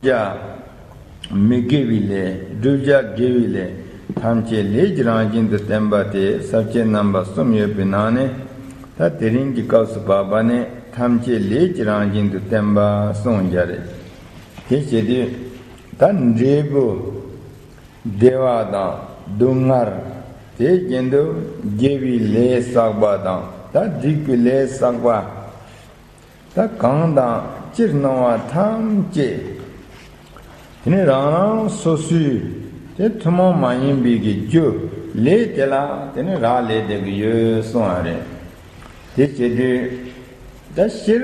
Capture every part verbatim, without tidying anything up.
བསྒྲུབ་བྱ་མི་དགེ་བའི་ལས། བསྒྲུབ་བྱ་དགེ་བའི་ལས་ཐམས་ཅད་ལས་ཀྱི་རང་བཞིན་དུ་བསྟན་པ་དེ་ས་བཅད་རྣམ་པ་གསུམ་ཡོད་པའི་ནང་ནས། ད་དེ་རིང་གི་སྐབས་སུ་བབ་པ་ནས་ཐམས་ཅད་ལས་ཀྱི་རང་བཞིན་དུ་བསྟན་པ་གསུངས་བཞག་རེད། དེ་བྱེད་དུས་ད་འབྲས་བུ་བདེ་བ་དང་སྡུག་བསྔལ། དེ་བཞིན་དུ་དགེ་བའི་ལས་བསགས་པ་དང་ད་སྡིག་པའི་ལས་བསགས་པ། ད་གང་དང་ཅིར་སྣང་བ་ཐམས་ཅད། དེ་ནི་རང་རང་སོ་སོའི་དེ་ཐུན་མོང་མ་ཡིན་པའི་གི་རྒྱུ་ལས་དེ་ལ་དེ་ནི་རག་ལས་བསྡད་ཀྱི་ཡོད་གསུངས་པ་རེད། དེ་བྱེད་དུས་ད་སྤྱིར་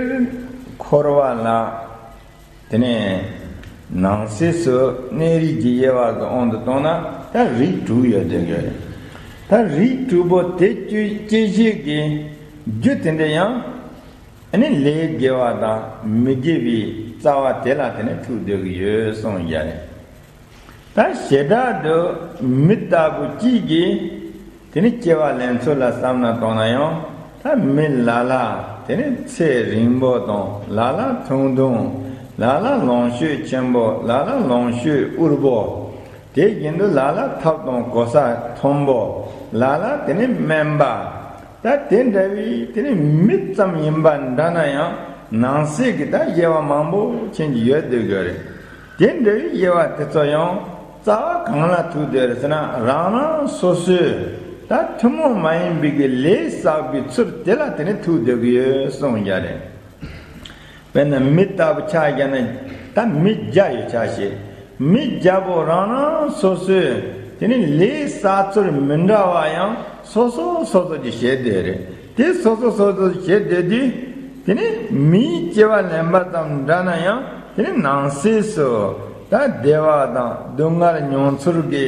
འཁོར་བ་ལ་དེ་ནི་ནང་གསེས་སུ་གནས་རིགས་ཀྱི་དབྱེ་བ་གི་དབང་དུ་བཏང་ན་ད་རིགས་དྲུག་ཡོད་བསྡད་ཀྱི་ཡོད་རེད། ད་རིགས་དྲུག་པོ་དེ་སྐྱེ་བྱེད་ཀྱི་རྒྱུ་དེ་འདྲ་ཡང་། ཨ་ནི་ལས་དགེ་བ་དང་མི་དགེ་བའི་རྩ་བ་དེ་ལ་དེ་ནི་ཐུག་སྡོད་ཀྱི་ཡོད་གསུངས་བཞག་རེད། ད་བྱེ་བྲག་ཏུ་མི་ལྟ་བུ་གཅིག་གིས་དེ་ནི་སྐྱེ་བ་ལེན་ཚུལ་ལ་བསམ་བློ་བཏང་ན་ཡང་ད་མི་ལ་ལ་དེ་ནི་ཚེ་རིང་པོ་དང་ལ་ལ་ཐུང་ཐུང་། ལ་ལ་ལོངས་སྤྱོད་ཆེན་པོ། ལ་ལ་ལོངས་སྤྱོད་དབུལ་པོ། དེ་བཞིན་དུ་ལ་ལ་ཐབས་དང་གོ་ས་མཐོན་པོ། ལ་ལ་དེ་ནི་དམན་པ། ད་དེ་འདྲ་བའི་དེ་ནི་མི་ཙམ་ཡིན་པ་འདྲ་ན་ཡང་ནང་གསེས་ཀྱི་ད་དབྱེ་བ་མང་པོ་ཅན་གྱི་ཡོད་སྡོད་ཀྱི་རེད། དེ་འདྲ་བའི་དབྱེ་བ་དེ་ཚོ་ཡང་རྩ་བ་གང་ལ་ཐུག་སྡོད་རེད་ཟེར་ན་རང་རང་སོ་སོའི་ད་ཐུན་མོང་མ་ཡིན་པའི་གི་ལས་བསགས་པའི་ཚུལ་དེ་ལ་དེ་ནི་ཐུག་སྡོད་ཀྱི་ཡོད་གསུངས་བཞག་རེད། དཔེར་ན་མི་ལྟ་བུ་ཆ་བཞག་ན་ད་མི་བརྒྱ་ཡོད་ཆ་བཞག་མི་བརྒྱ་པོ་རང་རང་སོ་སོས་དེ་ནི་ལས་བསགས་ཚུལ་མི་འདྲ་བ་ཡང་སོ་སོ་སོ་སོ་གྱིས་བྱེད་བསྡད་རེད། དེ་སོ་སོ་སོ་སོ་གྱིས་བྱེད་བསྡད་དུས་དེ་ནི་མིའི་སྐྱེ་བ་ལེན་པ་ཙམ་འདྲ་ན་ཡང་དེ་ནི་ནང་གསེས་སུ་ད་བདེ་བ་དང་སྡུག་བསྔལ་མྱོང་ཚུལ་གྱི་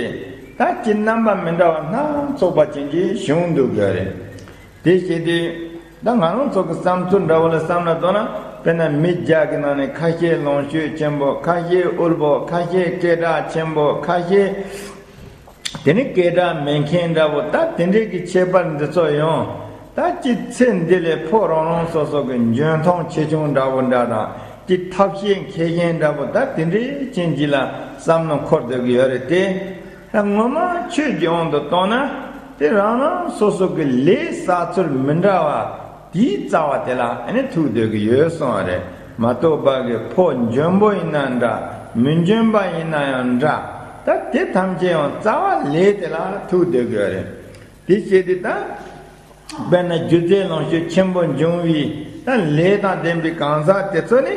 ད་ཅི་རྣམ་པ་མི་འདྲ་བ་སྣ་ཚོགས་པ་ཅན་གྱི་བྱུང་འདུག་གི་རེད། དེ་བྱེད་དུས་ད་ང་རང་ཚོ་གི་བསམ་ཚུལ་འདྲ་བོ་ལ་བསམ་ན་མདོར་ན་དཔེར་ན་མི་བརྒྱ་གི་ནང་ནས་ཁ་ཤས་ལོངས་སྤྱོད་ཆེན་པོ། ཁ་ཤས་དབུལ་པོ། ཁ་ཤས་སྐད་གྲགས་ཆེན་པོ། ཁ་ཤས་དེ་ནི་སྐད་གྲགས་མེད་མཁན་འདྲ་བོ་ད་དེ་འདྲས་ཀྱི་ཁྱད་པར་འདི་ཚོ་ཡང་ད་ཅི་ཚེ་འདི་ལས་ཕོ་རང་རང་སོ་སོ་གི་འཇོན་ཐང་ཆེ་ཆུང་འདྲ་བོ་འདྲ་དང་ཅི་ཐབས་ཤེས་མཁས་ཤེས་འདྲ་བོ་ད་དེ་འདྲས་ཅན་གྱི་ལ་བསམ་བློ་འཁོར་སྡོད་ཀྱི་ཡོད་རེད་དེ། ད་ངོ་མ་ཆོས་ཀྱི་དབང་དུ་བཏང་ན་དེ་རང་རང་སོ་སོ་གི་ལས་བསགས་ཚུལ་མི་འདྲ་བ་དེའི་རྩ་བ་དེ་ལ་ཨ་ནི་ཐུག་སྡོད་ཀྱི་ཡོད་གསུངས་པ་རེད། མ་གཏོགས་པ་གི་ཕོ་འཇོན་པོ་ཡིན་ན་འདྲ། མི་འཇོན་པ་ཡིན་ན་ཡང་འདྲ། ད་དེ་ཐམས་ཅད་ཡང་རྩ་བ་ལས་དེ་ལ་ཐུག་སྡོད་ཀྱི་ཡོད་རེད། དེ་བྱས་ཏེ་ད་དཔེར་ན་རྒྱུ་རྫས་ལོངས་སྤྱོད་ཆེན་པོ་འབྱུང་བའི་ད་ལས་དང་ལྡན་པའི་གང་ཟག་དེ་ཚོ་ནི་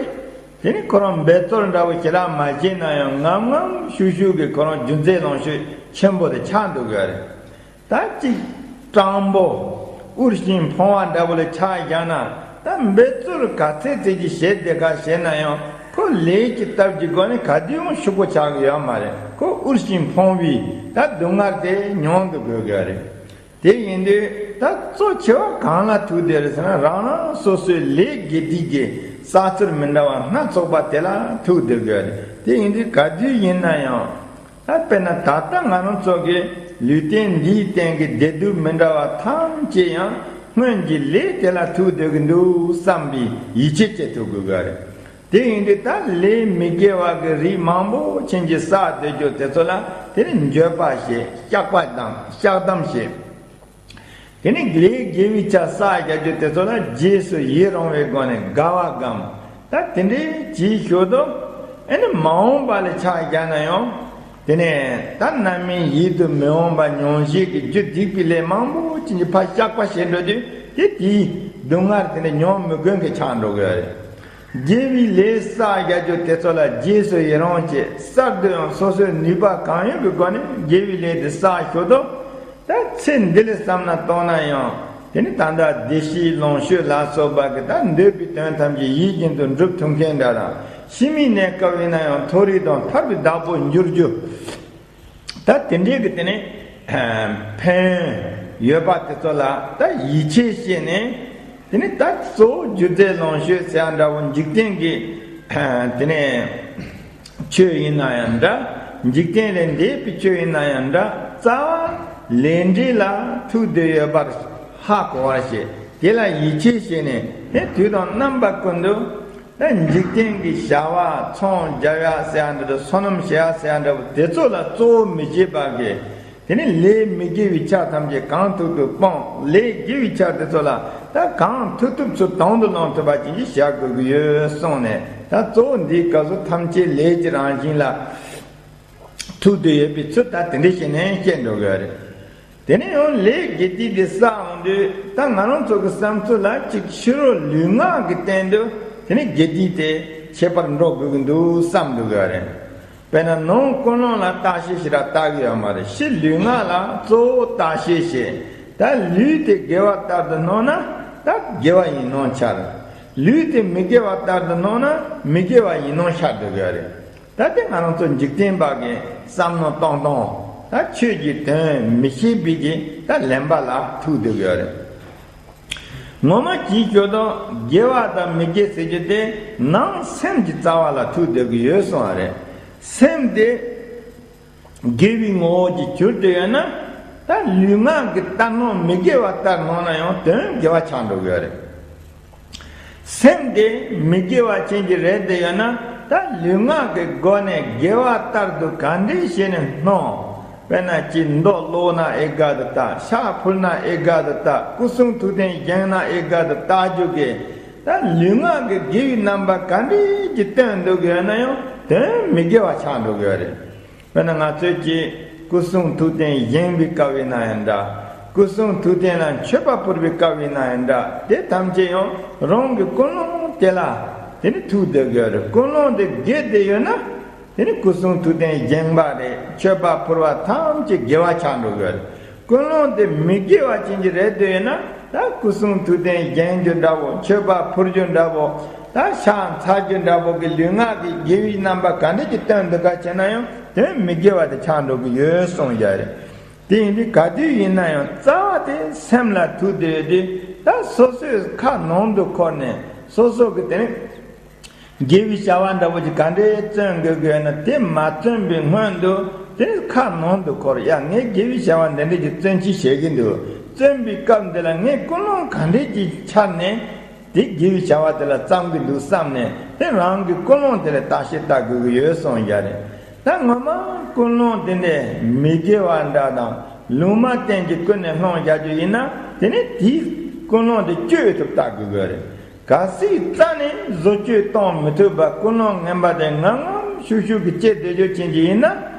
དེ་ནི་ཁོ་རང་འབད་རྩོལ་འདྲ་བོ་ཞེ་དྲག་མ་བྱས་ན་ཡང་ངམ་ངམ་ཤུགས་ཤུགས་ཀྱིས་ཁོ་རང་རྒྱུ་རྫས་ལོངས་སྤྱོད་ཆེན་པོ་དེ་ཆགས་འདུག་གི་རེད། ད་གཅིག་སྤྲང་པོ་འུར་ཞིང་ཕོངས་པ་འདྲ་བོ་ལ་ཆ་བཞག་ན་ད་འབད་རྩོལ་ག་ཚད་ཚད་ཀྱིས་བྱེད་བསྡད་ག་བྱས་ན་ཡང་ཁོ་ལས་ཀྱི་སྟབས་ཀྱི་སྒོ་ནས་ག་དུས་ཡང་ཕྱུག་པོ་ཆགས་ཀྱི་ཡོད་མ་རེད། ཁོ་འུར་ཞིང་ཕོངས་པའི་ད་སྡུག་བསྔལ་དེ་མྱོང་དུ་དགོས་ཀྱི་རེད། དེ་ཡིན་དུས་ད་གཙོ་ཆེ་བ་གང་ལ་ཐུག་བསྡད་རེད་ཟེར་ན་རང་རང་སོ་སོའི་ལས་དགེ་སྡིག་གི་བསགས་ཚུལ་མི་འདྲ་བ་སྣ་ཚོགས་པ་དེ་ལ་ཐུག་བསྡད་ཀྱི་རེད། དེ་ཡིན་དུས་ག་དུས་ཡིན་ན་ཡང་། ད་དཔེར་ན་ད་ལྟ་ང་རང་ཚོ་གི་ལུས་རྟེན་འདིའི་སྟེང་གི་བདེ་སྡུག་མི་འདྲ་བ་ཐམས་ཅད་ཡང་སྔོན་གྱི་ལས་དེ་ལ་ཐུག་སྡོད་ཀྱི་འདུག་བསམ་པའི་ཡིད་ཆེས་བྱེད་ཐུབ་དགོས་ཀྱི་རེད། དེ་ཡིན་དུས་ད་ལས་མི་དགེ་བ་གི་རིགས་མང་པོ་ཅན་གྱི་བསགས་སྡོད་རྒྱུ་དེ་ཚོ་ལ་དེ་ནི་འགྱོད་པ་བྱེད། བཤགས་པ་དང་བཤགས་སྡོམ་བྱེད། དེ་ནི་ལས་དགེ་བའི་ཆ་བསགས་རྒྱག་རྒྱུ་དེ་ཚོ་ལ་རྗེས་སུ་ཡི་རང་བའི་སྒོ་ནས་དགའ་བ་སྒོམ། ད་དེ་འདྲའི་བྱེད་ཞོར་དུ་ཨེ་ནི་མ་འོངས་པ་ལ་ཆ་བཞག་ན་ཡང་དེ་ནས་ད་རྣམ་སྨིན་ཡིད་དུ་མི་འོང་བ་མྱོང་བྱེད་ཀྱི་རྒྱུ་སྡིག་པའི་ལས་མང་པོ་ཅན་གྱི་ཕར་བཤགས་པ་བྱེད་འགྲོ་དུས་དེ་དེའི་སྡུག་བསྔལ་དེ་ནི་མྱོང་མི་དགོས་མཁན་ཆགས་འགྲོ་གི་རེད། དགེ་བའི་ལས་བསགས་རྒྱག་རྒྱུ་དེ་ཚོ་ལ་རྗེས་སུ་ཡི་རང་བྱེད། གསར་དུ་ཡང་སོ་སོའི་ནུས་པ་གང་ཡོད་ཀྱི་སྒོ་ནས་དགེ་བའི་ལས་དེ་བསགས་ཞོར་དུ། ད་ཚེ་འདི་ལ་བསམ་ན་གཏོང་ན་ཡང་དེ་ནི་ད་ལྟ་བདེ་གཤེགས་ལོངས་སྤྱོད་ལ་སོགས་པ་གི་ད་འདོད་པའི་དོན་ཐམས་ཅད་ཡིད་བཞིན་དུ་འགྲུབ་ཐུབ་མཁན་འདྲ་དང་ཕྱི་མའི་གནས་སྐབས་ཡིན་ན་ཡང་མཐོ་རིས་དང་ཐར་པའི་བདག་པོར་འགྱུར་རྒྱུ། ད་དེ་འདྲའི་གི་དེ་ནི་ཕན་ཡོན་ཡོད་པ་དེ་ཚོ་ལ་ད་ཡིད་ཆེས་བྱས་ནས་དེ་ནི་ད་གཙོ་བོ་རྒྱུ་རྫས་ལོངས་སྤྱོད་ཟེར་ཡ་འདྲ་བོ་འཇིག་རྟེན་གི་དེ་ནི། ཆོས་ཡིན་ན་ཡང་འདྲ། འཇིག་རྟེན་ལས་འདས་པའི་ཆོས་ཡིན་ན་ཡང་འདྲ། རྩ་བ་ལས་འབྲས་ལ་ཐུག་བསྡད་ཡོད་པར་ཧ་གོ་བར་བྱེད། དེ་ལ་ཡིད་ཆེས་བྱས་ནས་དེ་དུས་དང་རྣམ་པ་ཀུན་ཏུ་ ད་འཇིག་རྟེན་གྱི་བྱ་བ་ཚོང་རྒྱབ་ཡ་ཟེར་ཡ་འདྲ་དང་སོ་ནམ་བྱེད་ཡ་ཟེར་ཡ་འདྲ་པོ་དེ་ཚོ་ལ་གཙོ་བོ་མི་བྱེད་པ་གི། དེ་ནི་ལས་མི་དགེ་བའི་ཆ་ཐམས་ཅད་གང་ཐུབ་ཐུབ་སྤོང་། ལས་དགེ་བའི་ཆ་དེ་ཚོ་ལ་ད་གང་ཐུབ་ཐུབ་ཚུར་དང་དུ་བླང་ཐུབ་པ་ཅན་གྱི་བྱ་དགོས་ཀྱི་ཡོད་གསུངས་ནས། ད་གཙོ་བོ་འདིའི་སྐབས་སུ་ཐམས་ཅད་ལས་ཀྱི་རང་བཞིན་ལ་ཐུག་བསྡད་ཡོད་པའི་ཚུལ་ད་དེ་འདྲ་བྱས་ནས་བཤད་འགྲོ་གི་ཡོད་རེད། དེ་ནས་ཡང་ལས་དགེ་སྡིག་དེ་བསགས་འོང་དུས། ད་ང་རང་ཚོ་གི་བསམ་ཚུལ་ལ་གཅིག་ཕྱི་རོལ་ལུས་ངག་གི་སྟེང་དུ་དེ་ནས་དགེ་སྡིག་དེ་ཁྱད་པར་འགྲོ་དགོས་ཀྱི་འདུག་བསམ་འགྲོ་གི་ཡོད་རེད། དཔེར་ན་ནང་ཀུན་སློང་ལ་བརྟག་ཞིབ་ཞེ་དྲག་བལྟ་གི་ཡོད་མ་རེད། ཕྱི་ལུས་ངག་ལ་གཙོ་བོ་བརྟག་ཞིབ་བྱེད། ད་ལུས་དེ་དགེ་བ་ལྟར་དུ་སྣང་ན་ད་དགེ་བ་ཡིན་སྣང་འཆར། ལུས་དེ་མི་དགེ་བ་ལྟར་དུ་སྣང་ན་མི་དགེ་བ་ཡིན་སྣང་འཆར་འགྲོ་གི་ཡོད་རེད། ད་དེ་ང་རང་ཚོ་འཇིག་རྟེན་པ་གི་བསམ་མནོ་གཏོང་སྟངས། ད་ཆོས་ཀྱི་དོན་མི་ཤེས་པའི་གི་ད་ལེན་པ་ལ་ཐུག་བསྡད་ཀྱི་ཡོད་རེད། ངོ་མ་གཅིག་བྱས་ན་དགེ་བ་དང་མི་དགེ་ཟེར་རྒྱུ་དེ་ནང་སེམས་ཀྱི་རྩ་བ་ལ་ཐུག་བསྡད་ཀྱི་ཡོད་གསུངས་པ་རེད། སེམས་དེ་དགེ་བའི་ངོ་བོ་ཅིག་གྱུར་ཏེ་ཡོད་ན། ད་ལུས་ངག་གི་ལྟར་སྣང་མི་དགེ་བ་ལྟར་སྣང་ན་ཡང་དོན་དགེ་བ་ཆགས་འགྲོ་གི་ཡོད་རེད། སེམས་དེ་མི་དགེ་བ་ཅན་གྱི་རེད་དེ་ཡོད་ན། ད་ལུས་ངག་གི་སྒོ་ནས་དགེ་བ་ལྟར་དུ་ག་འདྲས་བྱས་ནས་སྣང་། དཔེར་ན་ཅིག་མདོག་གློག་ན་ཨེ་དགའ་དུ་ལྟ། ཕྱག་ཕུལ་ན་ཨེ་དགའ་དུ་ལྟ། སྐུ་གསུང་ཐུགས་རྟེན་བཞེངས་ན་ཨེ་དགའ་དུ་ལྟ་རྒྱུ་གི། ད་ལུས་ངག་གི་དགེ་བའི་རྣམ་པ་ག་འདྲས་ཀྱི་སྟོན་འདུག་གི་ཡོད་ན་ཡང་དོན་མི་དགེ་བ་ཆགས་འགྲོ་གི་ཡོད་རེད། དཔེར་ན་ང་ཚོས་ཀྱིས་སྐུ་གསུང་ཐུགས་རྟེན་བཞེངས་པའི་སྐབས་ཡིན་ན་ཡང་འདྲ། སྐུ་གསུང་ཐུགས་རྟེན་ལ་མཆོད་པ་ཕུལ་བའི་སྐབས་ཡིན་ན་ཡང་འདྲ། དེ་ཐམས་ཅད་ཡང་རང་གི་ཀུན་སློང་དེ་ལ་དེ་ནི་ཐུག་བསྡད་དགོས་རེད། ཀུན་སློང་དེ་དགེ་བསྡད་ཡོད་ན། དེ་ནི་སྐུ་གསུང་ཐུགས་རྟེན་བཞེངས་པ་རེད། མཆོད་པ་ཕུལ་བ་ཐམས་ཅད་དགེ་བ་ཆགས་འགྲོ་དགོས་རེད། ཀུན་སློང་དེ་མི་དགེ་བ་ཅན་གྱི་རེད་འདོད་ཡོད་ན། ད་སྐུ་གསུང་ཐུགས་རྟེན་བཞེངས་རྒྱུ་འདྲ་བོ། མཆོད་པ་ཕུལ་རྒྱུ་འདྲ་བོ། ད་ཕྱག་འཚལ་རྒྱུ་འདྲ་བོ་གི་ལུས་ངག་གི་དགེ་བའི་རྣམ་པ་ག་འདྲ་ཅིག་སྟོན་འདུག་ག་བྱས་ན་ཡང་དོན་མི་དགེ་བ་དེ་ཆགས་འགྲོ་གི་ཡོད་གསུངས་བཞག་རེད། དེ་ཡིན་དུས་ག་དུས་ཡིན་ན་ཡང་རྩ་བ་དེ་སེམས་ལ་ཐུག་བསྡད་ཡོད་དུས། ད་སོ་སོའི་ཁ་ནང་དུ་འཁོར་ནས་སོ་སོ་གི་དེ་ནི་དགེ་བའི་བྱ་བ་འདྲ་བོ་ཅིག་ག་འདྲས་བརྩོན་དགོས་ཀྱི་ཡོད་ན། དེ་མ་བརྩོན་པའི་སྔོན་དུ་དེ་ཁ་ནང་དུ་འཁོར། ཡ་ངས་དགེ་བའི་བྱ་བ་འདི་འདྲས་ཀྱི་བརྩོན་ཅིག་བྱེད་ཀྱི་འདུག་བརྩོན་པའི་སྐབས་འདི་ལ་ངས་ཀུན་སློང་ག་འདྲས་ཀྱི་འཆར་ནས་དེ་དགེ་བའི་བྱ་བ་དེ་ལ་བརྩམ་གྱི་འདུག་བསམ་ནས། དེ་རང་གི་ཀུན་སློང་དེ་ལ་བརྟག་ཞིབ་བལྟ་དགོས་ཀྱི་ཡོད་གསུངས་བཞག་རེད། ད་ངོ་མ་ཀུན་སློང་དེ་འདྲས་མི་དགེ་བ་འདྲ་དང་ལུང་མ་བསྟན་གྱི་ཀུན་ནས་སློང་བཞག་རྒྱུ་ཡིན་ན། དེ་ནི་དེའི་ཀུན་སློང་དེ་གཅོད་ཐུབ་བལྟ་དགོས་ཀྱི་རེད། གལ་སྲིད་རྩ་ནས་བཟོ་བཅོས་གཏོང་མི་ཐུབ་པར་ཀུན་སློང་ངན་པ་དེ་ངམ་ངམ་ཤུགས་ཤུགས་ཀྱིས་སྐྱེ་བསྡད་རྒྱུ་ཅན་ཅིག་ཡིན་ན།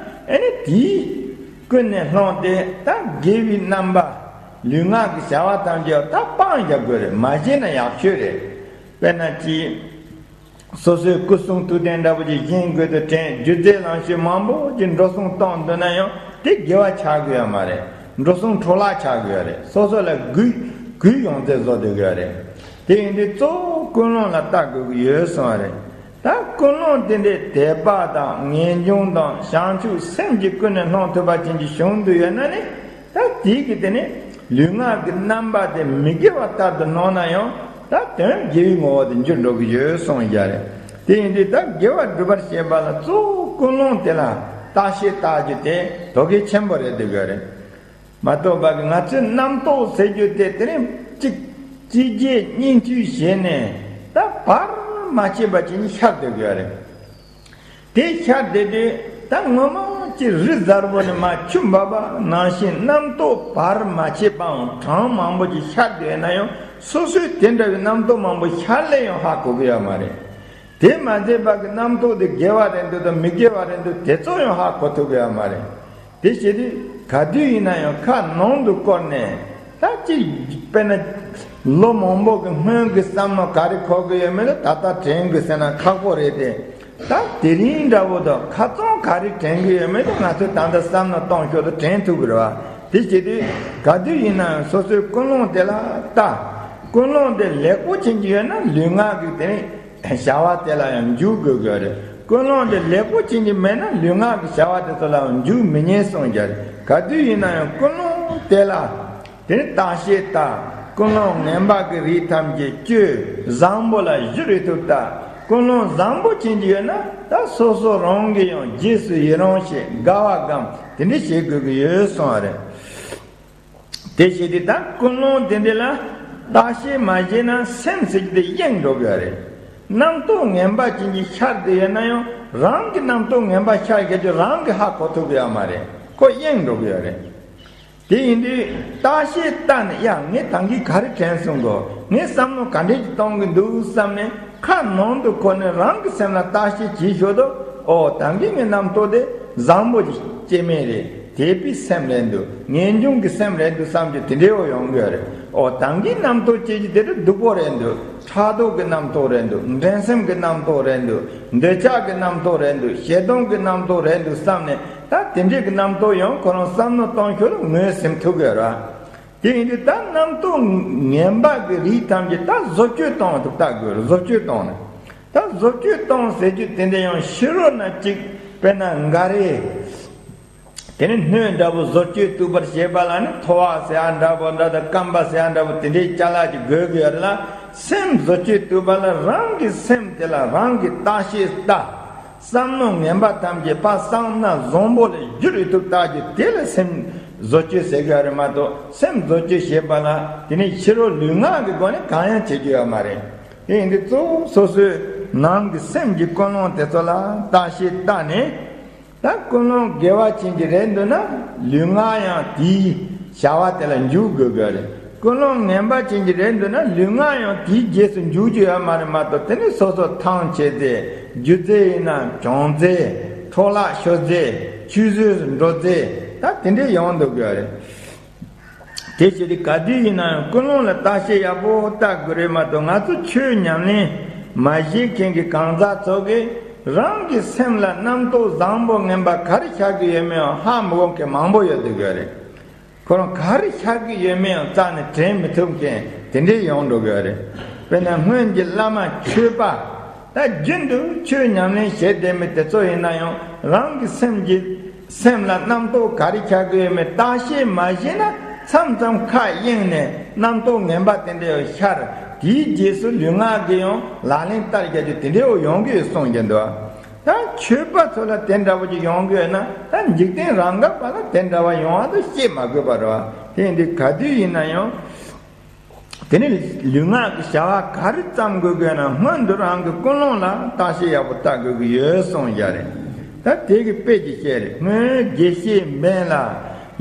ཨེ་ནི་དེའི་ཀུན་ནས་སློང་དེ་ད་དགེ་བའི་རྣམ་པ་ལུས་ངག་གི་བྱ་བ་ཐམས་ཅད་ད་སྤང་རྒྱག་དགོས་རེད། མ་བྱས་ན་ཡག་ཤོས་རེད། དཔེར་ན་ཅིག་སོ་སོའི་སྐུ་གསུང་ཐུགས་རྟེན་འདྲ་པོ་ཅིག་བཞེངས་དགོས་དུ་དྲན། སྒྱུ་རྩལ་ལངས་ཤོས་མང་པོ་ཅིག་འགྲོ་སོང་གཏོང་འདོད་ན་ཡང་དེ་དགེ་བ་ཆགས་ཀྱི་ཡོད་མ་རེད། འགྲོ་སོང་འཕྲོ་བརླག་ཆགས་ཀྱི་ཡོད་རེད། སོ་སོ་ལ་གུས་གུས་ཡོང་ཚད་བཟོ་སྡོད་ཀྱི་ཡོད་རེད། དེ་ཡིན་དུས་གཙོ་བོ་ཀུན་སློང་ལ་བལྟ་དགོས་ཀྱི་ཡོད་གསུངས་པ་རེད། ད་ཀུན་སློང་དེ་འདྲའི་དད་པ་དང་ངེས་འབྱུང་དང་བྱང་ཆུབ་སེམས་ཀྱི་ཀུན་ནས་སློང་ཐུབ་པ་ཅན་གྱི་བྱུང་དུ་ཡོད་ན་ནི། ད་དེའི་གི་དེ་ནི་ལུས་ངག་གི་རྣམ་པ་དེ་མི་དགེ་བ་ལྟར་དུ་སྣང་ན་ཡང་ད་དོན་དགེ་བའི་ངོ་བོ་དེ་འགྱུར་འགྲོ་གི་ཡོད་གསུངས་ཡ་རེད། དེ་ཡིན་དུས་ད་དགེ་བ་སྒྲུབ་པར་བྱེད་པ་ལ་གཙོ་བོ་ཀུན་སློང་དེ་ལ་བརྟག་ཞིབ་བལྟ་རྒྱུ་དེ་དོ་གལ་ཆེན་པོ་རེད་འདུག་གི་རེད། མ་གཏོགས་པ་གི་ང་ཚོའི་རྣམ་རྟོག་ཟེར་རྒྱུ་དེ་དེ་རིང་གཅིག་གཅིག་རྗེས་གཉིས་མཐུད་བྱས་ནས་ད་བར་མ་ཆད་པ་ཅིག་ནི་ཤར་སྡོད་ཀྱི་ཡོད་རེད། དེ་ཤར་བསྡད་དུས་ད་ངོ་མ་ཅིག་རི་གཟར་པོ་ནས་མར་ཆུ་འབབ་པ་ནང་བཞིན་རྣམ་རྟོག་བར་མ་ཆད་པའམ་གྲངས་མང་པོ་ཅིག་ཤར་བསྡད་ན་ཡང་སོ་སོའི་དེ་འདྲ་བའི་རྣམ་རྟོག་མང་པོ་ཤར་ལས་ཡང་ཧ་གོ་གི་ཡོད་མ་རེད། དེ་མ་ཟད་པ་གི་རྣམ་རྟོག་དེ་དགེ་བ་རེད་འདུག་དང་མི་དགེ་བ་རེད་འདུག་དེ་ཚོ་ཡང་ཧ་གོ་ཐུབ་ཀྱི་ཡོད་མ་རེད། དེ་བྱེད་དུས་ག་དུས་ཡིན་ན་ཡང་ཁ་ནང་དུ་བསྐོར་ནས་ད་ཅིག་དཔེར་ན་ལོ་མང་པོ་གི་སྔོན་གྱི་བསམ་མནོ་ག་རེ་འཁོར་གྱི་ཡོད་མེད་ལ་ད་ལྟ་དྲན་དགོས་ཟེར་ན་ཁག་པོ་རེད་དེ། ད་དེ་རིང་འདྲ་བོ་དང་ཁ་རྩང་ག་རེ་དྲན་གྱི་ཡོད་མེད་དེ་ང་ཚོས་ད་ལྟ་བསམ་མནོ་གཏོང་ཞོར་དུ་དྲན་ཐུབ་ཀྱི་རེད་བ། དེ་བྱེད་དུས་ག་དུས་ཡིན་ན་ཡང་སོ་སོའི་ཀུན་སློང་དེ་ལ་ལྟ། ཀུན་སློང་དེ་ལེགས་པོ་ཕྱིན་གྱི་ཡོད་ན་ལུས་ངག་གི་དེ་རིང་བྱ་བ་དེ་ལ་ཡང་འཇུག་དགོས་དགོས་རེད། ཀུན་སློང་དེ་ལེགས་པོ་ཕྱིན་གྱི་མེད་ན་ལུས་ངག་གི་བྱ་བ་དེ་ཚོ་ལ་ཡང་འཇུག་མི་ཉན་གསུངས་ཀྱི་རེད། ག་དུས་ཡིན་ན་ཡང་ཀུན་སློང་དེ་ལ་དེ་ནི་བརྟག་ཞིབ་ལྟ། ཀུན་སློང་ངན་པ་གི་རིགས་ཐམས་ཅད་གཅོད། བཟང་པོ་ལ་གཞི་རུ་ཐུབ་ལྟ། ཀུན་སློང་བཟང་པོ་ཕྱིན་གྱི་ཡོད་ན་ད་སོ་སོ་རང་གིས་ཡང་རྗེས་སུ་ཡི་རང་བྱེད། དགའ་བ་སྒོམ། དེ་འདྲ་བྱེད་དགོས་ཀྱི་ཡོད་གསུངས་པ་རེད། དེ་བྱས་ཏེ་ད་ཀུན་སློང་དེ་འདྲ་ལ་བརྟག་དཔྱད་མ་བྱས་ན་སེམས་ཟེར་རྒྱུ་དེ་གཡེང་འགྲོ་གི་ཡོད་རེད། རྣམ་རྟོག་ངན་པ་ཅན་གྱི་ཤར་དེ་ཡོད་ན་ཡང་རང་གི་རྣམ་རྟོག་ངན་པ་ཤར་གྱི་རྒྱུ་རང་གིས་ཧ་གོ་ཐུབ་ཀྱི་ཡོད་མ་རེད། ཁོ་གཡེང་འགྲོ་གི་ཡོད་རེད། དེ་ཡིན་དུས་བརྟག་ཤེས་བལྟ་ནས་ཡང་ངས་ད་གིན་ག་རེ་དྲན་སོང་གོ། ངས་བསམ་བློ་ག་འདྲས་ཀྱི་གཏོང་གི་འདུག་བསམ་ནས་ཁ་ནང་དུ་འཁོར་ནས་རང་གི་སེམས་ལ་བརྟག་ཞིབ་བྱེད་ཞོར་དུ། ཨོ་ད་གིན་ངའི་རྣམ་རྟོག་དེ་བཟང་པོ་ཅིག་སྐྱེ་དམན་རེད། དད་པའི་སེམས་རེད་འདུག་ངེས་འབྱུང་གི་སེམས་རེད་འདུག་བསམ་རྒྱུ་དེ་འདྲའི་བོ་ཡོང་གི་ཡོད་རེད། ཨོ་ད་གིན་རྣམ་རྟོག་སྐྱེ་རྒྱུ་དེ་རུ་སྡུག་པོ་རེད་འདུག་ཕྲག་དོག་གི་རྣམ་རྟོག་རེད་འདུག་འགྲན་སེམས་ཀྱི་རྣམ་རྟོག་རེད་འདུག་འདོད་ཆགས་ཀྱི་རྣམ་རྟོག་རེད་འདུག་ཞེ་སྡང་གི་རྣམ་རྟོག་རེད་འདུག་བསམ་ནས། ད་དེ་འདྲའི་གི་རྣམ་རྟོག་ཡང་ཁོ་རང་བསམ་བློ་གཏོང་ཞོར་ངོས་ཟིན་ཐུབ་ཀྱི་ཡོད་རེད། དེ་ཡིན་དུས་ད་རྣམ་རྟོག་ངན་པ་གི་རིགས་ཐམས་ཅད་ད་བཟོ་བཅོས་གཏོང་ཐུབ་ལྟ་དགོས་རེད། བཟོ་བཅོས་གཏོང་ནས། ད་བཟོ་བཅོས་གཏོང་ཟེར་རྒྱུ་དེ་འདྲ་ཡང་ཕྱི་རོལ་ན་གཅིག་དཔེར་ན་འགའ་རེ། དེ་ནི་སྣོད་འདྲ་པོ་བཟོ་བཅོས་བཏུབ་པར་བྱེད་པ་ལ་ནི་ཐོ་བ་ཟེར་ཡ་འདྲ་པོ་འདྲ་དང་སྐམ་པ་ཟེར་ཡ་འདྲ་པོ་དེ་འདྲའི་ཅ་ལག་ཅིག་དགོས་ཀྱི་ཡོད་རེད་ལ། སེམས་བཟོ་བཅོས་བཏུབ་པ་ལ་རང་གི་སེམས་དེ་ལ་རང་གིས་བརྟག་ཞིབ་ལྟ། བསམ་བློ་ངན་པ་ཐམས་ཅད་ཕར་བསམ་ན་བཟང་པོ་ལ་བསྒྱུར་ཡི་ཐུབ་ལྟ་རྒྱུ་དེ་ལ་སེམས་བཟོ་བཅོས་ཟེར་གི་ཡོད་རེད་མ་གཏོགས། སེམས་བཟོ་བཅོས་བྱེད་པ་ལ་དེ་ནི་ཕྱི་རོལ་ལུས་ངག་གི་སྒོ་ནས་གང་ཡང་བྱེད་རྒྱུ་ཡོད་མ་རེད། དེ་ཡིན་དུས་གཙོ་བོ་སོ་སོའི་ནང་གི་སེམས་ཀྱི་ཀུན་སློང་དེ་ཚོ་ལ་བརྟག་ཞིབ་བལྟ་ནས། ད་ཀུན་སློང་དགེ་བ་ཅན་གྱི་རེད་འདུག་ན་ལུས་ངག་ཡང་དེའི་བྱ་བ་དེ་ལ་འཇུག་དགོས་དགོས་རེད། ཀུན་སློང་ངན་པ་ཅན་གྱི་རེད་འདུག་ན་ལུས་ངག་ཡང་དེའི་རྗེས་སུ་འཇུག་རྒྱུ་ཡོད་མ་རེད་མ་གཏོགས། དེ་ནི་སོ་སོ་ཐང་ཆད་རྫས། རྒྱུ་རྫས་ཡིན་ན་གྱོང་རྫས། འཕྲོ་བརླག་ཤོར་རྫས། ཆུད་ཟོས་སུ་འགྲོ་རྫས། ད་དེ་འདྲས་ཡོང་འདུག་དགོས་རེད། དེ་བྱས་ཏེ་ག་དུས་ཡིན་ན་ཡང་ཀུན་སློང་ལ་བརྟག་དཔྱད་ཡག་པོ་བལྟ་དགོས་རེད་མ་གཏོགས། ང་ཚོ་ཆོས་ཉམས་ལེན་མ་བྱེད་མཁན་གྱི་གང་ཟག་ཚོ་གིས་རང་གི་སེམས་ལ་རྣམ་རྟོག་བཟང་པོ་ངན་པ་ག་རེ་ཤར་གྱི་ཡོད་མེད་ཡང་ཧ་མི་གོ་མཁན་མང་པོ་ཡོད་འདུག་གི་རེད། ཁོ་རང་ག་རེ་ཤར་གྱི་ཡོད་མེད་ཡང་རྩ་ནས་དྲན་མི་ཐུབ་མཁན་དེ་འདྲས་ཡོང་འགྲོ་གི་རེད། དཔེར་ན་སྔོན་གྱི་བླ་མ་ཆོས་པ། ད་རྒྱུན་དུ་ཆོས་ཉམས་ལེན་བྱེད་བསྡད་མི་དེ་ཚོ་ཡིན་ན་ཡང་རང་གི་སེམས་ཀྱི་སེམས་ལ་རྣམ་རྟོག་ག་རེ་ཆགས་ཀྱི་ཡོད་མེད་བརྟག་དཔྱད་མ་བྱས་ན་མཚམས་མཚམས་ཁ་གཡེང་ནས་རྣམ་རྟོག་ངན་པ་དེ་འདྲ་ཡང་ཤར། དེའི་རྗེས་སུ་ལུས་ངག་གིས་ཡང་ལག་ལེན་བསྟར་རྒྱག་རྒྱུ་དེ་འདྲའི་འོ་ཡོང་གི་ཡོད་གསུངས་ཀྱི་འདུག་ད་ཆོས་པ་ཚོ་ལ་དེ་འདྲ་བོ་ཅིག་ཡོང་གི་ཡོད་ན་ད་འཇིག་རྟེན་རང་ག་པ་ལ་དེ་འདྲ་བ་ཡོང་བ་དང་བཤད་མ་དགོས་པ་རེད་བ། དེ་ཡིན་དུས་ག་དུས་ཡིན་ན་ཡང་། དེ་ནི་ལུས་ངག་གི་བྱ་བ་ག་རེ་བརྩམ་དགོས་དགོས་ན་སྔོན་དུ་རང་གི་ཀུན་སློང་ལ་བརྟག་དཔྱད་ཡག་པོ་བལྟ་དགོས་ཀྱི་ཡོད་གསུངས་བཞག་རེད། ད་དེ་གི་དཔེ་ཅིག་བཤད་རེད། སྔོན་དགེ་བཤེས་འབེན་ལ་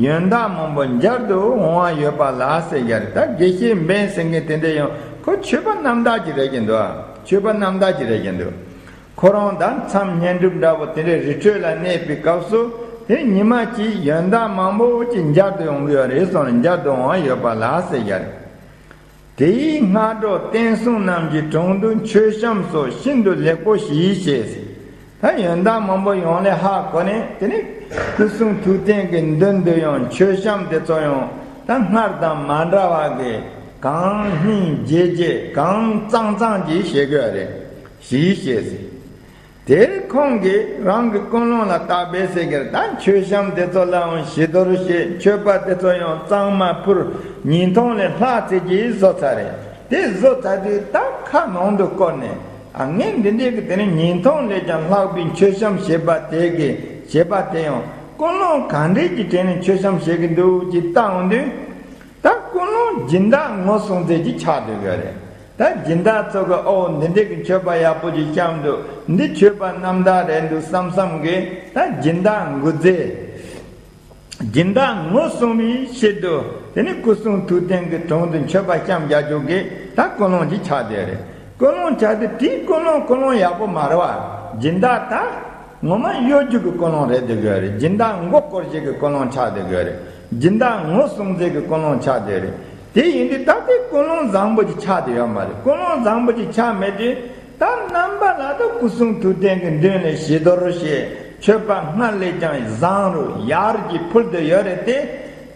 ཡོན་བདག་མང་པོ་མཇལ་དུ་འོང་བ་ཡོད་པ་ལ་ཟེར་བཞག་རེད། ད་དགེ་བཤེས་འབེན་ཟེར་མཁན་དེ་འདྲ་ཡང་ཁོ་ཆོས་པ་རྣམ་དག་ཅིག་རེད་ཀྱི་འདུག་ཆོས་པ་རྣམ་དག་ཅིག་རེད་ཀྱི་འདུག་ཁོ་རང་དང་མཚམས་བསྙེན་སྒྲུབ་འདྲ་བོ་དེ་འདྲའི་རི་ཁྲོད་ལ་གནས་པའི་སྐབས་སུ་དེ་ཉི་མ་གཅིག་ཡོན་བདག་མང་པོ་ཅིག་མཇལ་དུ་ཡོང་གི་ཡོད་རེད་གསུངས་ནས་མཇལ་དུ་འོང་བ་ཡོད་པ་ལ་ཟེར་བཞག་རེད། དེའི་སྔ་དྲོ་བསྟན་སྲུང་རྣམས་ཀྱི་དྲུང་དུ་མཆོད་བཤམས་སོགས་ཤིན་ཏུ་ལེགས་པོ་ཞིག་བྱས། ད་ཡོན་བདག་མང་པོ་ཡོང་ལེ་ཧ་གོ་ནས་དེ་ནས་སྐུ་གསུང་ཐུགས་རྟེན་གྱི་མདུན་དུ་ཡང་མཆོད་བཤམས་དེ་ཚོ་ཡང་ད་སྔར་དང་མ་འདྲ་བ་གི་གང་སྙིང་རྗེ་རྗེ་གང་གཙང་གཙང་གིས་བྱེད་དགོས་རེད། ཞེས་བཤད་ཟིན། དེར་ཁོང་གིས་རང་གི་ཀུན་སློང་ལ་བརྟག་པས་ཟེར་གྱི་རེད། ད་མཆོད་བཤམས་དེ་ཚོ་ལའང་བྱི་དོར་བྱེད། མཆོད་པ་དེ་ཚོ་ཡང་གཙང་མ་ཕུལ། ཉིས་ཐུང་ལས་ལྷག་ཙམ་གྱིས་བཟོ་ཚར་རེད། དེ་བཟོ་ཚར་དུས་ད་ཁ་ནང་དུ་བསྐོར་ནས་ཨ་ངས་འདི་འདྲའི་གི་དེ་ནི་ཉིས་ཐུང་ལས་ཀྱང་ལྷག་པའི་མཆོད་བཤམས་བྱེད་པ་དེ་གི་བྱེད་པ་དེ་ཡང་ཀུན་སློང་ག་འདྲས་ཀྱི་དྲན་ནས་མཆོད་བཤམས་བྱེད་ཀྱི་འདུག་ཅེས་བལྟ་འོང་དུས། ད་ཀུན་སློང་སྦྱིན་བདག་ངོ་སྲུང་མཛད་ཀྱི་ཆགས་སྡོད་ཡོད་རེད། ད་སྦྱིན་བདག་ཚོ་གི་ཨོ་འདི་འདྲའི་གི་མཆོད་པ་ཡག་པོ་ཅིག་བཤམས་འདུག་འདི་མཆོད་པ་རྣམ་དག་རེད་འདུག་བསམ་བསམ་གི་ད་སྦྱིན་བདག་འགུག་རྫས། སྦྱིན་བདག་ངོ་སྲུང་བའི་ཆེད་དུ་དེ་ནི་སྐུ་གསུང་ཐུགས་རྟེན་གྱི་དྲུང་དུ་མཆོད་པ་བཤམས་རྒྱག་རྒྱུ་གི་ད་ཀུན་སློང་ཅིག་ཆགས་བསྡད་རེད། ཀུན་སློང་ཆགས་དུས་དེའི་ཀུན་སློང་ཀུན་སློང་ཡག་པོ་མ་རེད་བ། སྦྱིན་བདག་ད། ངོ་མ་གཡོ་སྒྱུ་གི་ཀུན་སློང་རེད་འདོད་ཀྱི་ཡོད་རེད། སྦྱིན་བདག་མགོ་སྐོར་བྱེད་ཀྱི་ཀུན་སློང་ཆགས་བསྡད་ཀྱི་ཡོད་རེད། སྦྱིན་བདག་ངོ་སྲུང་མཛད་ཀྱི་ཀུན་སློང་ཆགས་བསྡད་རེད། དེ་ཡིན་དུས་ད་ལྟའི་ཀུན་སློང་བཟང་པོ་ཅིག་ཆགས་བསྡད་ཡོད་མ་རེད། ཀུན་སློང་བཟང་པོ་ཅིག་ཆགས་མེད་དུས་ད་རྣམ་པ་ལ་ད་སྐུ་གསུང་ཐུགས་རྟེན་གྱི་མདུན་ལ་བྱི་དོར་བྱེད། མཆོད་པ་སྔར་ལས་ཀྱང་བཟང་རུ་ཡར་གྱི་ཕུལ་བསྡད་ཡོད་རེད་དེ།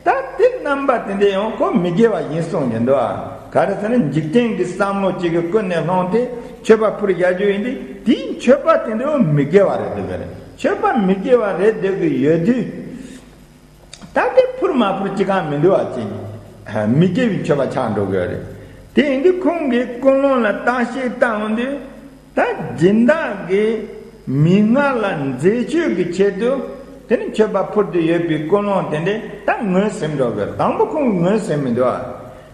ད་དེ་རྣམ་པ་དེ་འདྲ་ཡང་ཁོ་མི་དགེ་བ་ཡིན་གསུངས་ཀྱི་འདུག་ཨ། ག་རེ་ཟེར་ན་འཇིག་རྟེན་གྱི་བསམ་བློ་གཅིག་གི་ཀུན་ནས་བསླངས་ཏེ་མཆོད་པ་ཕུལ་བཞག་རྒྱུ་ཡིན་དུས་དེའི་མཆོད་པ་དེ་འདྲ་མི་དགེ་བ་རེད་འདོད་ཀྱི་རེད། མཆོད་པ་མི་དགེ་བ་རེད་འདོད་ཀྱི་ཡོད་དུས། ད་དེ་ཕུལ་མ་ཕུལ་གཅིག་གང་མི་འདུག་ཨ། ཅིག་མི་དགེ་བའི་མཆོད་པ་ཆགས་འགྲོ་གི་རེད། དེ་ཡིན་དུས་ཁོང་གིས་ཀུན་སློང་ལ་བརྟག་དཔྱད་བཏང་འོང་དུས། ད་སྦྱིན་བདག་གིས་མི་སྔར་ལ་མཛེས་དཔྱོད་ཀྱི་ཆེད་དུ་དེ་ནི་མཆོད་པ་ཕུལ་དུ་ཡོད་པའི་ཀུན་སློང་དེ་འདྲས་ད་ངོས་ཟིན་འགྲོ་གི། དང་པོ་ཁོང་གིས་ངོས་ཟིན་མི་འདུག་ཨ།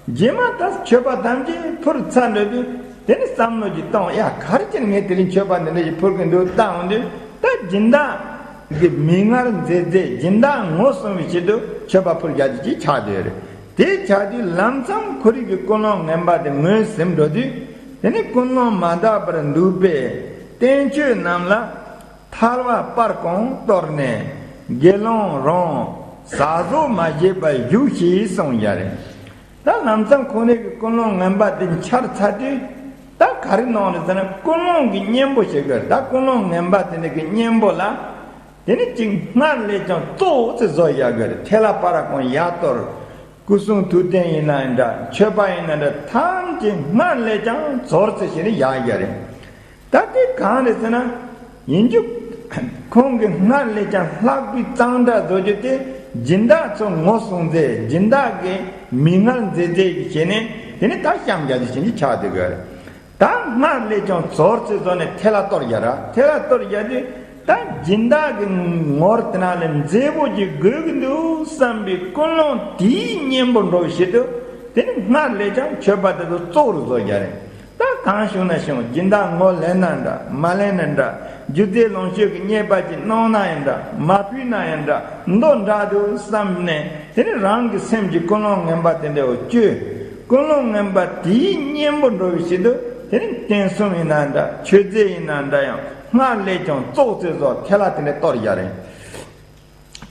རྗེས་མ་ད་མཆོད་པ་ཐམས་ཅད་ཕུལ་ཚར་འགྲོ་དུས་ དེ་ནི་བསམ་བློ་ཅིག་བཏང་། ཡ། ག་རེ་བྱས་ནས་ངས་དེ་རིང་མཆོད་པ་འདི་འདྲ་ཞིག་ཕུལ་གི་འདུག་བཏང་འོང་དུས། ད་སྦྱིན་བདག་གི་མིག་སྔར་མཛེས་མཛེས། སྦྱིན་བདག་ངོ་སྲུང་བའི་ཆེད་དུ་མཆོད་པ་ཕུལ་རྒྱུ་ཅིག་ཆགས་བསྡད་ཡོད་རེད། དེ་ཆགས་དུས་ལམ་སང་ཁོ་རང་གི་ཀུན་སློང་ངན་པ་དེ་ངོས་ཟིན་འགྲོ་དུས། དེ་ནི་ཀུན་སློང་མ་དག་པར་འདུག་པའི་བསྟན་བཅོས་རྣམས་ལ། ཐལ་བ་སྤར་གོང་གཏོར་ནས། དགེ་སློང་རང་ཟ་ཟོ་མ་བྱེད་པར་བཞུགས་ཞེས་གསུངས་ཡ་རེད། ད་ལམ་སང་ཁོ་རང་གི་ཀུན་སློང་ངན་པ་དེ་འཆར་ཚར་དུས། ད་ག་རེ་གནང་རེད་ཟེར་ན། ཀུན་སློང་གི་གཉེན་པོ་བྱེད་དགོས་རེད། ད་ཀུན་སློང་ངན་པ་དེ་འདྲ་གི་གཉེན་པོ་ལ། དེ་ནི་ཅིག་སྔར་ལས་ཀྱང་ཙོག་ཙེ་བཟོ་ཡ་དགོས་རེད། ཐལ་བ་སྤར་གོང་ཡར་གཏོར། སྐུ་གསུང་ཐུགས་རྟེན་ཡིན་ན་འདྲ། མཆོད་པ་ཡིན་ན་འདྲ། ཐམས་ཅད་སྔར་ལས་ཀྱང་ཙོག་ཙེ་བྱས་ནས་ཡར་ཡ་རེད། ད་དེ་གང་རེད་ཟེར་ན། ཡིན་རྒྱུ། ཁོང་གིས་སྔར་ལས་ཀྱང་ལྷག་པའི་གཙང་སྦྲ་བཟོ་རྒྱུ་དེ། སྦྱིན་བདག་ཚོ་ངོ་སྲུང་མཛད། སྦྱིན་བདག་གི་མིག་སྔར་མཛེས་མཛེས་ཀྱི་བྱས་ནས། དེ་ནི་ད་བཤམས་རྒྱུ་ཅིག་བྱས་ནས་ཆགས་བསྡད་ཀྱི་ཡོད་རེད། ད་སྔར་ལས་ཀྱང་ཙོག་ཙེ་བཟོས་ནས་ཐལ་བ་གཏོར་རྒྱུ་ར། ཐལ་བ་གཏོར་རྒྱུ་དེ། ད་སྦྱིན་བདག་གི་ངོར་དེ་ནང་ལས་མཛེས་པོ་ཅིག་དགོས་ཀྱི་འདུག་བསམ་པའི་ཀུན་སློང་དེའི་གཉེན་པོ་འགྲོ་བའི་ཆེད་དུ། དེ་ནི་སྔར་ལས་ཀྱང་མཆོད་པ་དེ་ཚོ་ཙོག་རུ་བཟོ་རྒྱུ་རེད། ད་གང་བྱུང་ན་བྱུང་། སྦྱིན་བདག་ངོ་ལེན་ན་འདྲ། མ་ལེན་ན་འདྲ། རྒྱུ་རྫས་ལོངས་སྤྱོད་ཀྱི་རྙེད་པ་ཅིག་གནང་ན་ཡང་འདྲ། མ་ཕུལ་ན་ཡང་འདྲ། མདོག་འདྲ་འདུག་བསམ་ནས། དེ་ནི་རང་གི་སེམས་ཀྱི་ཀུན་སློང་ངན་པ་དེ་འདྲ་བོ་བཅོས། ཀུན་སློང་ངན་པ་དེའི་གཉེན་པོ་འགྲོ་བའི་ཆེད་དུ། དེ་ནི་རྟེན་གསུམ་ཡིན་ན་འདྲ། མཆོད་རྫས་ཡིན་ན་འདྲ། ཡང་སྔར་ལས་ཀྱང་ཙོག་ཙེ་བཟོ། ཐལ་བ་དེ་འདྲ་གཏོར་རྒྱུ་རེད།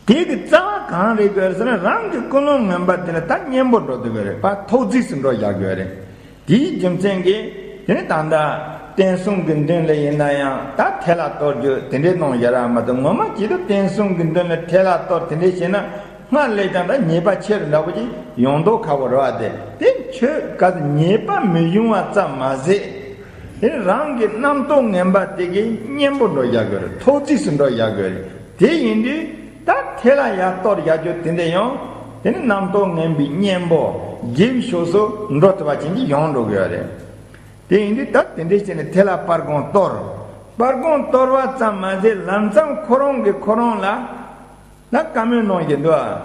དེ་གི་རྩ་བ་གང་རེད་དགོས་ཟེར་ན། རང་གི་ཀུན་སློང་ངན་པ་དེ་ལ་ད་གཉེན་པོ་འགྲོ་དགོས་རེད། ཕར་ཐོག་བརྫིས་སུ་འགྲོ་བཞག་དགོས་རེད། དེའི་རྒྱུ་མཚན་གྱིས་དེ་ནི་ད་ལྟ་རྟེན་གསུམ་གྱི་མདུན་ལ་ཡིན་ན་ཡང་། ད་ཐལ་བ་གཏོར་རྒྱུ་དེ་འདྲའི་གནང་ཡ་ར་མ་གཏོགས། ངོ་མ་བྱེད་དུས་རྟེན་གསུམ་གྱི་མདུན་ལ་ཐལ་བ་གཏོར་དེ་འདྲའི་བྱས་ན། སྔར་ལས་ཀྱང་ད་ཉེས་པ་ཆེ་རུ་འདྲ་པོ་ཅིག་ཡོང་མདོག་ཁ་པོ་རེད་པ། དེ་དེ་ཆོས་ག་ཚོད་ཉེས་པ་མི་ཡོང་བ་ཙམ་མ་ཟད། དེ་ནི་རང་གི་རྣམ་རྟོག་ངན་པ་དེ་གི་གཉེན་པོ་འགྲོ་བཞག་དགོས་རེད། ཐོག་བརྫིས་སུ་འགྲོ་བཞག་དགོས་རེད། དེ་ཡིན་དུས་ད་ཐལ་བ་ཡར་གཏོར་བཞག་རྒྱུ་དེ་འདྲ་ཡང་། དེ་ནི་རྣམ་རྟོག་ངན་པའི་གཉེན་པོ་དགེ་བའི་ཕྱོགས་སུ་འགྲོ་ཐུབ་པ་ཅན་ཅིག་ཡོང་འགྲོ་དགོས་རེད། དེ་ཡིན་དུས་ད་དེ་འདྲ་བྱས་ནས་ཐལ་བ་སྤར་གོང་གཏོར། སྤར་གོང་གཏོར་བ་ཙམ་མ་ཟད། ལམ་སང་ཁོ་རང་གིས་ཁོ་རང་ལ་ད་བཀའ་མོལ་གནང་གི་འདུག་ཨ།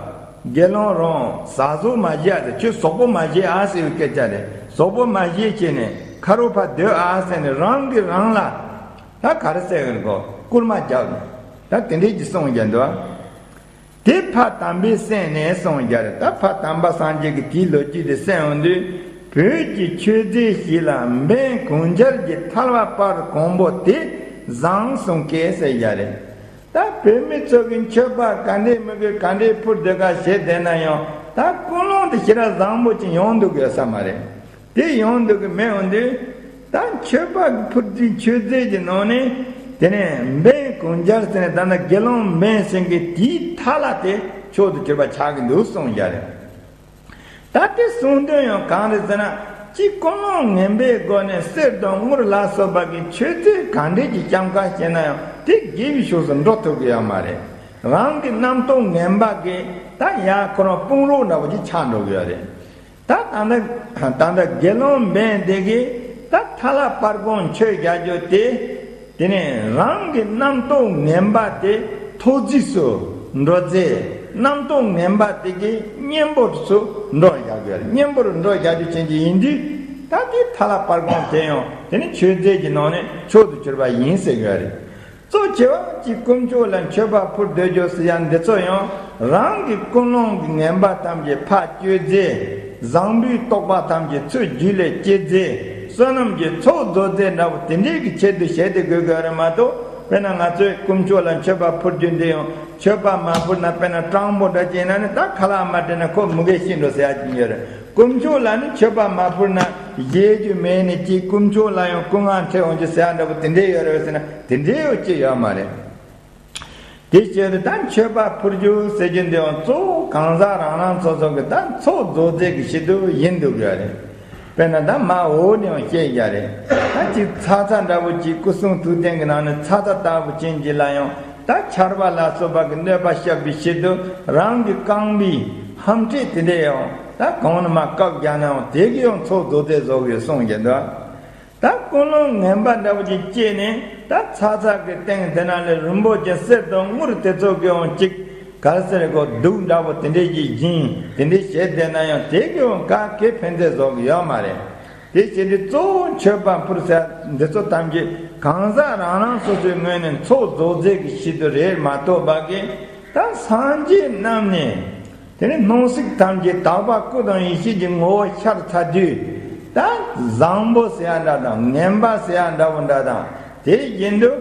དགེ་སློང་རང་ཟ་ཟོ་མ་བྱེད་ཟེར། ཁྱོད་ཟོག་པོ་མ་བྱེད་ཨ་ཟེར་བའི་སྐད་ཆ་རེད། ཟོག་པོ་མ་བྱེད་བྱས་ནས་ཁ་རོག་ཕར་སྡོད་ཨ་ཟེར་ནས། རང་གིས་རང་ལ་ད་ག་རེ་ཟེར་གི་རེད་གོ། སྐུལ་མ་རྒྱག། ད་དེ་འདྲས་ཀྱི་གསུངས་ཀྱི་འདུག་ཨ། དེ་ཕ་དམ་པའི་སེམས་ནས་གསུངས་ཀྱི་རེད། ད་ཕ་དམ་པ་སངས་རྒྱས་ཀྱིས་དེའི་ལོ་རྒྱུས་དེ་གསན་འོང་དུས། བོད་ཀྱི་མཆོད་རྫས་ཤིག་ལ་འབེན་གང་འབྱར་གྱི་ཐལ་བ་སྤར་གོང་པོ་དེ་བཟང་གསུང་གི་ཟེར་ཡ་རེད། ད་བོད་མི་ཚོ་གི་མཆོད་པ་ག་འདྲའི་མི་དགོས། ག་འདྲའི་ཕུལ་སྡོད་ག་བྱས་བསྡད་ན་ཡང་། ད་ཀུན་སློང་དེ་ཞེ་དྲག་བཟང་པོ་ཅིག་ཡོང་འདུག་ཡོད་ས་མ་རེད། དེ་ཡོང་འདུག་གི་མེད་འོང་དུས། ད་མཆོད་པ་གི་ཕུལ་རྫས་མཆོད་རྫས་ཀྱི་ནང་ནས། དེ་ནས་འབེན་གང་འབྱར་ཟེར་ནས། ད་ནི་དགེ་སློང་འབེན་ཟེར་མཁན་དེའི་ཐལ་བ་དེ་མཆོག་ཏུ་གྱུར་པ་ཆགས་ཀྱི་འདུག་གསུངས་ཀྱི་རེད། ད་དེ་གསུང་དོན་ཡང་གང་རེད་ཟེར་ན། གཅིག་ཀུན་སློང་ངན་པའི་སྒོ་ནས་གསེར་དང་དངུལ་ལ་སོགས་པ་གི་མཆོད་རྫས་ག་འདྲས་ཀྱི་སྐྱབས་ཁ་བྱས་ན་ཡང་། དེ་དགེ་བའི་ཕྱོགས་སུ་འགྲོ་ཐུབ་ཀྱི་ཡོད་མ་རེད། རང་གི་རྣམ་རྟོག་ངན་པ་གིས་ད་ཡར་ཁོ་རང་དཔུང་རོགས་འདྲ་པོ་ཅིག་ཆགས་འགྲོ་གི་ཡོད་རེད། ད་ད་ལྟ་ད་ལྟ་དགེ་སློང་འབེན་དེ་གིས་ད་ཐལ་བ་སྤར་གོང་མཆོད་བྱ་རྒྱུ་དེ། དེ་ནས་རང་གི་རྣམ་རྟོག་ངན་པ་དེ་ཐོག་བརྫིས་སུ་འགྲོ་རྫས། རྣམ་རྟོག་ངན་པ་དེ་གི་གཉེན་པོ་སུ་འགྲོ་བྱ་དགོས་རེད། གཉེན་པོར་འགྲོ་བྱ་རྒྱུ་ཅན་གྱི་ཡིན་དུས། ད་དེ་ཐལ་བ་སྤར་གོང་དེ་ཡང་དེ་ནི་མཆོད་རྫས་ཀྱི་ནང་ནས་མཆོག་ཏུ་གྱུར་པ་ཡིན་ཟེར་གི་རེད། གཙོ་ཆེ་བ་གཅིག་དཀོན་མཆོག་ལ་མཆོད་པ་ཕུལ་སྡོད་རྒྱུ་ཟེར་ཡ་འདི་ཚོ་ཡང་། རང་གི་ཀུན་སློང་གི་ངན་པ་ཐམས་ཅད་ཕར་གཅོད་རྫས། བཟང་པོའི་རྟོག་པ་ཐམས་ཅད་ཚུར་རྒྱུད་ལ་སྐྱེ་རྫས། བསོད་ནམས་ཀྱི་ཚོགས་རྫོགས་རྫས་འདྲ་པོ་དེ་འདྲའི་གི་ཆེད་དུ་བྱས་ཏེ་དགོས་དགོས་རེད་མ་གཏོགས། དཔེར་ན་ང་ཚོས་དཀོན་མཆོག་ལ་མཆོད་པ་ཕུལ་རྒྱུ་འདི་ཡང་། མཆོད་པ་མ་ཕུལ་ན་དཔེར་ན་སྤྲང་པོ་འདྲ་བྱས་ན་ནི། ད་ཁ་ལག་མ་སྤྲད་ན་ཁོ་མུ་གེ་ཤི་འགྲོ་ཟེར་ཡ་ཅིག་ཡོད་རེད། དཀོན་མཆོག་ལ་ནི་མཆོད་པ་མ་ཕུལ་ན་བཞེས་རྒྱུ་མེད་ནི་གཅིག་དཀོན་མཆོག་ལ་ཡང་སྐུ་ངལ་འཕྲད་འོང་རྒྱུ་ཟེར་ཡ་འདྲ་པོ་དེ་འདྲའི་ཡོད་རེད་ཟེར་ན། དེ་འདྲའི་ཡོད་ཅི་ཡོད་མ་རེད། དེ་བྱས་ཏེ་ད་མཆོད་པ་ཕུལ་རྒྱུ་ཟེར་རྒྱུ་འདི་ཡང་གཙོ་བོ་གང་ཟག་རང་རང་སོ་སོ་གི་ད་ཚོགས་རྫོགས་རྫས་ཀྱི་ཆེད་དུ་ཡིན་འདུག་ཡོད་རེད། དཔེར་ན་ད་མ་འོག་ནས་ཡང་བཤད་ཡ་རེད། ད་ཅིག་ཚ་ཚ་འདྲ་པོ་ཅིག་སྐུ་གསུང་ཐུགས་རྟེན་གྱི་ནང་ནས་ཚ་ཚ་ལྟ་བུ་ཅན་གྱི་ལ་ཡང་། ད་ཆར་པ་ལ་སོགས་པ་གི་གནོད་པ་བསྐྱབ་པའི་ཆེད་དུ་རང་གི་རྐང་པའི་ཧམ་ཁྲེ་དེ་འདྲས་ཡང་ད་གང་ན་མ་བཀབ་རྒྱག་ན་ཡང་དེ་གི་ཡང་ཚོགས་རྫོགས་རྫས་བཟོ་གི་གསུངས་ཀྱི་འདུག། ད་ཀུན་སློང་ངན་པ་འདྲ་པོ་ཅིག་སྐྱེས་ནས། ད་ཚ་ཚ་གི་སྟེང་དེ་ན་ལས་རིན་པོ་ཆེ་གསེར་དང་དངུལ་དེ་ཚོ་གི་ཡང་ཅིག་ག་རེ་ཟེར་གོ། གདུགས་འདྲ་པོ་དེ་འདྲས་ཀྱི་སྦྱིན། དེ་འདྲས་བྱས་བསྡད་ན་ཡང་དེ་གི་ཡང་ག་གེ་ཕན་ཐོགས་བཟོ་གི་ཡོད་མ་རེད། དེ་བྱས་ཏེ་གཙོ་བོ་མཆོད་པ་ཕུལ་ཟེར་འདི་ཚོ་ཐམས་ཅད་གང་ཟག་རང་རང་སོ་སོའི་ངོས་ནས་ཚོགས་རྫོགས་མཛད་ཀྱི་ཆེད་དུ་རེད་མ་གཏོགས་པ་གི། ད་སངས་རྒྱས་རྣམས་ནས་དེ་ནི་སྣང་སྲིད་ཐམས་ཅད་དག་པ་སྐུ་དང་ཡེ་ཤེས་ཀྱི་ངོ་བོ་ཤར་ཚར་དུས། ད་བཟང་པོ་ཟེར་ཡ་འདྲ་དང་ངན་པ་ཟེར་ཡ་འདྲ་བོ་འདྲ་དང་། དེ་བཞིན་དུ་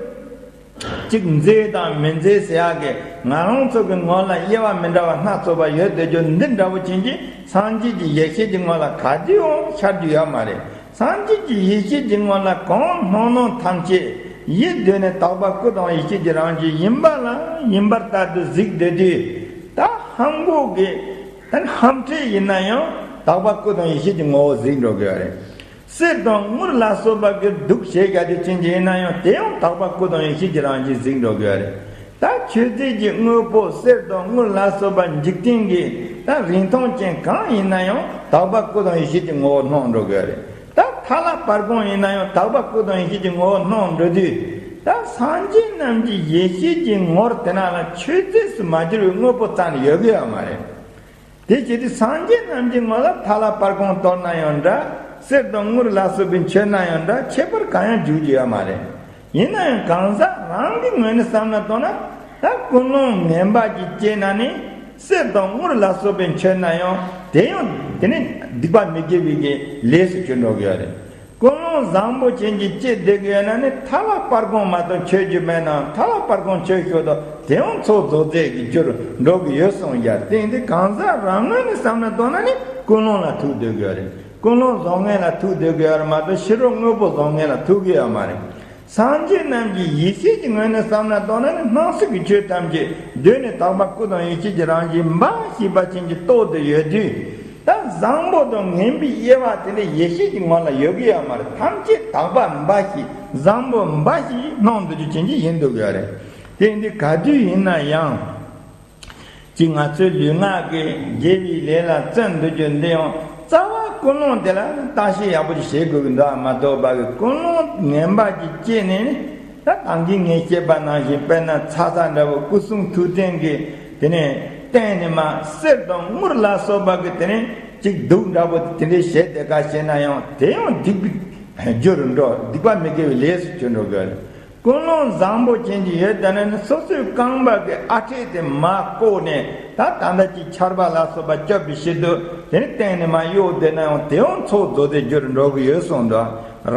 གཅིག་མཛེས་དང་མི་མཛེས་ཟེར་ཡག་གི་ང་རང་ཚོ་གི་ངོ་ལ་དབྱེ་བ་མི་འདྲ་བ་སྣ་ཚོགས་པ་ཡོད་བསྡད་རྒྱུ་འདི་འདྲ་བོ་ཅན་གྱི་སངས་རྒྱས་ཀྱི་ཡེ་ཤེས་ཀྱི་ངོ་ལ་ག་དུས་ཡང་ཤར་རྒྱུ་ཡོད་མ་རེད། སངས་རྒྱས་ཀྱི་ཡེ་ཤེས་ཀྱི་ངོ་ལ་གང་སྣང་སྣང་ཐམས་ཅད་ཡིད་གདོད་ནས་དག་པ་སྐུ་དང་ཡེ་ཤེས་ཀྱི་རང་བཞིན་ཡིན་པ་ལ་ཡིན་པར་ལྟར་དུ་གཟིགས་སྡོད་དུས། ད་ཧམ་གོ་གི་ད་ཧམ་ཁྲས་ཡིན་ན་ཡང་དག་པ་སྐུ་དང་ཡེ་ཤེས་ཀྱི་ངོ་བོ་གཟིགས་འགྲོ་དགོས་པ་རེད། གསེར་དང་དངུལ་ལ་སོགས་པ་གི་གདུགས་བྱས་བཞག་རྒྱུ་ཅན་གྱི་ཡིན་ན་ཡང་དེ་ཡང་དག་པ་སྐུ་དང་ཡེ་ཤེས་ཀྱི་རང་བཞིན་གཟིགས་འགྲོ་དགོས་པ་རེད། ད་མཆོད་རྫས་ཀྱི་དངོས་པོ་གསེར་དང་དངུལ་ལ་སོགས་པ་འཇིག་རྟེན་གྱི་ད་རིན་ཐང་ཅན་གང་ཡིན་ན་ཡང་དག་པ་སྐུ་དང་ཡེ་ཤེས་ཀྱི་ངོ་བོ་སྣང་འགྲོ་དགོས་པ་རེད། ད་ཐ་ལ་པར་གོང་ཡིན་ན་ཡང་དག་པ་སྐུ་དང་ཡེ་ཤེས་ཀྱི་ངོ་བོ་སྣང་འགྲོ་དུས། ད་སངས་རྒྱས་རྣམས་ཀྱི་ཡེ་ཤེས་ཀྱི་ངོར་དེ་ན་ལ་མཆོད་རྫས་སུ་མ་གྱུར་བའི་དངོས་པོ་རྩ་ནས་ཡོད་གི་ཡོད་མ་རེད། དེ་བྱས་ཏེ་སངས་རྒྱས་རྣམས་ཀྱི་ངོ་ལ་ཐ་ལ་པར་གོང་གཏོར་ན་ཡང་འདྲ། གསེར་དང་དངུལ་ལ་སོགས་པའི་མཆོད་ན་ཡང་འདྲ། ཁྱད་པར་གང་ཡང་འཇུག་རྒྱུ་ཡོད་མ་རེད། ཡིན་ན་ཡང་གང་ཟག་རང་གི་ངོས་ནས་བསམ་བློ་བཏང་ན། ད་ཀུན་སློང་ངན་པ་གྱི་སྐྱེས་ན་ནི་གསེར་དང་དངུལ་ལ་སོགས་པའི་མཆོད་ན་ཡང་དེ་ཡང་དེ་ནི་སྡིག་པ་མི་དགེ་བའི་གི་ལས་སུ་གྱུར་འགྲོ་གི་ཡོད་རེད། ཀུན་སློང་བཟང་པོ་ཅན་གྱི་སྐྱེས་བསྡད་ཀྱི་ཡོད་ན་ནི་ཐ་ལ་པར་གོང་མ་གཏོགས་མཆོད་རྒྱུ་མེད་ནའང་ཐ་ལ་པར་གོང་མཆོད་ཞོར་དུ་དེ་ཡང་ཚོགས་རྫོགས་མཛད་ཀྱི་རྒྱུར་འགྲོ་གི་ཡོད་གསུངས་ཡ། དེ་ཡིན་དུས་གང་ཟག་རང་ངོས་ནས་བསམ་བློ་བཏང་ན་ནི་ཀུན་སློང་ལ་ཐུག་སྡོད་ཀྱི་ཡོད་རེད། ཀུན་སློང་བཟང་ངན་ལ་ཐུག་སྡོད་ཀྱི་ཡོད་རེད་མ་གཏོགས་ཕྱི་རོལ་དངོས་པོ་བཟང་ངན་ལ་ཐུག་གི་ཡོད་མ་རེད། སངས་རྒྱས་རྣམས་ཀྱི་ཡེ་ཤེས་ཀྱི་ངོས་ནས་བསམ་བློ་བཏང་ན་ནི་སྣང་སྲིད་ཀྱི་ཆོས་ཐམས་ཅད་གདོད་ནས་དག་པ་སྐུ་དང་ཡེ་ཤེས་ཀྱི་རང་བཞིན་འབའ་ཞིག་པ་ཅན་གྱི་རྟོགས་ཏེ་ཡོད་དུས། ད་བཟང་པོ་དང་ངན་པའི་དབྱེ་བ་དེ་འདྲ་ཡེ་ཤེས་ཀྱི་ངོ་ལ་ཡོད་ཀྱི་ཡོད་མ་རེད། ཐམས་ཅད་དག་པ་འབའ་ཞིག་བཟང་པོ་འབའ་ཞིག་སྣང་འདོད་རྒྱུ་ཅན་གྱི་ཡིན་འདུག་ཡོད་རེད། དེ་འདི་ག་དུས་ཡིན་ན་ཡང་། ཅིག་ང་ཚོའི་ལུས་ངག་གི་དགེ་བའི་ལས་ལ་བརྩོན་འདུག་རྒྱུ་འདི་ཡང་རྩ་བ་ཀུན་སློང་དེ་ལ་བརྟག་དཔྱད་ཡག་པོ་ཅིག་བྱེད་དགོས་ཀྱི་འདུག་མ་གཏོགས་པ་གི་ཀུན་སློང་ངན་པ་ཅིག་སྐྱེས་ནས་ནི། ད་གང་གིས་ངས་བཤད་པ་ནང་བཞིན་དཔེར་ན་ཚ་ཚ་འདྲ་བོ་སྐུ་གསུང་ཐུགས་རྟེན་གྱི་དེ་ནས་སྟེང་ནས་མར་གསེར་དང་དངུལ་ལ་སོགས་པ་གི་དེ་ནས་ཅིག་གདུགས་འདྲ་བོ་དེ་འདྲའི་བྱས་དེ་ག་བྱས་ན་ཡང་དེ་ཡང་སྡིག་པའི་རྒྱུ་རུ་འགྲོ། སྡིག་པ་མི་དགེ་བའི་ལས་སུ་གྱུར་འགྲོ་གི་རེད། ཀུན་སློང་བཟང་པོ་ཅན་གྱི་ཡོད་དེ་ནས་ནི་སོ་སོའི་རྐང་པ་གི་ཨ་འཐས་དེ་མར་བཀོག་ནས་ད་ད་ལྟ་ཅིག་ཆར་པ་ལ་སོགས་པ་སྐྱོབ་པའི་ཕྱིར་དུ་དེ་ནས་སྟེང་ནས་མར་གཡོགས་བསྡད་ན་ཡང་དེ་ཡང་ཚོགས་རྫོགས་ཏེ་རྒྱུ་རུ་འགྲོ་གི་ཡོད་གསུངས་འདུག་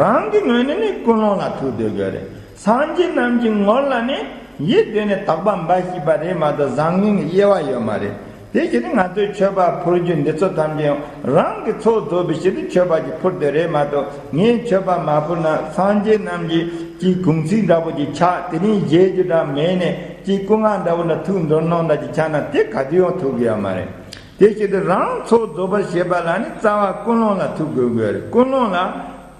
རང་གི་ངོས་ནས་ནི་ཀུན་སློང་ལ་ཐུག་སྡོད་དགོས་རེད། སངས་རྒྱས་རྣམས་ཀྱི་ངོ་ལ་ནི་ཡིད་གདོད་ནས་དག་པ་འབའ་ཞིག་པ་རེད་མ་གཏོགས་བཟང་ངན་གྱི་དབྱེ་བ་ཡོད་མ་རེད། དེ་བཞིན་ང་ཚོས་མཆོད་པ་ཕུལ་རྒྱུ་འདི་ཚོ་ཐམས་ཅད་ཡང་རང་གི་ཚོགས་རྫོགས་པའི་ཕྱིར་དུ་མཆོད་པ་ཅིག་ཕུལ་དེ་རེད་མ་གཏོགས། ངས་མཆོད་པ་མ་ཕུལ་ན་སངས་རྒྱས་རྣམས་ཀྱི་ཅིག་གུང་ཚིགས་འདྲ་པོ་ཅིག་ཆགས། དེ་རིང་བཞེས་རྒྱུ་འདྲ་མེད་ནས་ཅིག་སྐུ་ངལ་འདྲ་པོ་ལ་ཐུག་འདོད་སྣང་འདྲ་ཅིག་ཆགས་ན་དེ་ག་དུས་ཡང་ཐུག་གི་ཡོད་མ་རེད། དེ་བྱེད་དུས་རང་ཚོགས་རྫོགས་པར་བྱེད་པ་ལ་ནི་རྩ་བ་ཀུན་སློང་ལ་ཐུག་དགོས་དགོས་རེད། ཀུན་སློང་ལ་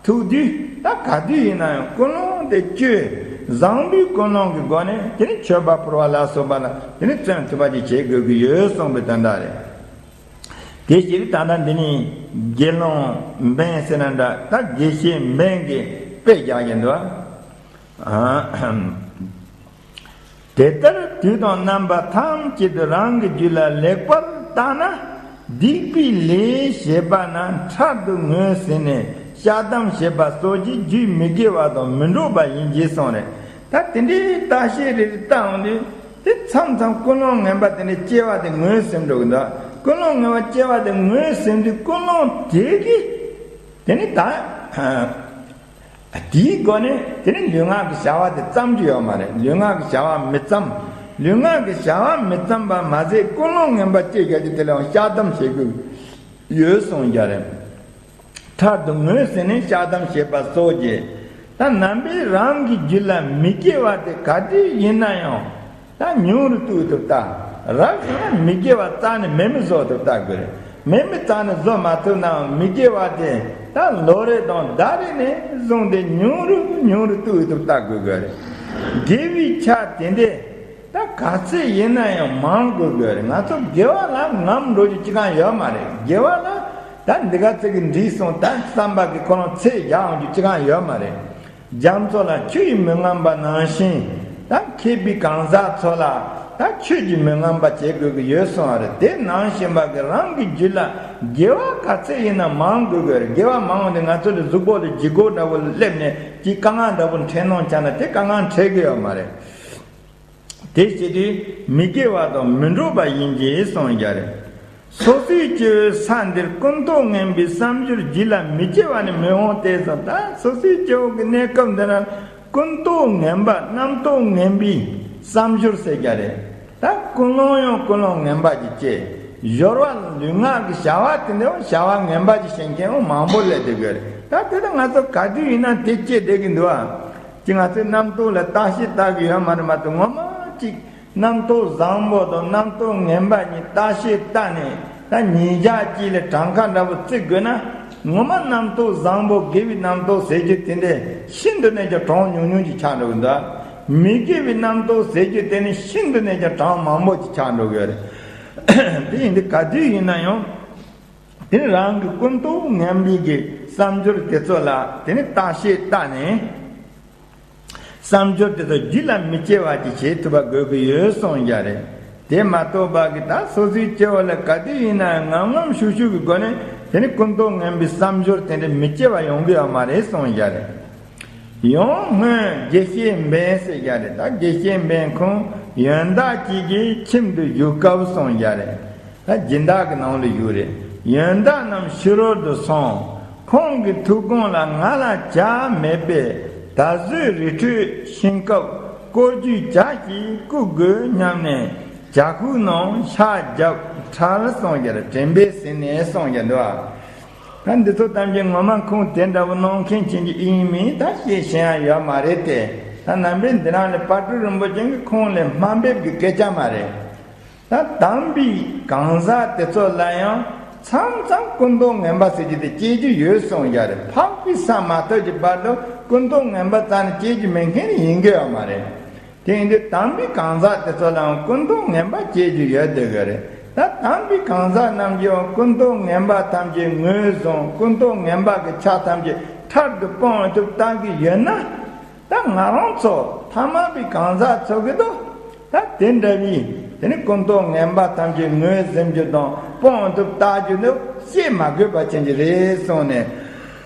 ཐུག་དུས་ད་ག་དུས་ཡིན་ན་ཡང་ཀུན་སློང་དེ་བཅོས། བཟང་པོའི་ཀུན་སློང་གི་སྒོ་ནས་དེ་ནི་མཆོད་པ་ཕུལ་བ་ལ་སོགས་པ་ལ་དེ་ནི་བརྩོན་ཐུབ་པ་ཅིག་བྱེད་དགོས་ཀྱི་ཡོད་གསུངས་པའི་དོན་དག་རེད། དེ་ཕྱིར་ད་ལྟ་འདི་ནི་དགེ་སློང་འབེན་ཟེར་ན་འདྲ། ད་དགེ་བཤེས་འབེན་གྱིས་དཔེ་རྒྱག་གིན་འདུག་དེ་ལྟར་དུས་དང་རྣམ་པ་ཐམས་ཅད་དུ་རང་གི་རྒྱུད་ལ་ལེགས་པར་བརྟགས་ན། སྡིག་པའི་ལས་བྱེད་པ་ན་ཕྲག་ཏུ་ངོས་ཟིན་ནས་བཤགས་སྡོམ་བྱེད་པ་སོགས་ཀྱི་རྒྱུད་མི་དགེ་བ་དང་མི་འགྲོགས་པ་ཡིན་ཞེས་གསུངས་རེད། ད་དེ་འདྲའི་བརྟག་དཔྱད་རེ་རེ་བལྟ་འོང་དུས་དེ་མཚམས་མཚམས་ཀུན་སློང་ངན་པ་དེ་འདྲའི་སྐྱེ་བ་དེ་ངོས་ཟིན་འགྲོ་གི་འདུག་ཀུན་སློང་ངན་པ་སྐྱེ་བ་དེ་ངོས་ཟིན་དུས་ཀུན་སློང་དེ་གིས་དེ་ནི་ད། དེའི་སྒོ་ནས་དེ་ནི་ལུས་ངག་གི་བྱ་བ་དེ་བརྩམ་རྒྱུ་ཡོད་མ་རེད། ལུས་ངག་གི་བྱ་བ་མི་བརྩམ། ལུས་ངག་གི་བྱ་བ་མི་བརྩམ་པ་མ་ཟད་ཀུན་སློང་ངན་པ་སྐྱེ་བཞག་རྒྱུ་དེ་ལའང་བཤགས་སྡོམ་བྱེད་དགོས་ཡོད་གསུངས་རྒྱུ་རེད། ཕྲག་ཏུ་ངོས་ཟིན་ནས་བཤགས་སྡོམ་བྱེད་པ་སོགས་ཀྱིས་ད་ནམ་པའི་རང་གི་རྒྱུད་ལ་མི་དགེ་བ་དེ་ག་དུས་ཡིན་ན་ཡང་། ད་ཉུང་རུ་གཏོང་ཐུབ་ད། རབ་བྱུང་ན་མི་དགེ་བ་རྩ་ནས་མེད་མི་བཟོ་ཐུབ་ད་དགོས་རེད། མེད་མི་རྩ་ནས་བཟོ་མ་ཐུབ་ནའང་མི་དགེ་བ་དེ་ད་ལོ་རེ་དང་ཟླ་རེ་ནས་བཟུང་སྟེ་ཉུང་རུ་ཉུང་རུ་གཏོང་ཐུབ་ད་དགོས་དགོས་རེད། དགེ་བའི་ཆ་དེ་འདྲས་ད་ག་ཚད་ཡིན་ན་ཡང་མང་དགོས་དགོས་རེད། ང་ཚོ་དགེ་བ་ལ་ངམ་འགྲོ་རྒྱུ་ཅི་གང་ཡོད་མ་རེད། དགེ་བ་ལ་ད་འདི་ག་ཚད་ཀྱི་འགྲིག་སོང་ད་བསམ་པ་གི་ཁོ་རང་ཚད་རྒྱག་འོང་རྒྱུ་ཅི་གང་ཡོད་མ་རེད། རྒྱ་མཚོ་ལ་ཆུ་ཡིས་མི་རྔམ་པ་ནང་བཞིན། ད་མཁས་པའི་གང་ཟག་ཚོ་ལ་ ད་ཆོས་ཀྱི་མི་ངན་པ་བྱེད་དགོས་ཀྱི་ཡོད་གསུངས་པ་རེད། དེ་ནང་བཞིན་པ་གི་རང་གི་རྒྱུད་ལ་དགེ་བ་ག་ཚད་ཡིན་ན་མང་དགོས་ཀྱི་རེད། དགེ་བ་མང་བ་དེ་ང་ཚོ་ལ་གཟུགས་པོ་ལ་ལྗིད་ཁོག་འདྲ་བོ་སླེབས་ནས་ཅིག་དཀའ་ངལ་འདྲ་བོ་འཕྲད་གནང་བྱས་ན་དེ་དཀའ་ངལ་འཕྲད་ཀྱི་ཡོད་མ་རེད། དེ་བྱེད་དུས་མི་དགེ་བ་དང་མི་འགྲོགས་པ་ཡིན་གྱི་གསུངས་ཀྱི་རེད། སོ་སོའི་སྐྱེ་བོའི་ས་འདིར་ཀུན་རྟོག་ངན་པའི་བསམ་སྦྱོར་རྒྱུད་ལ་མི་སྐྱེ་བ་ནི་མི་འོང་སྟེ་གསུངས། ད་སོ་སོའི་སྐྱེ་བོ་གི་གནས་སྐབས་འདི་ན་ཀུན་རྟོག་ངན་པ་རྣམ་རྟོག་ངན་པའི་བསམ་སྦྱོར་ཟེར་གྱི་རེད། ད་ཀུན་སློང་ཡང་ཀུན་སློང་ངན་པ་ཅིག་སྐྱེ། སྦྱོར་བ་ལུས་ངག་གི་བྱ་བ་དེ་འདྲ་བྱ་བ་ངན་པ་ཅིག་བྱེད་མཁན་ཡང་མང་པོ་སླེབས་བསྡད་ཀྱི་རེད། ད་དེ་ལ་ང་ཚོ་ག་དུས་ཡིན་ན་དེ་སྐྱེ་བསྡད་ཀྱི་འདུག་ཨ། ཅིག་ང་ཚོས་རྣམ་རྟོག་ལ་བརྟག་ཞིབ་བལྟ་གི་ཡོད་མ་རེད་མ་གཏོགས། ངོ་མ་ཅིག་རྣམ་རྟོག་བཟང་པོ་དང་རྣམ་རྟོག་ངན་པ་གཉིས་བརྟག་ཞིབ་བལྟ་ནས། ད་ཉིས་བརྒྱ་གཅིག་ལ་གྲངས་ཀ་འདྲ་པོ་བརྩི་དགོས་ན། ངོ་མ་རྣམ་རྟོག་བཟང་པོ་དགེ་བའི་རྣམ་རྟོག་ཟེར་རྒྱུ་དེ་འདྲ་ཤིན་ཏུ་ནས་ཀྱང་གྲངས་ཉུང་ཉུང་ཅིག་ཆགས་འགྲོ་གི་འདུག། མི་དགེ་བའི་རྣམ་རྟོག་ཟེར་རྒྱུ་དེ་ནི་ཤིན་ཏུ་ནས་ཀྱང་གྲངས་མང་པོ་ཅིག་ཆགས་འགྲོ་གི་ཡོད་རེད། དེ་ཡིན་དུས་ག་དུས་ཡིན་ན་ཡང་དེ་ནི་རང་གི་ཀུན་རྟོག་ངན་པའི་གི་བསམ་སྦྱོར་དེ་ཚོ་ལ་དེ་ནི་བརྟག་ཞིབ་བལྟ་ནས། བསམ་སྦྱོར་དེ་ཚོ་རྒྱུད་ལ་མི་སྐྱེ་བ་ཅིག་བྱེད་ཐུབ་པ་དགོས་ཀྱི་ཡོད་གསུངས་ཀྱི་རེད། དེ་མ་གཏོགས་པ་གི་ད་སོ་སོའི་སྐྱེ་བོ་ལ་ག་དུས་ཡིན་ན་ངམ་ངམ་ཤུགས་ཤུགས་ཀྱི་སྒོ་ནས་དེ་ནི་ཀུན་རྟོག་ངན་པའི་བསམ་སྦྱོར་དེ་འདྲ་མི་སྐྱེ་བ་ཡོང་གི་ཡོད་མ་རེད་གསུངས་ཀྱི་རེད། ཡང་སྔོན་དགེ་བཤེས་འབེན་ཟེར་གྱི་རེད། ད་དགེ་བཤེས་འབེན་ཁོང་ཡོན་བདག་ཅིག་གི་ཁྱིམ་དུ་བཞུགས་སྐབས་གསུངས་ཀྱི་རེད། ད་སྦྱིན་བདག་གི་ནང་ལ་བཞུགས་རེད། ཡོན་བདག་རྣམས་ཕྱི་རོལ་དུ་སོང་། ཁོང་གི་ཐུགས་དགོངས་ལ། ང་ལ་བྱ་མེད་པས་ད་གཟོད་རི་ཁྲོད་ཤིང་ཀུན་བསྐོར་རྒྱུའི་བྱ་ཞིག་བསྐུལ་དགོས་སྙམ་ནས་བྱ་ཁུག་ནང་ཕྱག་བརྒྱབ། ཁྲལ་གསུངས་ཀྱི་རེད། དྲན་པས་ཟིན་ནས་གསུངས་ཀྱི་འདུག། ད་འདི་ཚོ་ཐམས་ཅད་ངོ་མ་ཁོང་དེ་འདྲ་བོ་གནང་མཁན་ཅན་གྱི་ཨིན་མིན་ད་ཤེས་ཤེས་ཡ་ཡོད་མ་རེད་དེ། ད་ནམ་པའི་འདི་རང་ལས་དཔལ་སྤྲུལ་རིན་པོ་ཆེ་གིས་ཁོང་ལ་དམའ་འབེབས་ཀྱི་སྐད་ཆ་མ་རེད། ད་དམ་པའི་གང་ཟག་དེ་ཚོ་ལ་ཡང་མཚམས་མཚམས་ཀུན་རྟོག་ངན་པ་ཟེར་རྒྱུ་དེ་སྐྱེ་རྒྱུ་ཡོད་གསུངས་ཀྱི་རེད། འཕགས་པའི་ས་མ་ཐོབ་ཀྱི་བར་དུ་ཀུན་རྟོག་ངན་པ་རྩ་ནས་སྐྱེ་རྒྱུ་མེད་མཁན་ཡིན་གྱི་ཡོད་མ་རེད། དེ་ཡིན་དུས་དམ་པའི་གང་ཟག་དེ་ཚོ་ལའང་ཀུན་རྟོག་ངན་པ་སྐྱེ་རྒྱུ་ཡོད་བསྡད་ཀྱི་རེད། ད་དམ་པའི་གང་ཟག་རྣམས་ཀྱིས་ཀུན་རྟོག་ངན་པ་ཐམས་ཅད་ངོས་བཟུང་། ཀུན་རྟོག་ངན་པ་གི་ཆ་ཐམས་ཅད་ཁྲལ་དུ་སྤོང་ཐུབ་བཏང་གི་ཡོད་ན། ད་ང་རང་ཚོ་ཐ་མལ་པའི་གང་ཟག་ཚོ་གི་དོ། ད་དེ་འདྲ་བའི་དེ་ནི་ཀུན་རྟོག་ངན་པ་ཐམས་ཅད་ངོས་ཟིན་རྒྱུ་དང་སྤོང་ཐུབ་བཏང་རྒྱུ་ནི་བཤད་མ་དགོས་པ་ཅན་གྱི་རེད་གསུངས་ནས།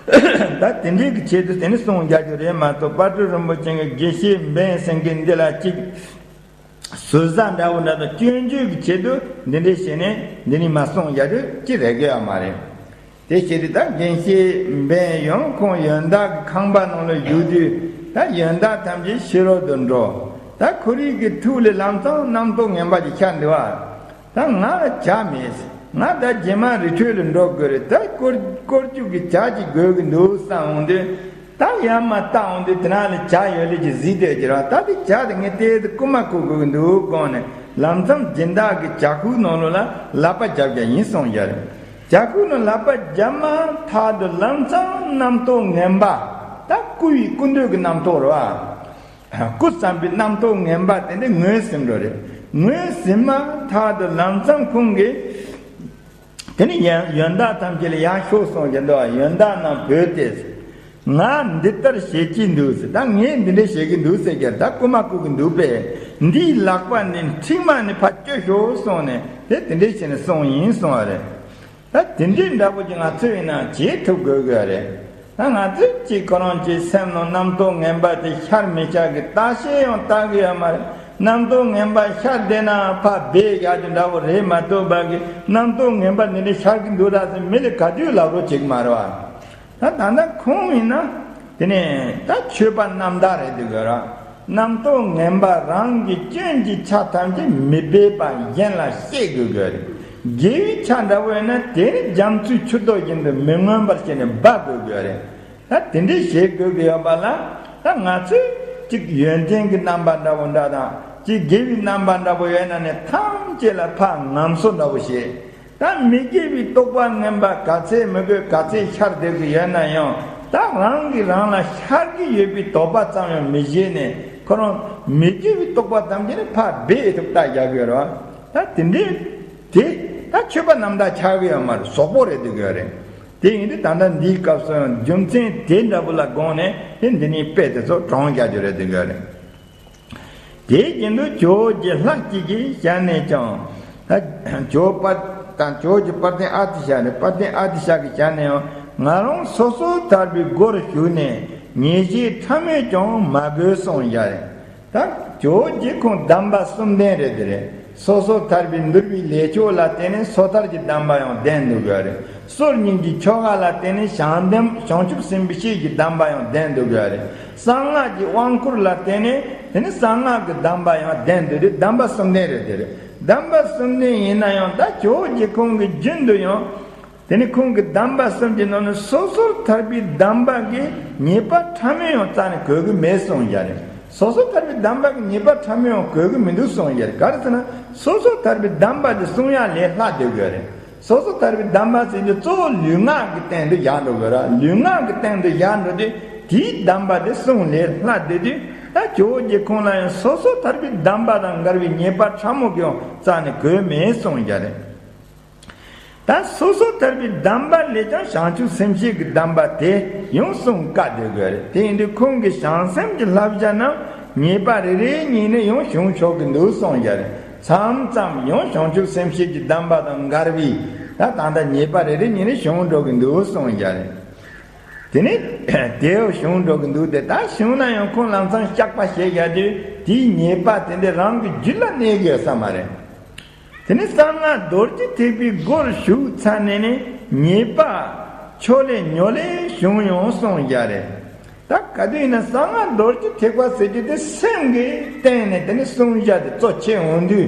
ད་དེ་འདྲའི་གི་ཆེད་དུ་དེ་ནི་གསུང་རྒྱག་རྒྱུ་རེད་མ་གཏོགས། དཔལ་སྤྲུལ་རིན་པོ་ཆེ་གི་དགེ་བཤེས་འབེན་ཟེར་མཁན་འདི་ལ་ཅིག་ཟུར་ཟ་འདྲ་བོ་འདྲ་དང་སྐྱོན་བརྗོད་ཀྱི་ཆེད་དུ་འདི་འདྲའི་བྱས་ནས་འདི་ནི་མ་གསུང་རྒྱག་རྒྱུ་ཅི་རེད་གི་ཡོད་མ་རེད། དེ་བྱས་ཏེ་ད་དགེ་བཤེས་འབེན་ཡང་ཁོང་ཡོན་བདག་གི་ཁང་པ་ནང་ལ་བཞུགས་དུས། ད་ཡོན་བདག་ཐམས་ཅད་ཕྱི་རོལ་དུ་འགྲོ། ད་ཁོ་རའི་གི་ཐུགས་ལ་ལམ་སང་རྣམ་རྟོག་ངན་པ་ཅིག་ཤར་འདུག་བ། ད་ང་ལ་བྱ་མེད། ང་ད་རྗེས་མ་རི་ཁྲོད་ལ་འགྲོ་དགོས་རེད། ད་སྐོར་སྐོར་རྒྱུག་གི་བྱ་ཅིག་དགོས་ཀྱི་འདུག་བསམ་འོང་དུས། ད་ཡར་མར་བལྟ་འོང་དུས་དེ་ན་ལ་བྱ་ཡོད་ལེ་ཅིག་གཟིགས་བསྡད་ཀྱི་རེད། ད་དེ་བྱ་དེ་ངས་བལྟས་ཏེ་རྐུ་མ་རྐུ་དགོས་ཀྱི་འདུག་དགོངས་ནས་ལམ་མཚམས་སྦྱིན་བདག་གི་བྱ་ཁུག་ནང་ལོགས་ལ་ལག་པ་རྒྱབ་རྒྱག་ཡིན་གསུངས་ཀྱི་རེད། བྱ་ཁུག་ནང་ལག་པ་རྒྱབ་མ་ཐག་ཏུ་ལམ་མཚམས་རྣམ་རྟོག་ངན་པ། ད་རྐུ་བའི་རྐུ་འདོད་ཀྱི་རྣམ་རྟོག་རེད་བ། རྐུ་བསམ་པའི་རྣམ་རྟོག་ངན་པ་དེ་འདྲ་ངོས་ཟིན་འགྲོ་རེད། ངོས་ཟིན་མ་ཐག་ཏུ་ལམ་མཚམས་ཁོང་གིས། དེ་ནི་ཡོན་ཡོན་བདག་ཐམས་ཅད་ལ་ཡར་ཤོག་གསུངས་ཀྱི་འདུག། ཡོན་བདག་རྣམས་བོས་ཏེ། ང་འདི་ལྟར་བྱེད་ཀྱི་འདུག་ཟེར། ད་ངས་འདི་འདྲ་བྱེད་ཀྱི་འདུག་ཟེར་གྱི་ད་རྐུ་མ་རྐུ་གི་འདུག་པས། འདིའི་ལག་པ་འདི་མཁྲིག་མ་ནས་ཕར་བཅོས་ཤོག་གསུངས་ནས་དེ་དེ་འདྲ་བྱས་ནས་གསུངས་ཡིན་གསུངས་པ་རེད། ད་དེ་འདྲའི་འདྲ་པོ་ཅིག་ང་ཚོས་ཡིན་ན་བྱེད་ཐུབ་དགོས་ཀྱི་རེད། ད་ང་ཚོས་ཅིག་ཁོ་རང་ཅིག་སེམས་ནང་རྣམ་རྟོག་ངན་པ་དེ་ཤར་མི་ཤར་གྱི་བརྟག་དཔྱད་ཡང་བལྟ་གི་ཡོད་མ་རེད། རྣམ་རྟོག་ངན་པ་ཤར་བསྡད་ན་ཕར་སྦས་བཞག་རྒྱུ་འདྲ་པོ་རེད་མ་གཏོགས། ཕར་གི་རྣམ་རྟོག་ངན་པ་འདི་འདྲ་ཤར་གི་འདུག་ད་ཟེར་མི་ལ་ག་དུས་ལབ་རོགས་བྱེད་ཀྱི་མ་རེད་བ། ད་ད་ལྟ་ཁོང་ཡིན་ན་དེ་ནས་ད་ཆོས་པ་རྣམ་དག་རེད་འདུག་གི་ར། རྣམ་རྟོག་ངན་པ་རང་གི་སྐྱོན་གྱི་ཆ་ཐམས་ཅད་མི་སྦས་པ་གཞན་ལ་བཤད་དགོས་ཀྱི་རེད། དགེ་བའི་ཆ་འདྲ་པོ་ཡོད་ན་དེ་ནི་རྒྱ་མཚོའི་ཆུ་རྡོ་བཞིན་དུ་མི་མངོན་པར་བྱས་ནས་སྦ་དགོས་ཀྱི་རེད། ད་དེ་འདྲའི་བྱེད་དགོས་ཀྱི་ཡོད་པ་ལ། ད་ང་ཚོས་གཅིག་ཡོན་ཏན་གྱི་རྣམ་པ་འདྲ་པོ་འདྲ་དང་གཅིག་དགེ་བའི་རྣམ་པ་འདྲ་པོ་ཡོད་ན་ནི་ཐམས་ཅད་ལ་ཕར་ངམ་སོ་འདྲ་པོ་བྱེད། ད་མི་དགེ་བའི་རྟོག་པ་ངན་པ་ག་ཚད་མི་དགོས་ག་ཚད་ཤར་བསྡད་ཀྱི་ཡོད་ན་ཡང་། ད་རང་གིས་རང་ལ་ཤར་གྱི་ཡོད་པའི་དོགས་པ་ཙམ་ཡང་མི་བཞེས་ནས་ཁོ་རང་མི་དགེ་བའི་རྟོག་པ་ཐམས་ཅད་ནི་ཕར་སྦས་ཐུབ་ལྟ་རྒྱག་གི་ཡོད་རེད་བ། ད་དེ་འདྲའི་དེ་ད་ཆོས་པ་རྣམ་དག་ཆགས་ཀྱི་ཡོད་མ་རེད། ཟོག་པོ་རེད་འདུག་གི་ཡོད་རེད། དེ་ཡིན་དུས་ད་ལྟ་འདིའི་སྐབས་སུ་ཡང་རྒྱུ་མཚན་དེ་འདྲ་པོ་ལ་དགོངས་ནས་དེ་འདི་ནས་དཔེ་དེ་ཚོ་དྲངས་རྒྱག་རྒྱུ་རེད་འདུག་གི་ཡོད་རེད། དེའི་རྒྱུན་དུ་ཇོ་བོ་རྗེ་ལྷ་གཅིག་གི་ཞལ་ནས་ཀྱང་། ད་ཇོ་བོ་དཔལ་དང་ཇོ་བོ་རྗེ་དཔལ་ལྡན་ཨ་ཏི་ཤ་རེད། དཔལ་ལྡན་ཨ་ཏི་ཤ་གི་ཞལ་ནས་ཡང་ང་རང་སོ་སོར་ཐར་པའི་སྒོར་ཞུགས་ནས་ཉེས་བྱས་ཕྲ་མོས་ཀྱང་མ་གོས་གསུངས་བཞག་རེད། ད་ཇོ་བོ་རྗེ་ཁོང་གདམས་པ་གསུམ་ལྡན་རེད་དེ་རེད། སོ་སོར་ཐར་པའི་འདུལ་བའི་ལས་ཆོག་ལ་བརྟེན་ནས་སོ་ཐར་གྱི་གདམས་པ་ཡང་ལྡན་འདུག་གི་རེད། སྲོལ་རྙིང་གི་ཆོ་ག་ལ་བརྟེན་ནས་བྱང་གདམས་བྱང་ཆུབ་སེམས་དཔའི་ཆོས་ཀྱི་གདམས་པ་ཡང་ལྡན་འདུག་གི་རེད། གསང་སྔགས་ཀྱི་དབང་བསྐུར་ལ་བརྟེན་ནས་དེ་ནི་གསང་སྔགས་ཀྱི་གདམས་པ་ཡང་ལྡན་འདུག་དེ་གདམས་པ་གསུམ་ལྡན་རེད་དེ་རེད། གདམས་པ་གསུམ་ལྡན་ཡིན་ན་ཡང་ད་ཇོ་བོ་རྗེ་ཁོང་གི་རྒྱུན་དུ་ཡང་། དེ་ནི་ཁོང་གི་གདམས་པ་གསུམ་གྱི་ནང་ནས་སོ་སོར་ཐར་པའི་གདམས་པ་གི་ཉེས་པ་ཕྲ་མོ་ཡང་རྩ་ནས་གོ་གི་མེད་གསུངས་བཞག་རེད། སོ་སོར་ཐར་པའི་གདམས་པ་གི་ཉེས་པ་ཕྲ་མོ་ཡང་གོ་གི་མི་འདུག་གསུངས་བཞག་རེད། ག་རེ་ཟེར་ན་སོ་སོར་ཐར་པའི་གདམས་པ་དེ་གསུང་ཡག་ལས་ལྷག་སྡོད་དགོས་རེད། སོ་སོར་ཐར་པའི་གདམས་པ་ཟེར་རྒྱུ་གཙོ་བོ་ལུས་ངག་གི་སྟེང་དུ་བཞག་འགྲོ་དགོས་ར། ལུས་ངག་གི་སྟེང་དུ་བཞག་འགྲོ་དུས་དེའི་གདམས་པ་དེ་གསུང་ལས་ལྷག་སྡོད་དུས་ད་ཇོ་བོ་རྗེ་ཁོང་ལ་ཡང་སོ་སོར་ཐར་པའི་གདམས་པ་དང་འགལ་བའི་ཉེས་པ་ཕྲ་མོ་གི་ཡང་རྩ་ནས་གོ་མེད་གསུངས་བཞག་རེད། ད་སོ་སོར་ཐར་པའི་གདམས་པ་ལས་ཀྱང་བྱང་ཆུབ་སེམས་བསྐྱེད་ཀྱི་གདམས་པ་དེ་ཡང་གསུང་དཀའ་སྡོད་དགོས་རེད། དེ་ཡིན་དུས་ཁོང་གི་བྱང་སེམས་ཀྱི་བསླབ་བྱ་རྣམས་ཉེས་པ་རེ་རེ་ཉིད་ནས་ཡང་བྱུང་ཆོག་གི་འདུག་གསུངས་བཞག་རེད། མཚམས་མཚམས་ཡང་བྱང་ཆུབ་སེམས་བསྐྱེད་ཀྱི་གདམས་པ་དང་འགལ་བའི་ད་ད་ལྟ་ཉེས་པ་རེ་རེ་ཉིད་ནས་བྱུང་འགྲོ་གི་འདུག་གསུངས་བཞག་རེད། དེ་ནས་དེ་བྱུང་འགྲོ་གི་འདུག་སྟེ། ད་བྱུང་ན་ཡང་ཁོང་ལམ་སང་བཤགས་པ་བྱེད་བཞག་དུས་དེའི་ཉེས་པ་དེ་འདྲ་རང་གི་རྒྱུད་ལ་གནས་ཀྱི་ཡོད་ས་མ་རེད། དེ་ནས་གསང་སྔགས་རྡོ་རྗེ་ཐེག་པའི་སྒོར་ཞུགས་ཚར་ནས་ནི་ཉེས་པ་ཕྱོགས་ལས་ཉོ་ལས་བྱུང་ཡང་གསུངས་བཞག་རེད། ད་ག་དུས་ཡིན་ན་གསང་སྔགས་རྡོ་རྗེ་ཐེག་པ་ཟེར་རྒྱུ་དེ་སེམས་ཀྱི་སྟེང་ནས་དེ་ནི་གསུང་བྱ་དེ་གཙོ་ཆེ་འོང་དུས་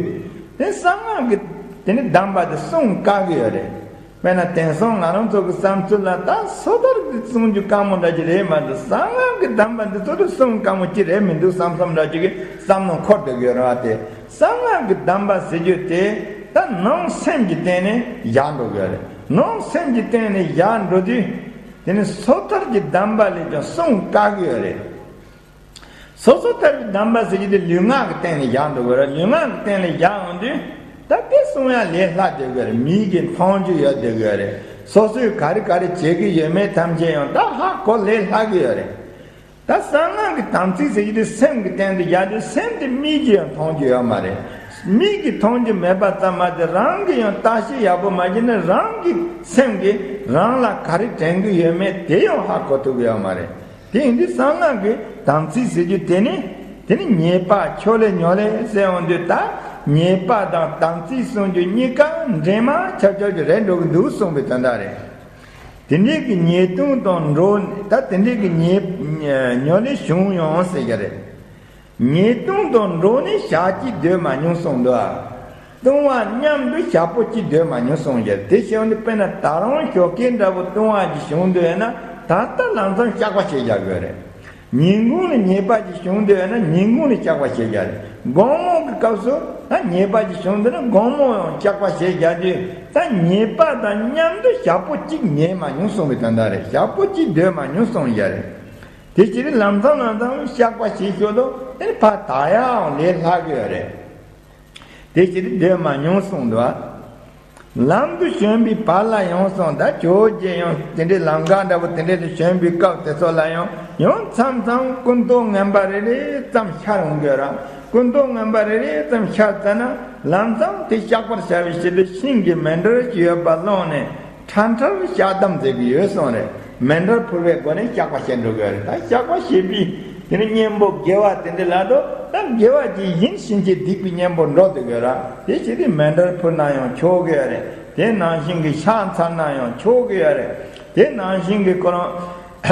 དེ་གསང་སྔགས་ཀྱི་དེ་ནི་གདམས་པ་དེ་གསུང་དཀའ་གི་ཡོད་རེད། དཔེར་ན་དེང་སང་ང་རང་ཚོ་གི་བསམ་ཚུལ་ལ་ད་སོ་ཐར་གྱི་གསུང་རྒྱུ་དཀའ་མོ་འདྲ་ཅིག་རེད་མ་གཏོགས་གསང་སྔགས་ཀྱི་གདམས་པ་འདི་ཚོ་དེ་གསུང་དཀའ་མོ་ཅིག་རེད་མི་འདུག་བསམ་བསམ་འདྲ་ཅིག་གི་བསམ་བློ་འཁོར་བསྡད་ཀྱི་ཡོད་རེད་བ། དེ་གསང་སྔགས་ཀྱི་གདམས་པ་ཟེར་རྒྱུ་དེ་ད་ནང་སེམས་ཀྱི་སྟེང་ནས་བཞག་འགྲོ་གི་ཡོད་རེད། ནང་སེམས་ཀྱི་སྟེང་ནས་བཞག་འགྲོ་དུས་དེ་ནི་སོ་ཐར་གྱི་གདམས་པ་ལས་ཀྱང་གསུང་དཀའ་གི་ཡོད་རེད། སོ་སོར་ཐར་པའི་གདམས་པ་ཟེར་གྱི་དེ་ལུས་ངག་གི་སྟེང་ནས་བཞག་འགྲོ་དགོས་རེད། ལུས་ངག་གི་སྟེང་ནས་བཞག་འོང་དུས་ད་དེ་གསུང་ཡག་ལས་སླ་སྡོད་དགོས་རེད། མིག་གིས་མཐོང་རྒྱུ་ཡོད་སྡོད་དགོས་རེད། སོ་སོས་ག་རེ་ག་རེ་བྱེད་ཀྱི་ཡོད་མེད་ཐམས་ཅད་ཡང་ད་ཧ་གོ་ལས་སླ་གི་ཡོད་རེད། ད་གསང་སྔགས་ཀྱི་དམ་ཚིག་ཟེར་གྱི་དེ་སེམས་ཀྱི་སྟེང་དུ་བཞག་དུས་སེམས་དེ་མིག་གིས་ཡང་མཐོང་རྒྱུ་ཡོད་མ་རེད། མིག་གིས་མཐོང་རྒྱུ་མེད་པ་ཙམ་མ་ཟད་རང་གིས་ཡང་བརྟག་དཔྱད་ཡག་པོ་མ་བྱས་ན་རང་གི་སེམས་ཀྱིས་རང་ལ་ག་རེ་དྲན་གྱི་ཡོད་མེད་དེ་ཡང་ཧ་གོ་ཐུབ་ཀྱི་ཡོད་མ་རེད། དེ་ཡིན་དུས་གསང་སྔགས་ཀྱི་དམ་ཚིག་ཟེར་རྒྱུ་དེ་ནི་དེ་ནི་ཉེས་པ་ཕྱོགས་ལས་ཉོ་ལས་ཟེར་འོང་དུས་ད་ཉེས་པ་དང་དམ་ཚིག་གསུང་རྒྱུ་གཉིས་ཀ་འདྲེས་མ་ཁྱབ་ཁྱབ་ཀྱི་རེད་འགྲོ་གི་འདུག་གསུངས་པའི་དོན་དག་རེད། དེ་འདྲའི་གི་ཉེས་ལྟུང་དང་འགྲོགས་ད་དེ་འདྲའི་གི་ཉེས་ཉོ་ལས་བྱུང་ཡང་ཟེར་གྱི་རེད། ཉེས་ལྟུང་དང་འགྲོགས་ནས་ཞག་གཅིག་སྡོད་མ་མྱོང་གསུངས་འདུག་ཨ། ལྟུང་བ་མཉམ་དུ་ཞག་པོ་གཅིག་སྡོད་མ་མྱོང་གསུངས་ཡོད། དེ་བྱས་ནས་དཔེར་ན་ད་རུང་ཞོགས་ཀས་འདྲ་བོ་ལྟུང་བ་ཅིག་བྱུང་འདུག་ཡོད་ན་ད་ལྟ་ལམ་སང་བཤགས་པ་བྱེད་བཞག་དགོས་རེད། ཉིན་གུང་ལ་ཉེས་པ་ཅིག་བྱུང་འདུག་ཡོད་ན་ཉིན་གུང་ལ་བཤགས་པ་བྱེད་བཞག་རེད། དགོང་མོ་གི་སྐབས་སུ་ད་ཉེས་པ་ཅིག་བྱུང་འདུག་ན་དགོང་མོ་ཡང་བཤགས་པ་བྱེད་བཞག་དུས་ད་ཉེས་པ་དང་མཉམ་དུ་ཞག་པོ་གཅིག་ཉལ་མ་མྱོང་གསུངས་པའི་དོན་དག་རེད། ཞག་པོ་གཅིག་སྡོད་མ་མྱོང་གསུངས་ཡོད་རེད། དེ་ཕྱིར་ལམ་སང་ལམ་སང་བཤགས་པ་བྱེད་ཞོར་དུ་དེ་ནི་ཕར་ད་ཡའང་ལས་སླ་གི་ཡོད་རེད། དེ་ཕྱིར་སྡོད་མ་མྱོང་གསུངས་འདུག་ཨ། ལམ་དུ་བྱོན་པའི་བར་ལ་ཡང་གསུངས། ད་ཇོ་བོ་རྗེ་ཡང་དེ་འདྲའི་ལམ་ཁ་འདྲ་བོ་དེ་འདྲའི་ལ་བྱོན་པའི་སྐབས་དེ་ཚོ་ལ་ཡང་ཡང་མཚམས་མཚམས་སྐུ་མདོག་ངན་པ་རེ་རེ་ཙམ་ཤར་འོང་གི་ཡོད་ར། སྐུ་མདོག་ངན་པ་རེ་རེ་ཙམ་ཤར་ཙ་ན་ལམ་སང་དེ་བཤགས་པར་བྱ་བའི་ཕྱིར་དུ་ཤིང་གི་མཎྜལ་ཅིག་ཡོད་པ་བླངས་ནས། ཁྲ་ཁྲར་བཤགས་གདམས་མཛད་ཀྱི་ཡོད་གསུངས་རེད། མཎྜལ་ཕུལ་བའི་སྒོ་ནས་བཤགས་པ་བྱེད་འགྲོ་གི་ཡོད་རེད། ད་བཤགས་པ་བྱེད་པའི་དེ་ནི་གཉེན་པོ་དགེ་བ་དེ་འདྲ་ལ་དོ་ད་དགེ་བ་ཅིག་ཡིན་ཕྱིན་ཆད་སྡིག་པའི་གཉེན་པོ་འགྲོ་འདོད་ཀྱི་ཡོད་ར། དེ་བྱས་ཏེ་མཎྜལ་ཕུལ་ན་ཡང་ཆོག་གི་ཡོད་རེད། དེ་ནང་བཞིན་གྱི་ཕྱག་འཚལ་ན་ཡང་ཆོག་གི་ཡོད་རེད། དེ་ནང་བཞིན་གྱི་ཁོ་རང་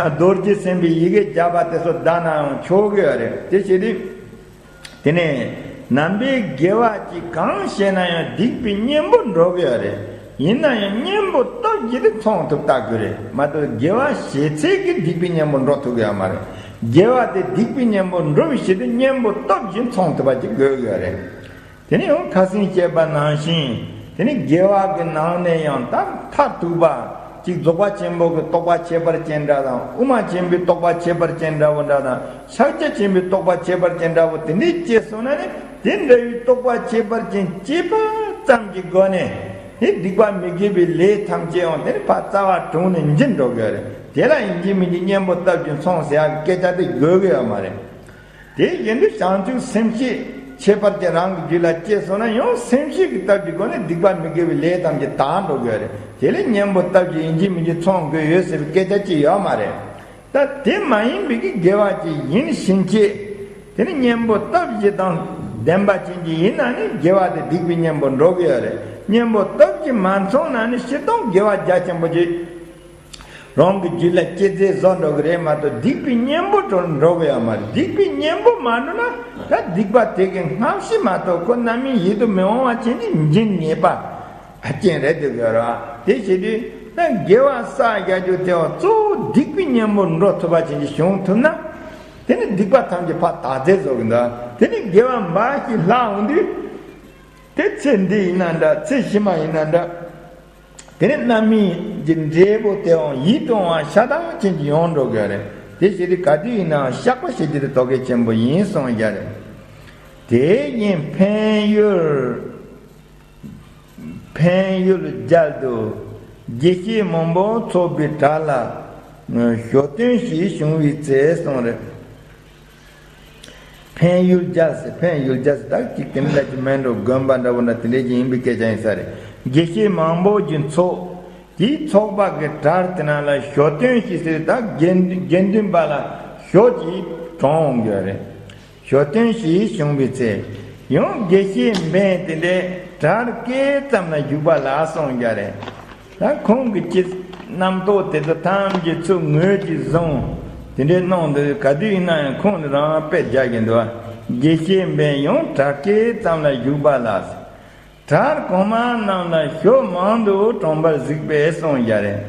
རྡོ་རྗེ་སེམས་དཔའི་ཡི་གེ་བརྒྱ་པ་དེ་ཚོ་བཟླས་ན་ཡང་ཆོག་གི་ཡོད་རེད། དེ་བྱས་ཏེ། དེ་ནས་ནང་པའི་དགེ་བ་ཅིག་གང་བྱས་ན་ཡང་སྡིག་པའི་གཉེན་པོ་འགྲོ་གི་ཡོད་རེད། ཡིན་ན་ཡང་གཉེན་པོ་སྟོབས་ཀྱིས་དེ་ཚོང་ཐུབ་ལྟ་དགོས་རེད་མ་གཏོགས་དགེ་བ་བྱེད་ཚད་ཀྱིས་སྡིག་པའི་གཉེན་པོ་འགྲོ་ཐུབ་ཀྱི་ཡོད་མ་རེད། དགེ་བ་དེ་སྡིག་པའི་གཉེན་པོ་འགྲོ་བའི་ཕྱིར་དུ་གཉེན་པོ་སྟོབས་ཀྱིས་ཚོང་ཐུབ་པ་ཅིག་དགོས་ཀྱི་ཡོད་རེད། དེ་ནས་ཡང་ཁ་སང་བཤད་པ་ནང་བཞིན་དེ་ནི་དགེ་བ་གི་ནང་ནས་ཡང་ད་མཐར་ཐུག་པ་ཅིག་རྫོགས་པ་ཆེན་པོ་གི་རྟོགས་པ་ཁྱད་པར་ཅན་འདྲ་དང་དབུ་མ་ཆེན་པོའི་རྟོགས་པ་ཁྱད་པར་ཅན་འདྲ་བོ་འདྲ་དང་། ཕྱག་རྒྱ་ཆེན་པོའི་རྟོགས་པ་ཁྱད་པར་ཅན་འདྲ་བོ་དེ་འདྲའི་སྐྱེས་སོང་ན་ནི་དེ་འདྲ་བའི་རྟོགས་པ་ཁྱད་པར་ཅན་སྐྱེས་པ་ཙམ་གྱི་སྒོ་ནས་དེ་སྡིག་པ་མི་དགེ་བའི་ལས་ཐམས་ཅད་ཡང་དེ་ནི་ཕར་རྩ་བ་དྲུངས་ནས་འཇིར་འགྲོ་གི་ཡོད་རེད། དེ་ལ་ཡིན་གཅིག་མིན་གཅིག་གཉེན་པོ་སྟོབས་ཀྱིས་ཚོང་ཟེར་ཡག་གི་སྐད་ཆ་དེ་དགོས་གི་ཡོད་མ་རེད། དེ་བཞིན་དུ་བྱང་ཆུབ་སེམས་བསྐྱེད་ཁྱད་པར་ཅན་རང་གི་རྒྱུད་ལ་སྐྱེས་སོང་ན་ཡང་སེམས་བསྐྱེད་ཀྱི་སྟོབས་ཀྱི་སྒོ་ནས་སྡིག་པ་མི་དགེ་བའི་ལས་ཐམས་ཅད་དག་འགྲོ་གི་ཡོད་རེད། དེ་ལས་གཉེན་པོ་སྟོབས་ཀྱིས་ཡིན་གཅིག་མིན་གཅིག་ཚོང་དགོས་ཡོད་ཟེར་བའི་སྐད་ཆ་ཅིག་ཡོད་མ་རེད། ད་དེ་མ་ཡིན་པའི་གི་དགེ་བ་ཅིག་ཡིན་ཕྱིན་ཆད། དེ་ནི་གཉེན་པོ་སྟོབས་བཞི་དང་ལྡན་པ་ཅན་གྱི་ཡིན་ན་ནི་དགེ་བ་དེ་སྡིག་པའི་གཉེན་པོ་འགྲོ་གི་ཡོད་རེད། གཉེན་པོ་སྟོབས་ཀྱིས་མ་ཚང་ན་ནི་སྤྱིར་བཏང་དགེ་བ་རྒྱ་ཆེན་པོ་ཅིག་རང་གི་རྒྱུད་ལ་སྐྱེད་ཚལ་བཟོ་འགྲོ་གི་རེད་མ་གཏོགས་སྡིག་པའི་གཉེན་པོ་འགྲོ་འགྲོ་གི་ཡོད་མ་རེད། སྡིག་པའི་གཉེན་པོ་མ་འགྲོ་ན་ད་སྡིག་པ་དེ་གི་སྔ་ཕྱི་མ་གཏོགས་ཁོ་རྣམ་སྨིན་ཡིད་དུ་མི་འོང་བ་བྱས་ནས་འབྱིན་ངེས་པ་རྐྱེན་རེད་འདུག་ཡོད་རེད་བ། དེ་བྱེད་དུས་ད་དགེ་བ་བསགས་རྒྱ་རྒྱུ་དེ་བ་གཙོ་བོ་སྡིག་པའི་གཉེན་པོ་འགྲོ་ཐུབ་པ་བྱས་ནས་བྱུང་ཐུབ་ན། དེ་ནི་སྡིག་པ་ཐམས་ཅད་ཕར་དག་ཚལ་བཟོ་གི་འདུག་དེ་ནི་དགེ་བ་འབའ་ཞིག་ལྷག་འོང་དུས། དེ་ཚེ་འདི་ཡིན་ན་འདྲ་ཚེ་ཕྱི་མ་ཡིན་ན་འདྲ། དེ་ནི་རྣམ་སྨིན་གྱི་འབྲས་བུ་དེའང་ཡིད་དུ་འོང་བ་ཤ་སྟག་ཅན་གྱི་ཡོང་འགྲོ་དགོས་རེད། དེ་བྱེད་དུས་ག་དུས་ཡིན་ནའང་བཤགས་པ་བྱེད་རྒྱུ་དེ་དོ་གལ་ཆེན་པོ་ཡིན་གསུངས་བཞག་རེད། དེ་བཞིན་ཕན་ཡོན་ཕན་ཡོན་བརྒྱད་དུ་དགེ་བཤེས་མང་པོ་ཚོགས་པའི་གྲལ་ལ་ཞོ་སྟོན་ཞིག་བྱུང་བའི་ཚེ་གསུངས་རེད། ཕན་ཡོན་བརྒྱད་ཟེར་ཕན་ཡོན་བརྒྱད་ཟེར་ད་ཅིག་དེ་འདྲ་ཅིག་མེད་འགྲོ་དགོན་པ་འདྲ་བོ་འདྲ་དེ་འདྲ་ཅིག་ཡིན་པའི་སྐད་ཆ་ཡིན་ས་རེད། དགེ་བཤེས་མང་པོ་གྱི་ཚོགས་དེའི་ཚོགས་པ་གི་གྲལ་དེ་ནང་ལ་ཞོ་སྟོན་ཞིག་ཟེར་ད་དགེ་དགེ་འདུན་པ་ལ་ཞོ་ཅིག་དྲངས་འོང་གི་རེད། ཞོ་སྟོན་ཞིག་བྱུང་བའི་ཚེ། ཡང་དགེ་བཤེས་འབངས་དེ་འདྲའི་གྲལ་སྐས་ཙམ་ལ་བཞུགས་པ་ལ་གསུངས་བཞག་རེད། ད་ཁོང་གི་ཅི་རྣམ་རྟོག་དེ་ཚོ་ཐམས་ཅད་ཚུར་ངོས་ཀྱིས་བཟུང་། དེ་འདྲའི་གནང་འདུག་ག་དུས་ཡིན་ན་ཡང་ཁོང་ནི་རང་དཔེ་རྒྱག་གིན་འདུག་དགེ་བཤེས་འབངས་ཡང་གྲལ་སྐས་ཙམ་ལ་བཞུགས་པ་ལ། གྲལ་གོང་མ་རྣམས་ལ་ཞོ་མང་དུ་དྲངས་པར་གཟིགས་པས་གསུངས་བཞག་རེད།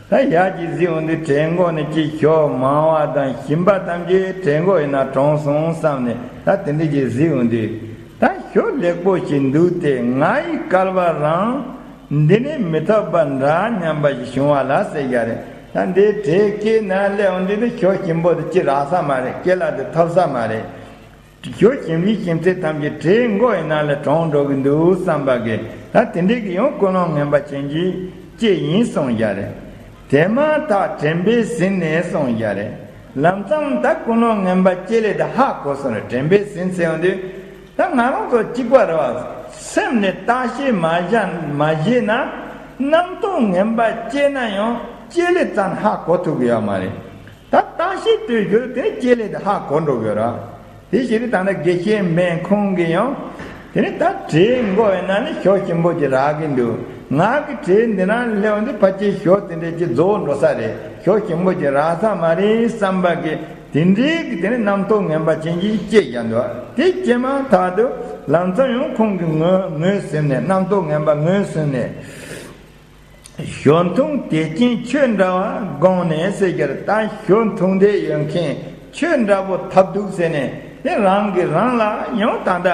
ད་ཡར་གྱི་གཟིགས་འོང་དུས་གྲལ་འགོ་ནས་ཀྱི་ཞོ་མང་བ་དང་ཞིམ་པ་ཐམས་ཅད་གྲལ་འགོ་ཡིན་ན་དྲངས་སོང་བསམ་ནས་ད་དེ་འདྲ་ཅིག་གཟིགས་འོང་དུས། ད་ཞོ་ལེགས་པོ་ཞིག་འདུག་སྟེ་ང་ཡི་སྐལ་བ་རང་འདི་ནས་མི་ཐོབ་པ་འདྲ་སྙམ་པ་ཞིག་བྱུང་བ་ལ་ཟེར་བཞག་རེད། ད་འདི་གྲལ་སྐས་ནས་སླེབས་འོང་དུས་ནི་ཞོ་ཞིམ་པོ་དེ་ཅི་རག་ས་མ་རེད། སྐེ་ལ་དེ་ཐོབ་ས་མ་རེད། ཞོ་ཞིམ་པའི་ཞིམ་ཚད་ཐམས་ཅད་གྲལ་འགོ་ཡི་ནང་ལ་གྲོངས་འགྲོ་གི་འདུག་བསམ་པ་གི་ད་དེ་འདྲའི་གི་ཡང་ཀུན་སློང་ངན་པ་ཅན་གྱི་སྐྱེས་ཡིན་གསུངས་བཞག་རེད། དེ་མ་ཐག་དྲན་པས་ཟིན་ནས་གསུངས་བཞག་རེད། ལམ་སང་ད་ཀུན་སློང་ངན་པ་སྐྱེས་ལས་ད་ཧ་གོ་སོང་རེད། དྲན་པས་ཟིན་ཟེར་ཡོང་དུས་ད་ང་རང་ཚོ་གཅིག་པ་རེད་བ། སེམས་ནས་བརྟག་དཔྱད་མ་བྱས་མ་བྱས་ན་རྣམ་རྟོག་ངན་པ་སྐྱེས་ན་ཡང་སྐྱེས་ལས་ཙམ་ཧ་གོ་ཐུབ་ཀྱི་ཡོད་མ་རེད། ད་བརྟག་དཔྱད་དུས་རྒྱུར་དེ་སྐྱེས་ལས་དེ་ཧ་གོ་འགྲོ་དགོས་ར། དེ་བཞིན་དུ་ད་ནི་དགེ་བཤེས་འབངས་ཁོང་གིས་ཡང་། དེ་ནི་ད་གྲལ་འགོ་ཡིན་ན་ནི་ཞོ་ཞིམ་པོ་ཅིག་རག་གིན་འདུག་ང་གི་གྲལ་འདི་ན་སླེབས་འདི་ཕལ་ཆེར་ཞོ་དེ་འདྲ་ཅིག་རྫོགས་འགྲོ་ས་རེད། ཞོ་ཞིམ་པོ་ཅིག་རག་ས་མ་རེད་བསམ་པ་གི་དེ་འདྲའི་གི་དེ་ནི་རྣམ་རྟོག་ངན་པ་ཅན་གྱིས་སྐྱེས་ཀྱང་འདུག་དེ་སྐྱེས་མ་ཐག་ཏུ་ལམ་སང་ཡང་ཁོང་གིས་ངོས་ངོས་ཟིན་ནས་རྣམ་རྟོག་ངན་པ་ངོས་ཟིན་ནས། ཞོ་འཐུང་དད་ཅན་ཁྱོད་འདྲ་བ་དགོངས་ནས་ཟེར་གྱི་རེད། ད་ཞོ་འཐུང་དད་ཡོད་མཁན་ཁྱོད་འདྲ་པོ་ཐབས་སྡུག་ཟེར་ནས་དེ་རང་གིས་རང་ལ་ཡང་ད་ལྟ་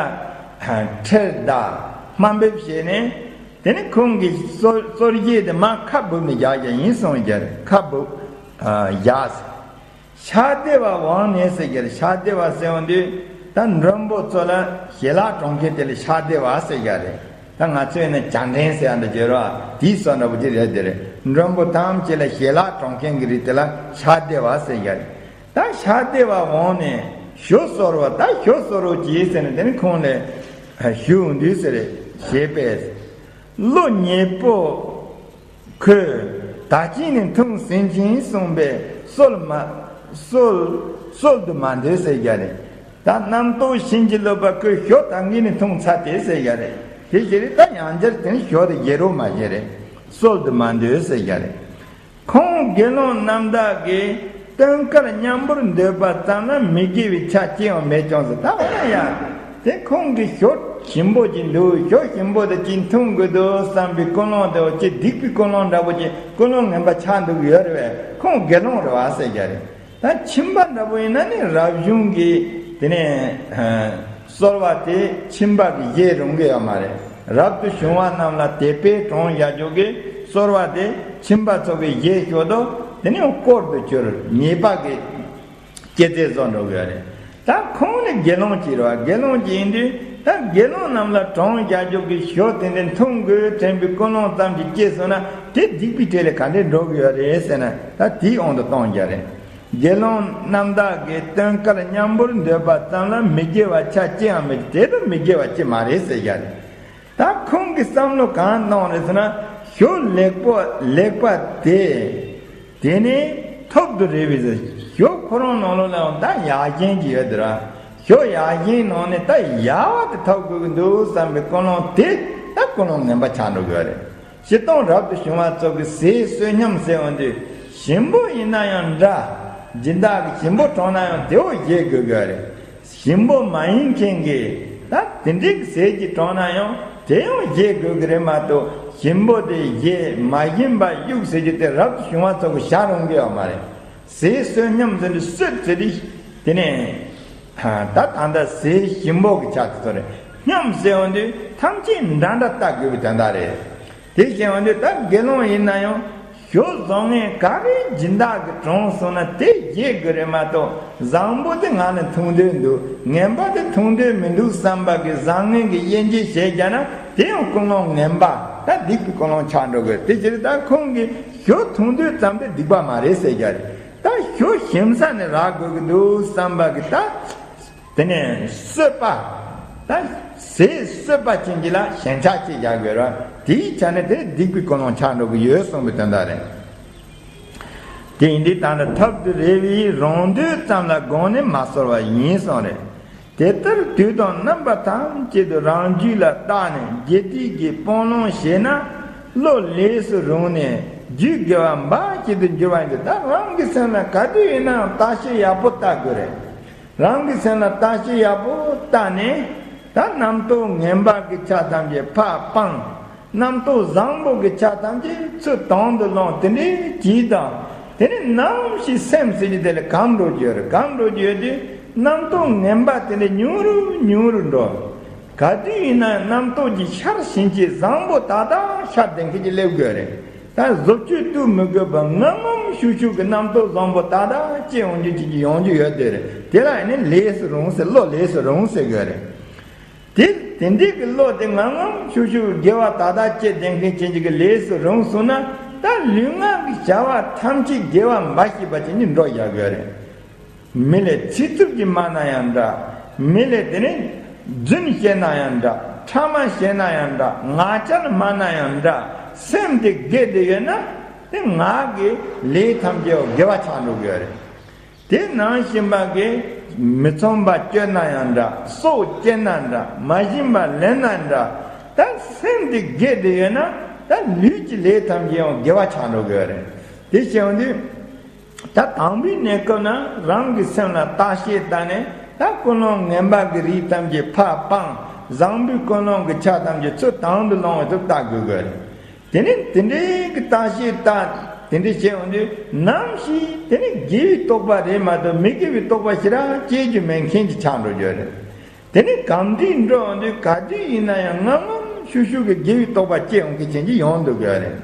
ཁྲེལ་དང་དམའ་འབེབས་བྱས་ནས་དེ་ནི་ཁོང་གི་གསོལ་གསོལ་རྒྱུ་དེ་མར་ཁ་སྦུབ་ནས་བཞག་བཞག་ཡིན་གསུངས་ཀྱི་རེད། ཁ་སྦུབ་བཞག་ཟེར། ཕྱག་བདེ་བ་འོང་ནས་ཟེར་གྱི་རེད། ཕྱག་བདེ་བ་ཟེར་འོང་དུས་ད་མགྲོན་པོ་ཚོ་ལ་ཞལ་ལག་དྲང་མཁན་དེ་ལ་ཕྱག་བདེ་བ་ཟེར་གྱི་རེད། ད་ང་ཚོས་ནི་བྱ་འདྲེན་ཟེར་ཡ་འདྲ་བརྗོད་རོགས་དེའི་བཟོ་འདྲ་པོ་ཅིག་རེད་དེ་རེད། མགྲོན་པོ་ཐམས་ཅད་ལ་ཞལ་ལག་དྲང་མཁན་གྱི་རིགས་དེ་ལ་ཕྱག་བདེ་བ་ཟེར་གྱི་རེད། ད་ཕྱག་བདེ་བ་འོང་ནས་ཞོ་གསོལ་བ་ད་ཞོ་གསོལ་རོགས་གྱིས་ཟེར་ནས་དེ་ནི་ཁོང་ལ་ཞུ་འོང་དུས་ཟེར་རེད་ཞེས་པས། བློ་ཉེས་པོ། ཁོས་ད་ཅི་ནས་འཐུང་ཟིན་ཅིང་གསུངས་པས་གསོལ་མ་གསོལ་གསོལ་དུ་མ་འདོད་ཟེར་གྱི་རེད། ད་རྣམ་རྟོག་ཕྱིན་ཅི་ལོག་པ་ཁོས་ཞོ་ད་གིན་ནས་འཐུང་ཚར་ཏེ་ཟེར་གྱི་རེད། དེ་ཞིག་རེད། ད་ཡང་བསྐྱར་དེ་ནི་ཞོ་དེ་བཞེས་རོགས་མ་བྱེད་རེད། གསོལ་དུ་མ་འདོད་ཟེར་གྱི་རེད། ཁོང་དགེ་སློང་རྣམ་དག་གིས་སྟོན་ཁར་མཉམ་པོར་འདོད་པ་ཙམ་ལ་མི་དགེ་བའི་ཆ་ཅི་ཡང་མེད་ཀྱང་ཟེར། ད་འོ་ན་ཡང་དེ་ཁོང་གིས་ཞོ་ཞིམ་པོ་ཅིག་འདུག་ཞོ་ཞིམ་པོ་དེ་ཅིག་འཐུང་དགོས་འདུག་བསམ་པའི་ཀུན་སློང་དེ་འོ་ཅི་སྡིག་པའི་ཀུན་སློང་འདྲ་པོ་ཅིག་ཀུན་སློང་ངན་པ་ཆགས་འདུག་ཡོད་རེད་པས། ཁོང་དགེ་སློང་རེད་བ་ཟེར་གྱི་རེད། ད་ཁྱིམ་པ་འདྲ་པོ་ཡིན་ན་ནི་རབ་བྱུང་གི་དེ་ནས་གསོལ་བ་དེ་ཁྱིམ་པ་གིས་བཞེས་རུང་གི་ཡོད་མ་རེད། རབ་ཏུ་བྱུང་བ་རྣམས་ལ་དད་པས་དྲང་བཞག་རྒྱུ་གི་གསོལ་བ་དེ་ཁྱིམ་པ་ཚོ་གིས་བཞེས་ཆོག་དོ། དེ་ནི་དཀོར་དུ་གྱུར་ཉེས་པ་གི་སྐྱེད་ཚལ་བཟོ་འགྲོ་གི་ཡོད་རེད། ད་ཁོང་ནི་དགེ་སློང་ཅིག་རེད་བ། དགེ་སློང་ཅིག་ཡིན་དུས་ད་དགེ་སློང་རྣམས་ལ་དྲང་བཞག་རྒྱུ་གི་ཞོ་དེ་འདྲ་འཐུང་དགོས་དྲན་པའི་ཀུན་སློང་ཙམ་ཅིག་སྐྱེས་སོང་ན་དེ་སྡིག་པའི་གྲས་ལ་ག་འདྲས་འགྲོ་གི་ཡོད་རེད་ཟེར་ན་ད་དེའི་དབང་དུ་གཏོང་རྒྱུ་རེད། དགེ་སློང་རྣམ་དག་གི་སྟོན་ཀར་མཉམ་པོར་འདོད་པ་ཙམ་ལ་མི་དགེ་བ་ཆ་ཅི་ཡང་མེད། དེ་དུ་མི་དགེ་བ་ཅི་མ་རེད་ཟེར་རྒྱུ་རེད། ད་ཁོང་གི་བསམ་བློ་གང་གནང་རེད་ཟེར་ན། ཞོ་ལེགས་པོ་ལེགས་པ་དེ། དེ་ནས་ཐོབ་ཏུ་རེ་བའི་ཟེར། ཞོ་ཁོ་རང་ནང་ལོགས་ལའང་ད་ཡག་ཞན་གྱི་ཡོད་དེ་ར། ཞོ་ཡག་ཞན་ནང་ནས་ད་ཡག་བ་དེ་ཐོབ་དགོས་ཀྱི་འདུག་བསམ་པའི་ཀུན་སློང་དེ་ད་ཀུན་སློང་ངན་པ་ཆགས་འགྲོ་གི་ཡོད་རེད། སྤྱིར་བཏང་རབ་ཏུ་བྱུང་བ་ཚོ་གི་ཟས་གསོལ་སྙམ་ཟེར་འོང་དུས། ཞིམ་པོ་ཡིན་ན་ཡང་འདྲ། སྦྱིན་བདག་གིས་ཞིམ་པོ་དྲངས་ན་ཡང་དེ་བོ་བཞེས་དགོས་ཀྱི་ཡོད་རེད། ཞིམ་པོ་མ་ཡིན་མཁན་གྱིས་ད་དེ་འདྲའི་ཟས་ཅིག་དྲངས་ན་ཡང་དེ་ཡང་བཞེས་དགོས་ཀྱི་རེད་མ་གཏོགས། ཞིམ་པོ་དེ་བཞེས་མ་ཞིམ་པ་གཡུག་ཟེར་རྒྱུ་དེ་རབ་ཏུ་བྱུང་བ་ཚོ་གི་བྱ་རུང་གི་ཡོད་མ་རེད། ཟས་གསོལ་སྙམ་ཟེར་དུས་གསོལ་ཟེར་དུས་དེ་ནས་ད་ད་ལྟ་ཟས་ཞིམ་པོ་གི་ཆ་དེ་ཚོ་རེད། སྙམ་ཟེར་འོང་དུས་ཐམས་ཅད་འདྲ་འདྲ་ལྟ་དགོས་པའི་དོན་དག་རེད། དེ་བཞིན་འོན་ཏེ་ད་དགེ་སློང་ཡིན་ན་ཡང་། ཞོ་བཟང་ངན་ག་རེ་སྦྱིན་བདག་གིས་དྲངས་སོང་ན་དེ་བཞེས་དགོས་རེད་མ་གཏོགས། བཟང་པོ་དེ་ང་ལ་འཐུང་འདོད་འདུག་ངན་པ་དེ་འཐུང་འདོད་མི་འདུག་བསམ་པ་གི་བཟང་ངན་གྱི་དབྱེ་འབྱེད་བྱས་བཞག་ན། དེ་ཡང་ཀུན་སློང་ངན་པ། ད་སྡིག་པའི་ཀུན་སློང་ཆགས་འགྲོ་གི། དེ་ཕྱིར་ད་ཁོང་གིས་ཞོ་འཐུང་འདོད་ཙམ་དེ་སྡིག་པ་མ་རེད་ཟེར་རྒྱུ་རེད། ད་ཞོ་ཞིམ་ས་ནས་རག་དགོས་ཀྱི་འདུག་བསམ་པ་གི་ད། དེ་ནས་གསོད་པ། ད་ཟས་གསོད་པ་ཅན་གྱི་ལ་ཞེན་ཆགས་ཅིག་རྒྱག་དགོས་ར། དེའི་ཆ་ནས་དེ་སྡིག་པའི་ཀུན་སློང་ཆགས་འགྲོ་གི་ཡོད་གསུངས་པའི་དོན་དག་རེད། དེ་ཡིན་དུས་ད་ནི་ཐབས་དུ་རེ་བའི་རང་འདོད་ཙམ་ལ་དགོངས་ནས་མ་གསོལ་བ་ཡིན་གསུངས་རེད། དེ་ལྟར་དུས་དང་རྣམ་པ་ཐམས་ཅད་དུ་རང་རྒྱུད་ལ་བརྟགས་ནས་དགེ་སྡིག་གི་སྤང་བླང་བྱས་ན། བློ་ལས་སུ་རུང་ནས་རྒྱུད་དགེ་བ་འབའ་ཞིག་ཏུ་འགྱུར་བ་ཡིན་དུས། ད་རང་གི་སེམས་ལ་ག་དུས་ཡིན་ནའང་བརྟག་དཔྱད་ཡག་པོ་བལྟ་དགོས་རེད། རང་གི་སེམས་ལ་བརྟག་དཔྱད་ཡག་པོ་བལྟས་ནས། ད་རྣམ་རྟོག་ངན་པ་གི་ཆ་ཐམས་ཅད་ཕར་སྤངས། རྣམ་རྟོག་བཟང་པོ་གི་ཆ་ཐམས་ཅད་ཚུར་དང་དུ་བླངས། དེ་འདྲའི་གྱིས་དང་། དེ་ནས་ནམ་ཞིག་སེམས་ཟེར་གྱི་དེ་ལ་གམ་འགྲོ་རྒྱུ་ཡོད་རེད། གམ་འགྲོ་རྒྱུ་ཡོད་དུས་རྣམ་རྟོག་ངན་པ་དེ་འདྲ་ཉུང་རུ་ཉུང་རུ་འགྲོ། ག་དུས་ཡིན་ན་རྣམ་རྟོག་གི་ཤར་ཕྱིན་ཆད་བཟང་པོ་ཏག་ཏག་ཤར་བསྡད་མཁན་གྱི་སླེབས་དགོས་རེད། ད་བཟོ་བཅོས་གཏུབ་མི་དགོས་པར་ངམ་ངམ་ཤུགས་ཤུགས་ཀྱི་རྣམ་རྟོག་བཟང་པོ་ཏག་ཏག་སྐྱེ་ཡོང་རྒྱུ་ཅིག་ཡོང་རྒྱུ་ཡོད་དེ་རེད། དེ་ལ་ཡིན་ནི་ལས་སུ་རུང་ཟེར། བློ་ལས་སུ་རུང་ཟེར་དགོས་རེད། དེ་དེ་འདྲའི་གི་བློ་དེ་ངམ་ངམ་ཤུགས་ཤུགས་དགེ་བ་ཏག་ཏག་སྐྱེ་བསྡད་མཁན་ཅན་ཅིག་གི་ལས་སུ་རུང་སོང་ན། ད་ལུས་ངག་གི་བྱ་བ་ཐམས་ཅད་དགེ་བ་འབའ་ཞིག་པ་ཅན་གྱི་འགྲོ་ཡག་དགོས་རེད། མི་ལ་ཚིག་རྩུབ་ཀྱིས་སྨྲ་ན་ཡང་འདྲ། མི་ལ་དེ་ནས་རྫུན་བཤད་ན་ཡང་འདྲ། ཕྲ་མ་བཤད་ན་ཡང་འདྲ། ངག་འཁྱལ་སྨྲ་ན་ཡང་འདྲ། སེམས་དེ་དགེ་དེ་ཡོད་ན། དེ་ངག་གི་ལས་ཐམས་ཅད་དགེ་བ་ཆགས་འགྲོ་གི་ཡོད་རེད། དེ་ནང་བཞིན་པ་གི་མི་ཚངས་པ་སྤྱོད་ན་ཡང་འདྲ། སྲོག་བཅད་ན་འདྲ། མ་བཞིན་པ་ལེན་ན་འདྲ། ད་སེམས་དེ་དགེ་དེ་ཡོད་ན། ད་ལུས་ཀྱི་ལས་ཐམས་ཅད་ཡང་དགེ་བ་ཆགས་འགྲོ་གི་ཡོད་རེད། དེ་བྱས་ཡོང་དུས། ད་དང་པོའི་གནས་སྐབས་ན་རང་གི་སེམས་ལ་བརྟག་དཔྱད་བལྟས་ནས། ད་ཀུན་སློང་ངན་པ་གི་རིགས་ཐམས་ཅད་ཕར་སྤངས། བཟང་པོའི་ཀུན་སློང་གི་ཆ་ཐམས་ཅད་ཚུར་དང་དུ་བླངས་པའི་ཐོག་བལྟ་དགོས་དགོས་རེད། དེ་ནས་དེ་འདྲའི་གི་བརྟག་དཔྱད་བལྟས། དེ་འདྲ་བྱས་ཡོང་དུས་ནམ་ཞིག་དེ་ནི་དགེ་བའི་རྟོག་པ་རེད་མ་གཏོགས་མི་དགེ་བའི་རྟོག་པ་ཞེ་དྲག་སྐྱེ་རྒྱུ་མེད་མཁན་ཅིག་ཆགས་འགྲོ་རྒྱུ་རེད། དེ་ནི་གམ་འདི་འགྲོ་ཡོང་དུས་ག་དུས་ཡིན་ན་ཡང་ངམ་ངམ་ཤུགས་ཤུགས་ཀྱི་དགེ་བའི་རྟོག་པ་སྐྱེ་ཡོང་མཁན་ཅན་ཅིག་ཡོང་འདུག་གི་རེད།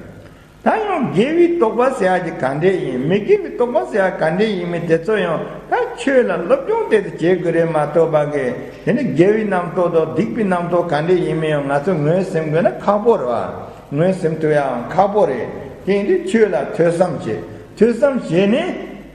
ད་ཡང་དགེ་བའི་རྟོག་པ་ཟེར་ཡག་ཅིག་ག་འདྲས་ཡིན། མི་དགེ་བའི་རྟོག་པ་ཟེར་ཡག་ག་འདྲས་ཡིན་མིན་དེ་ཚོ་ཡང་ད་ཆོས་ལ་སློབ་སྦྱོང་དེ་ཚོ་བྱེད་དགོས་རེད་མ་གཏོགས་པ་གི། དེ་ནི་དགེ་བའི་རྣམ་རྟོག་དང་སྡིག་པའི་རྣམ་རྟོག་ག་འདྲས་ཡིན་མིན་ཡང་ང་ཚོ་ངོས་ཟིན་དགོས་ན་ཁག་པོ་རེད་བ། ངོས་ཟིན་ཐུབ་ཡག་ཁག་པོ་རེད། དེ་ཡིན་དུས་ཆོས་ལ་ཐོས་བསམ་བྱེད། ཐོས་བསམ་བྱས་ནས་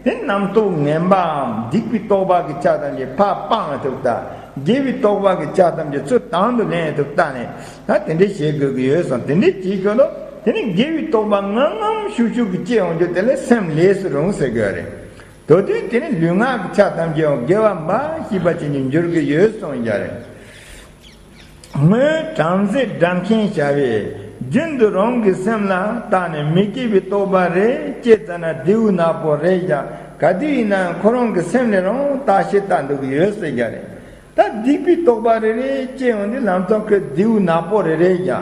དེ་རྣམ་རྟོག་ངན་པའམ་སྡིག་པའི་རྟོག་པ་གི་ཆ་ཐམས་ཅད་ཕར་སྤངས་ཐུབ་ད། དགེ་བའི་རྟོག་པ་གི་ཆ་ཐམས་ཅད་ཚུར་དང་དུ་ལེན་ཐུབ་ད་ནས། ད་དེ་འདྲས་བྱེད་དགོས་ཀྱི་ཡོད་སོང་། དེ་འདྲས་བྱེད་དགོས་ལོ། དེ་ནི་དགེ་བའི་རྟོག་པ་ངམ་ངམ་ཤུགས་ཤུགས་ཀྱིས་སྐྱེ་ཡོང་རྒྱུ་དེ་ལ་སེམས་ལས་སུ་རུང་ཟེར་དགོས་རེད། དོ་དུས་དེ་ནི་ལུས་ངག་གི་ཆ་ཐམས་ཅད་ཡང་དགེ་བ་འབའ་ཞིག་པ་ཅན་གྱི་འགྱུར་གྱི་ཡོད་གསུངས་ཡ་རེད། སྔོན་བྲམ་ཟེ་སྒྲ་མཁན་བྱ་བས་རྒྱུན་དུ་རང་གི་སེམས་ལ་བརྟགས་ནས་མི་དགེ་བའི་རྟོག་པ་རེ་སྐྱེས་ཙ་ན་རྡེའུ་ནག་པོ་རེད་ཀྱང་ག་དུས་ཡིན་ནའང་ཁོ་རང་གི་སེམས་ལ་རང་བརྟག་དཔྱད་བལྟ་འདུག་གི་ཡོད་ཟེར་ཡ་རེད། ད་སྡིག་པའི་རྟོག་པ་རེ་རེ་སྐྱེ་ཡོང་དུས་ལམ་སང་ཁོས་རྡེའུ་ནག་པོ་རེ་རེ་བཞག་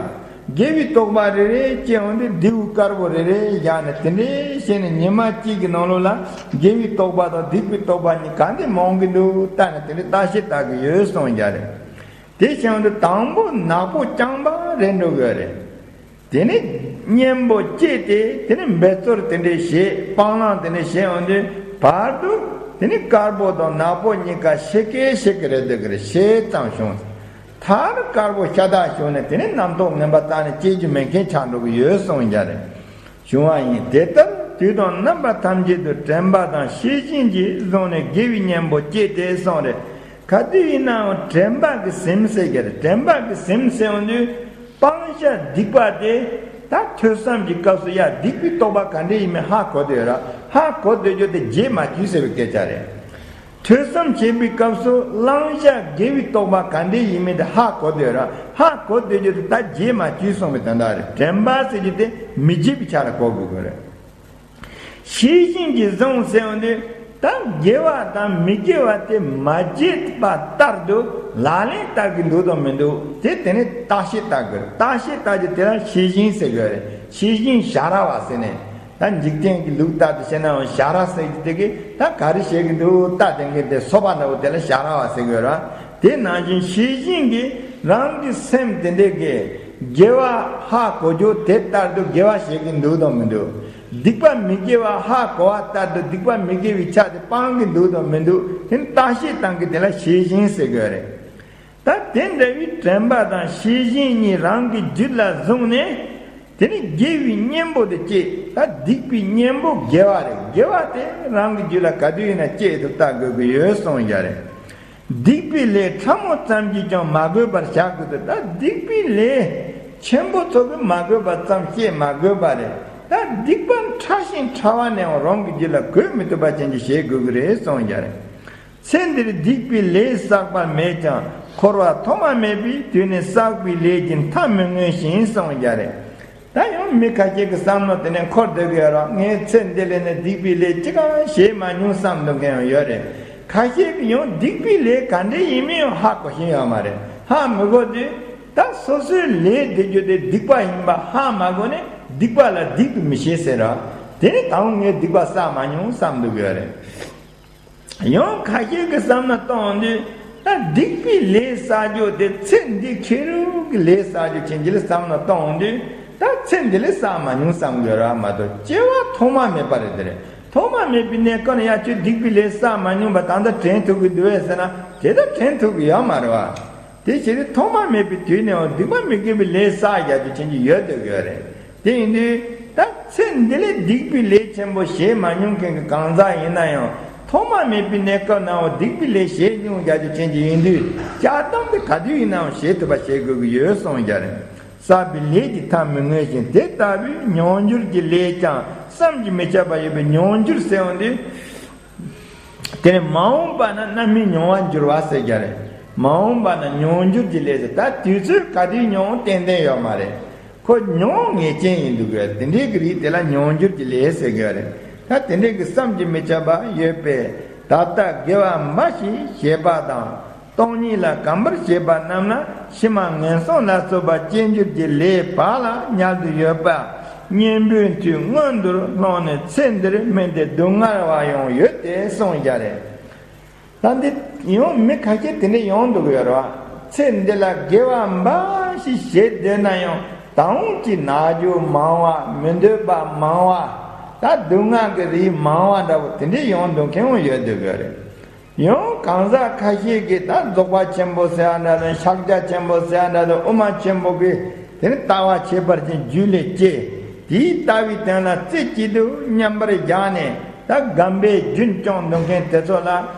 དགེ་བའི་རྟོག་པ་རེ་རེ་སྐྱེ་ཡོང་དུས་རྡེའུ་དཀར་པོ་རེ་རེ་བཞག་ནས་དེ་འདྲའི་བྱས་ནས་ཉི་མ་གཅིག་གི་ནང་ལོགས་ལ་དགེ་བའི་རྟོག་པ་དང་སྡིག་པའི་རྟོག་པ་གཉིས་ག་འདྲ་མང་གི་འདུག་བལྟས་ནས་དེ་འདྲའི་བརྟག་དཔྱད་བལྟ་གི་ཡོད་གསུངས་ཡ་རེད། དེ་བྱས་ཡོང་དུས་དང་པོ་ནག་པོ་རྐྱང་པ་རེད་འགྲོ་གི་ཡོད་རེད། དེ་ནས་གཉེན་པོ་སྐྱེས་ཏེ་དེ་ནས་འབད་རྩོལ་དེ་འདྲས་བྱེད། སྤང་བླང་དེ་འདྲས་བྱེད་ཡོང་དུས་བར་དུ་དེ་ནས་དཀར་པོ་དང་ནག་པོ་གཉིས་ཀ་ཕྱེད་ཀ་ཕྱེད་ཀ་རེད་འདུག་གི་རེད། ཕྱེད་ཙམ་བྱུང་། མཐར་དཀར་པོ་ཤ་སྟག་བྱུང་ནས་དེ་ནས་རྣམ་རྟོག་ངན་པ་རྩ་ནས་སྐྱེ་རྒྱུ་མེད་མཁན་ཆགས་འགྲོ་གི་ཡོད་གསུངས་ཡ་རེད། བྱུང་བ་ཡིན། དེ་ལྟར་ དུས་དང་རྣམ་པ་ཐམས་ཅད་དུ་དྲན་པ་དང་ཤེས་བཞིན་གྱིས་བཟུང་ནས་དགེ་བའི་གཉེན་པོ་སྐྱེས་ཏེ་གསུངས་རེད། ག་དུས་ཡིན་ནའང་དྲན་པ་གི་སེམས་ཟེར་གྱི་རེད། དྲན་པ་གི་སེམས་ཟེར་འོང་དུས་སྤང་བྱ་སྡིག་པ་དེ་ད་ཐོས་བསམ་གྱི་སྐབས་སུ་ཡ་སྡིག་པའི་རྟོག་པ་ག་འདྲ་ཡིན་མིན་ཧ་གོ་བསྡད་ཡོད་ར། ཧ་གོ་བསྡད་རྒྱུ་དེ་རྗེས་མ་གྱུས་ཟེར་བའི་སྐད་ཆ་རེད། ཐོས་བསམ་བྱེད་པའི་སྐབས་སུ་བླང་བྱ་དགེ་བའི་རྟོག་པ་ག་འདྲ་ཡིན་མིན་དེ་ཧ་གོ་བསྡད་ཡོད་ར། ཧ་གོ་བསྡད་རྒྱུ་དེ་ད་རྗེས་མ་གྱུས་གསུངས་པའི་དོན་དག་རེད། དྲན་པ་ཟེར་རྒྱུ་དེ་མི་བརྗེད་པའི་ཆ་ལ་གོ་དགོས་ཀྱི་རེད། ཤེས་བཞིན་གྱིས་བཟུང་ཟེར་བ་འདི་ད་དགེ་བ་དང་མི་དགེ་བ་དེ་མ་བརྗེད་པ་ལྟར་དུ་ལག་ལེན་བསྟར་གྱི་འདུག་དང་མི་འདུག་དེ་དེ་ནི་བརྟག་དཔྱད་བསྟར་དགོས། བརྟག་དཔྱད་བསྟར་རྒྱུ་དེ་ལ་ཤེས་བཞིན་ཟེར་དགོས་རེད། ཤེས་བཞིན་བྱ་ར་བ་ཟེར་ནས་ད་འཇིག་རྟེན་གྱི་ལུགས་ལྟར་དུ་བྱས་ནའང་བྱ་ར་ཟེར་གྱི་དེ་གིས་ད་ག་རེ་བྱེད་ཀྱི་འདུག་ལྟ་དེ་གིས་དེ་སོ་པ་འདྲ་བོ་དེ་ལ་བྱ་ར་བ་ཟེར་དགོས་ར། དེ་ནང་བཞིན་ཤེས་བཞིན་གྱིས་རང་གི་སེམས་དེ་འདྲས་ཀྱི་དགེ་བ་ཧ་གོ་རྒྱུ་དེ་ལྟར་དུ་དགེ་བ་བྱེད་ཀྱི་འདུག་དང་མི་འདུག་སྡིག་པ་མི་དགེ་བ་ཧ་གོ་བ་ལྟར་དུ་སྡིག་པ་མི་དགེ་བའི་ཆ་དེ་སྤང་གི་འདུག་དང་མི་འདུག་དེ་ནི་བརྟག་དཔྱད་བཏང་གི་དེ་ལ་ཤེས་བཞིན་ཟེར་དགོས་རེད། ད་དེ་འདྲ་བའི་དྲན་པ་དང་ཤེས་བཞིན་གཉིས་རང་གི་རྒྱུད་ལ་བཟུང་ནས་དེ་ནི་དགེ་བའི་གཉེན་པོ་དེ་སྐྱེས། ད་སྡིག་པའི་གཉེན་པོ་དགེ་བ་རེད། དགེ་བ་དེ་རང་གི་རྒྱུད་ལ་ག་དུས་ཡིན་ན་སྐྱེས་ཐུབ་ལྟ་དགོས་ཀྱི་ཡོད་གསུངས་ཡ་རེད། སྡིག་པའི་ལས་ཕྲ་མོ་ཙམ་གྱིས་ཀྱང་མ་གོས་པར་བྱ་དགོས་ཏེ། ད་སྡིག་པའི་ལས་ཆེན་པོ་ཚོ་གིས་མ་གོས་པ་ཙམ་བྱེད་མ་དགོས་པ་རེད། ད་སྡིག་པ་ཕྲ་ཞིང་ཕྲ་བ་ནས་ཡང་རང་གི་རྒྱུད་ལ་གོས་མི་ཐུབ་པ་ཅན་གྱི་བྱེད་དགོས་ཀྱི་རེད་གསུངས་ཀྱང་རེད། ཚེ་འདིར་སྡིག་པའི་ལས་བསགས་པ་མེད་ཀྱང་། འཁོར་བ་ཐོག་མ་མེད་པའི་དུས་ནས་བསགས་པའི་ལས་ཀྱི་མཐའ་མི་མངོན་ཞིང་གསུངས་ཀྱང་རེད། ད་ཡང་མི་ཁ་ཤས་ཀྱི་བསམ་བློ་དེ་ནས་འཁོར་སྡོད་ཀྱི་ཡོད་རེད། ངས་ཚེ་འདི་ལས་ནས་སྡིག་པའི་ལས་ཅི་གང་བྱེད་མ་མྱོང་བསམ་འདུག་མཁན་ཡང་ཡོད་རེད། ཁ་ཤས་ཀྱིས་ཡང་སྡིག་པའི་ལས་ག་འདྲ་ཡིན་མིན་ཡང་ཧ་གོ་བཞིན་ཡོད་མ་རེད། ཧ་མི་གོ་དུས་ད་སོ་སོའི་ལས་དེ་རྒྱུ་དེ་སྡིག་པ་ཡིན་པ་ཧ་མ་གོ་ནས་སྡིག་པ་ལ་སྡིག་ཏུ་མི་བྱེད་ཟེར་ར། དེ་ནི་ད་རུང་ངས་སྡིག་པ་བསགས་མ་མྱོང་བསམ་འདུག་གི་ཡོད་རེད། ཡང་ཁ་ཤས་ཀྱི་བསམ་ན་གཏོང་དུས་ད་སྡིག་པའི་ལས་བསགས་རྒྱུ་དེ་ཚེ་འདི་ཁེར་རོ་གི་ལས་བསགས་རྒྱུ་ཅན་གྱི་ལས་བསམ་ན་གཏོང་དུས་ད་ཚེ་འདི་ལས་བསགས་མ་མྱོང་བསམ་དགོས་ར་མ་གཏོགས་སྐྱེ་བ་ཐོག་མ་མེད་པ་རེད། དེ་རེད། ཐོག་མ་མེད་པའི་གནས་སྐབས་ནས་ཡ་ཁྱོད་སྡིག་པའི་ལས་བསགས་མ་མྱོང་པ་ད་ལྟ་དྲན་ཐུབ་ཀྱི་འདུག་བས་ཟེར་ན་དེ་ད་དྲན་ཐུབ་ཀྱི་ཡོད་མ་རེད་བ། དེ་བྱས་ཏེ་ཐོག་མ་མེད་པའི་དུས་ནས་ཡང་སྡིག་པ་མི་དགེ་བའི་ལས་བསགས་རྒྱུ་ཅན་གྱི་ཡོད་དེ་དགོས་རེད། དེ་ཡིན་དུས་ད་ཚེ་འདི་ལས་སྡིག་པའི་ལས་ཆེན་པོ་བྱེད་མ་མྱོང་མཁན་གྱི་གང་ཟག་ཡིན་ན་ཡང་ཐོག་མ་མེད་པའི་གནས་སྐབས་ནའང་སྡིག་པའི་ལས་བྱེད་མྱོང་རྒྱུ་ཅན་གྱི་ཡིན་དུས་བསྐྱར་ལྡང་དེ་ག་དུས་ཡིན་ནའང་བྱེད་ཐུབ་པ་བྱེད་དགོས་ཀྱི་ཡོད་གསུངས་ཀྱང་རེད། བསགས་པའི་ལས་ཀྱི་མཐའ་མི་མངོན་ཞིང་། དེ་ལྟ་བུའི་མྱོང་འགྱུར་གྱི་ལས་ཀྱང་བསམ་གྱིས་མི་ཁྱབ་པ་ཡོད་པའི་མྱོང་འགྱུར་ཟེར་བ་འདི། དེ་ནས་མ་འོངས་པ་ན་རྣམ་སྨིན་མྱོང་བར་འགྱུར་བ་ཟེར་རྒྱུ་རེད། མ་འོངས་པ་ན་མྱོང་འགྱུར་གྱི་ལས་ཟེར། ད་དུས་ཚོད་ག་དུས་མྱོང་ཏན་ཏན་ཡོད་མ་རེད། ཁོ་མྱོང་ངེས་ཅན་ཡིན་འདུག་གས། དེ་འདྲའི་གི་རིགས་དེ་ལ་མྱོང་འགྱུར་གྱི་ལས་ཟེར་གྱི་རེད། ད་དེ་འདྲའི་གི་བསམ་གྱིས་མི་ཁྱབ་པ་ཡོད་པས་ད་ལྟ་དགེ་བ་འབའ་ཞིག་བྱེད་པ་དང་། སྟོང་ཉིད་ལ་གོམས་པར་བྱེད་པ་རྣམས་ལ་ཕྱི་མ་ངན་སོང་ལ་སོགས་པ་སྐྱེ་འགྱུར་གྱི་ལས་བག་ལ་ཉལ་དུ་ཡོད་པ་གཉེན་པོའི་མཐུས་སྔོན་དུ་སློང་ནས་ཚེ་འདིར་སྨིན་ཏེ་སྡུག་བསྔལ་བ་ཡང་ཡོད་དེ་གསུངས་ཀྱང་རེད། ད་འདི་ཡང་མི་ཁ་ཤས་དེ་འདྲ་ཡོང་འདུག་ཡོད་རེད་བ། ཚེ་འདི་ལ་དགེ་བ་འབའ་ཞིག་བྱེད་བསྡད་ན་ཡང་ད་འོང་གི་ན་རྒྱུ་མང་བ། མི་འདོད་པ་མང་བ། ད་སྡུག་བསྔལ་གྱི་རིགས་མང་བ་འདྲ་བོ་དེ་འདྲ་ཡོང་འདུག་མཁན་ཡང་ཡོད་འདུག་ཡོད་རེད། ཡང་གང་ཟག་ཁ་ཤས་ཀྱིས་ད་རྫོགས་པ་ཆེན་པོ་ཟེར་ཡ་འདྲ་དང་ཕྱག་རྒྱ་ཆེན་པོ་ཟེར་ཡ་འདྲ་དང་དབུ་མ་ཆེན་པོ་གི་དེ་ནི་ལྟ་བ་ཁྱད་པར་ཅན་རྒྱུད་ལས་སྐྱེས། དེའི་ལྟ་བའི་དོན་ལ་རྩེ་གཅིག་ཏུ་མཉམ་པར་བཞག་ནས་ད་དགོན་པའི་རྒྱུན་སྐྱོང་འདུག་མཁན་དེ་ཚོ་ལ་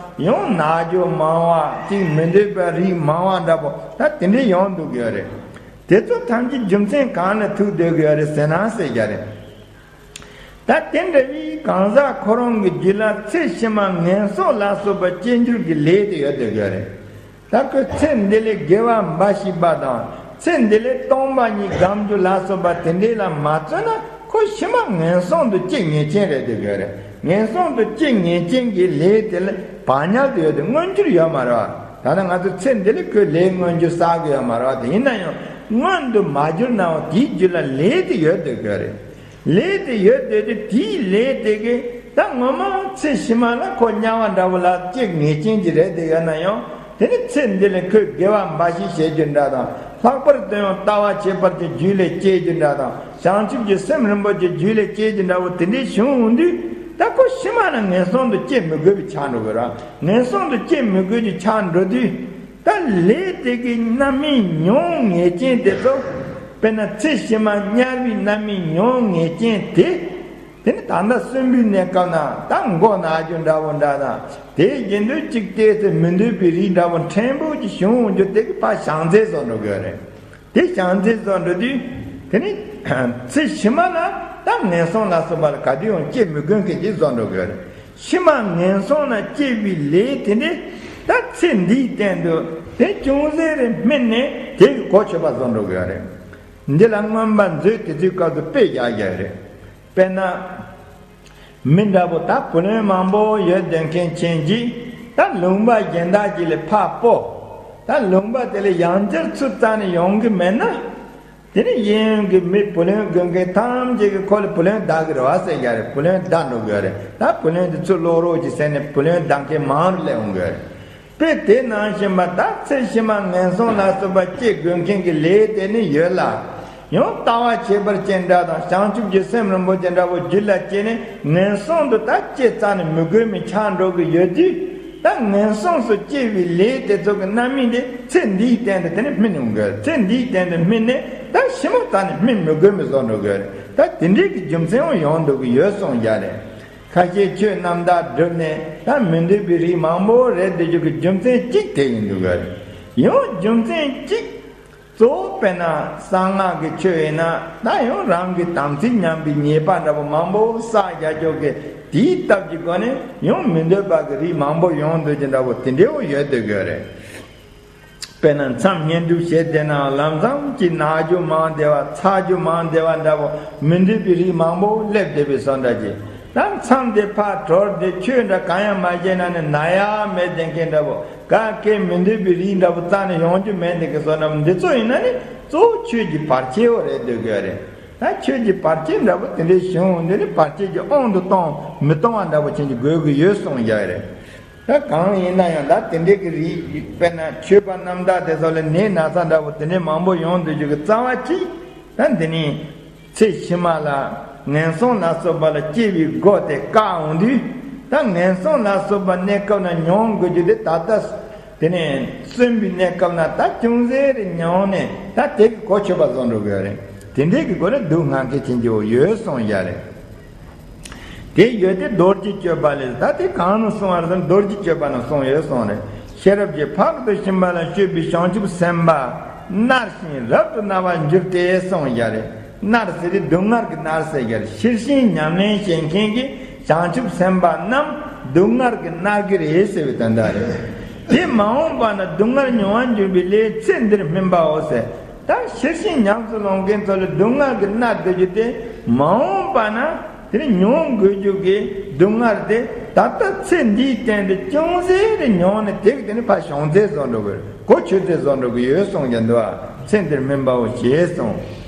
ཡང་ན་རྒྱུ་མང་བ་ཅིག་མི་འདོད་པའི་རིགས་མང་བ་འདྲ་པོ་ད་དེ་འདྲ་ཡོང་འདུག་ཡོད་རེད། དེ་ཚོ་ཐམས་ཅད་རྒྱུ་མཚན་གང་ལ་ཐུག་སྡོད་ཀྱི་ཡོད་རེད་ཟེར་ན་ཟེར་རྒྱུ་རེད། ད་དེ་འདྲ་བའི་གང་ཟག་ཁོ་རང་གི་རྒྱུད་ལ་ཚེ་ཕྱི་མ་ངན་སོང་ལ་སོགས་པ་སྐྱེ་འགྱུར་གྱི་ལས་དེ་ཡོད་དེ་དགོས་རེད། ད་ཁོས་ཚེ་འདི་ལས་དགེ་བ་འབའ་ཞིག་པ་དང་ཚེ་འདི་ལས་སྟོང་པ་ཉིད་སྒོམ་རྒྱུ་ལ་སོགས་པ་དེ་འདྲའི་ལ་མ་བརྩོན་ན་ཁོ་ཕྱི་མ་ངན་སོང་དུ་སྐྱེ་ངེས་ཅན་རེད་དེ་དགོས་རེད། ངན་སོང་དུ་སྐྱེ་ངེས་ཅན་གྱི་ལས་དེ་ལ་བག་ཉལ་དུ་ཡོད་དེ་མངོན་གྱུར་ཡོད་མ་རེད་བ། ད་ལྟ་ང་ཚོ་ཚེ་འདི་ལས་ཁོས་ལས་མངོན་གྱུར་བསགས་ཀྱི་ཡོད་མ་རེད་བ། དེ་ཡིན་ན་ཡང་མངོན་དུ་མ་གྱུར་ནའང་དེའི་རྒྱུད་ལ་ལས་དེ་ཡོད་དེ་དགོས་རེད། ལས་དེ་ཡོད་དེ་དེ་དེའི་ལས་དེ་གིས་ད་ངོ་མ་ཚེ་ཕྱི་མ་ལ་ཁོ་དམྱལ་བ་འདྲ་བོ་ལ་སྐྱེ་ངེས་ཅན་གྱི་རེད་དེ་ཡོད་ན་ཡང་དེ་ནི་ཚེ་འདི་ལས་ཁོས་དགེ་བ་འབའ་ཞིག་བྱེད་རྒྱུ་འདྲ་དང་ལྷག་པར་དུ་ཡང་ལྟ་བ་ཁྱད་པར་ཅན་རྒྱུད་ལས་སྐྱེ་རྒྱུ་འདྲ་དང་བྱང་ཆུབ་ཀྱི་སེམས་རིན་པོ་ཆེ་རྒྱུད་ལས་སྐྱེ་རྒྱུ་འདྲ་བོ་དེ་འདྲའི་བྱུང་འོང་དུས་ད་ཁོ་ཕྱི་མ་ལ་ངན་སོང་དུ་སྐྱེ་མི་དགོས་པའི་ཆགས་འགྲོ་དགོས་ར། ངན་སོང་དུ་སྐྱེ་མི་དགོས་ཀྱི་ཆགས་འགྲོ་དུས། ད་ལས་དེ་གི་རྣམ་སྨིན་མྱོང་ངེས་ཅན་དེ་ཚོ། དཔེར་ན་ཚེ་ཕྱི་མ་དམྱལ་བའི་རྣམ་སྨིན་མྱོང་ངེས་ཅན་དེ། དེ་ནི་ད་ལྟ་གསོན་པོའི་གནས་སྐབས་ན་ད་མགོ་ན་རྒྱུ་འདྲ་བོ་འདྲ་དང་། དེའི་རྗེས་ཟློས་གཅིག་བལྟས་ཚེ་མི་འདོད་པའི་རིགས་འདྲ་བོ་ཕྲན་བུ་ཅིག་བྱུང་འོང་རྒྱུ་དེ་གི་ཕར་བྱང་ཚད་བཟོ་འགྲོ་དགོས་རེད། དེ་བྱང་ཚད་བཟོ་འགྲོ་དུས། དེ་ནི་ཚེ་ཕྱི་མ་ལ་ད་ངན་སོང་ལ་སོགས་པ་ལ་ག་དུས་ཡང་སྐྱེ་མི་དགོས་མཁན་ཅིག་བཟོ་འགྲོ་དགོས་རེད། ཕྱི་མ་ངན་སོང་ལ་སྐྱེ་བའི་ལས་དེ་འདྲས་ད་ཚེ་འདིའི་སྟེང་དུ་དེ་ཅུང་ཟད་རེ་སྨིན་ནས་དེ་གི་གོ་ཆོད་པ་བཟོ་འགྲོ་དགོས་རེད། འདི་ལ་མངོན་པ་མཛོད་དེ་ཚོའི་སྐབས་སུ་དཔེ་བཞག་བཞག་རེད། དཔེར་ན། མི་འདྲ་པོ་ད་བུ་ལོན་མང་པོ་ཡོད་བསྡད་མཁན་ཅན་གྱིས་ད་ལུང་པ་གཞན་དག་ཅིག་ལ་ཕར་སྤོ། ད་ལུང་པ་དེ་ལ་ཡང་བསྐྱར་ཚུར་རྩ་ནས་ཡོང་གི་མེད་ན། དེ་ནི་གཡས་གཡོན་གྱི་མི་བུ་ལོན་དགོས་མཁན་ཐམས་ཅད་ཀྱིས་ཁོ་ལ་བུ་ལོན་བདག་གི་རེད་བ་ཟེར་ཡ་རེད། བུ་ལོན་བདག་འགྲོ་དགོས་རེད། ད་བུ་ལོན་དེ་ཚུར་སློག་རོགས་གྱིས་ཟེར་ནས་བུ་ལོན་བདག་མཁན་མང་རུ་སླེབས་འོང་གི་རེད། དཔེ་དེ་ནང་བཞིན་པ་ད་ཚེ་ཕྱི་མ་ངན་སོང་ལ་སོགས་པ་སྐྱེ་དགོས་མཁན་གྱི་ལས་དེ་ནི་ཡོད་ལ། ཡང་ལྟ་བ་ཁྱད་པར་ཅན་འདྲ་དང་བྱང་ཆུབ་ཀྱི་སེམས་རིན་པོ་ཆེ་འདྲ་བོ་རྒྱུད་ལ་སྐྱེས་ནས་ངན་སོང་དུ་ད་སྐྱེ་རྩ་ནས་མི་དགོས་མི་ཆགས་འགྲོ་གི་ཡོད་དུས། ད་ངན་སོང་སུ་སྐྱེ་བའི་ལས་དེ་ཚོ་གི་རྣམ་སྨིན་དེ་ཚེ་འདིའི་སྟེང་དུ་དེ་ནི་སྨིན་ཡོང་གི། ཚེ་འདིའི་སྟེང་དུ་སྨིན་ནས་ད་ཕྱི་མ་རྩ་ནས་སྨིན་མི་དགོས་མི་བཟོ་འགྲོ་གི། ད་དེ་འདྲའི་གི་རྒྱུ་མཚན་ཡང་ཡོང་འདུག་གི་ཡོད་གསུངས་ཡ་རེད། ཁ་ཤས་ཆོས་རྣམ་དག་བསྒྲུབས་ནས་ད་མི་འདོད་པའི་རིགས་མང་པོ་རེད་དེ་རྒྱུ་གི་རྒྱུ་མཚན་གཅིག་དེ་ཡིན་འདུག་ག་ཡང་རྒྱུ་མཚན་གཅིག་གཙོ་བོ་དཔེར་ན་གསང་སྔགས་ཀྱི་ཆོས་ཡིན་ན་ད་ཡང་རང་གི་དམ་ཚིག་ཉམས་པའི་ཉེས་པ་འདྲ་པོ་མང་པོ་བསགས་རྒྱག་རྒྱུ་གི་དེའི་སྟབས་ཀྱི་སྒོ་ནས་ཡང་མི་འདོད་པ་གི་རིགས་མང་པོ་ཡོང་འདུག་ཀྱི་འདྲ་པོ་དེ་འདྲའི་བོ་ཡོད་འདུག་གི་རེད། དཔེར་ན་མཚམས་བསྙེན་སྒྲུབ་བྱེད་བསྡད་ནའང་ལམ་སང་གཅིག་ན་རྒྱུ་མང་བསྡད་པ་ཚ་རྒྱུ་མང་བསྡད་པ་འདྲ་པོ་མི་འདོད་པའི་རིགས་མང་པོ་སླེབས་བསྡད་པའི་བཟོ་འདྲ་ཅིག་ད་མཚམས་དེ་ཕར་གྲོལ་ཏེ་ཆོས་འདྲ་གང་ཡང་མ་བྱས་ན་ནི་ན་ཡག་མེད་བསྡད་མཁན་འདྲ་པོ་ག་གེ་མི་འདོད་པའི་རིགས་འདྲ་པོ་རྩ་ནས་ཡོང་རྒྱུ་མེད་འདི་གི་བཟོ་འདྲ་པོ་འདི་ཚོ་ཡིན་ན་ནི་གཙོ་བོ་ཆོས་ཀྱི་བར་ཆད་བོ་རེད་འདོད་གི་རེད། ད་ཆོས་ཀྱི་བར་ཆད་འདྲ་པོ་དེ་འདྲའི་བྱུང་འདི་ནི་བར་ཆད་ཀྱི་དབང་དུ་གཏོང་མི་གཏོང་བ་འདྲ་པོ་ཅན་གྱི་དགོས་ཀྱི་ཡོད་གསུངས་ཡ་རེད། ད་གང་ཡིན་ན་ཡང་ད་དེ་འདྲའི་གི་རིགས་དཔེར་ན་ཆོས་པ་རྣམ་དག་དེ་ཚོ་ལ་ནད་ན་ཚ་འདྲ་པོ་དེ་འདྲའི་མང་པོ་ཡོང་འདུག་རྒྱུ་གི་རྩ་བ་གཅིག་ད་འདི་ནི་ཚེ་ཕྱི་མ་ལ་ངན་སོང་ལ་སོགས་པ་ལ་སྐྱེ་བའི་སྒོ་དེ་བཀག་འོང་དུས་ད་ངན་སོང་ལ་སོགས་པ་གནས་སྐབས་ན་མྱོང་དགོས་རྒྱུ་དེ་ད་ལྟ་དེ་ནས་གསོན་པའི་གནས་སྐབས་ན་ད་ཅུང་ཟད་རེ་མྱོང་ནས་ད་དེ་གི་གོ་ཆོད་པ་བཟོ་འགྲོ་དགོས་རེད། དེ་འདྲའི་གི་སྒོ་ནས་སྡུག་བསྔལ་མཁན་ཅན་གྱི་བོ་ཡོད་གསུངས་ཡ་རེད། དེ་ཡོད་དེ་རྡོ་རྗེ་གཅོད་པ་ལས་ད་དེ་གང་ནས་གསུངས་པ་རེད་ཟེར་ན་རྡོ་རྗེ་གཅོད་པ་ནས་གསུངས་ཡོད་གསུངས་རེད། ཤེས་རབ་ཀྱི་ཕ་རོལ་ཏུ་ཕྱིན་པ་ལ་སྤྱོད་པའི་བྱང་ཆུབ་སེམས་དཔའ་མནར་ཞིང་རབ་ཏུ་མནར་བར་འགྱུར་ཏེ་གསུངས་ཡ་རེད། མནར་ཟེར་དེ་སྡུག་བསྔལ་གྱི་མནར་ཟེར་ཡ་རེད། ཤེར་ཕྱིན་ཉམས་ལེན་བྱེད་མཁན་གྱི་བྱང་ཆུབ་སེམས་དཔའ་རྣམས་སྡུག་བསྔལ་གྱི་མནར་གྱི་རེད་ཟེར་བའི་དོན་དག་རེད། དེ་མ་འོངས་པ་ན་སྡུག་བསྔལ་མྱོང་བར་འགྱུར་བའི་ལས་ཚེ་འདིར་སྨིན་པའོ་ཟེར། ད་ཤེར་ཕྱིན་ཉམས་སུ་ལོངས་མཁན་ཚོ་ལ་སྡུག་བསྔལ་གྱི་མནར་སྡོད་རྒྱུ་དེ་མ་འོངས་པ་ན་དེ་ནི་མྱོང་དགོས་རྒྱུ་གི་སྡུག་བསྔལ་དེ་ད་ལྟ་ཚེ་འདིའི་སྟེང་དུ་ཅུང་ཟད་རེ་མྱོང་ནས་དེ་གི་དེ་ནི་ཕར་བྱང་ཚད་བཟོ་འགྲོ་གི་གོ་ཆོད་ཚད་བཟོ་འགྲོ་གི་ཡོད་གསུངས་ཀྱང་འདུག་ཚེ་འདིར་སྨིན་པའོ་ཞེས་གསུངས།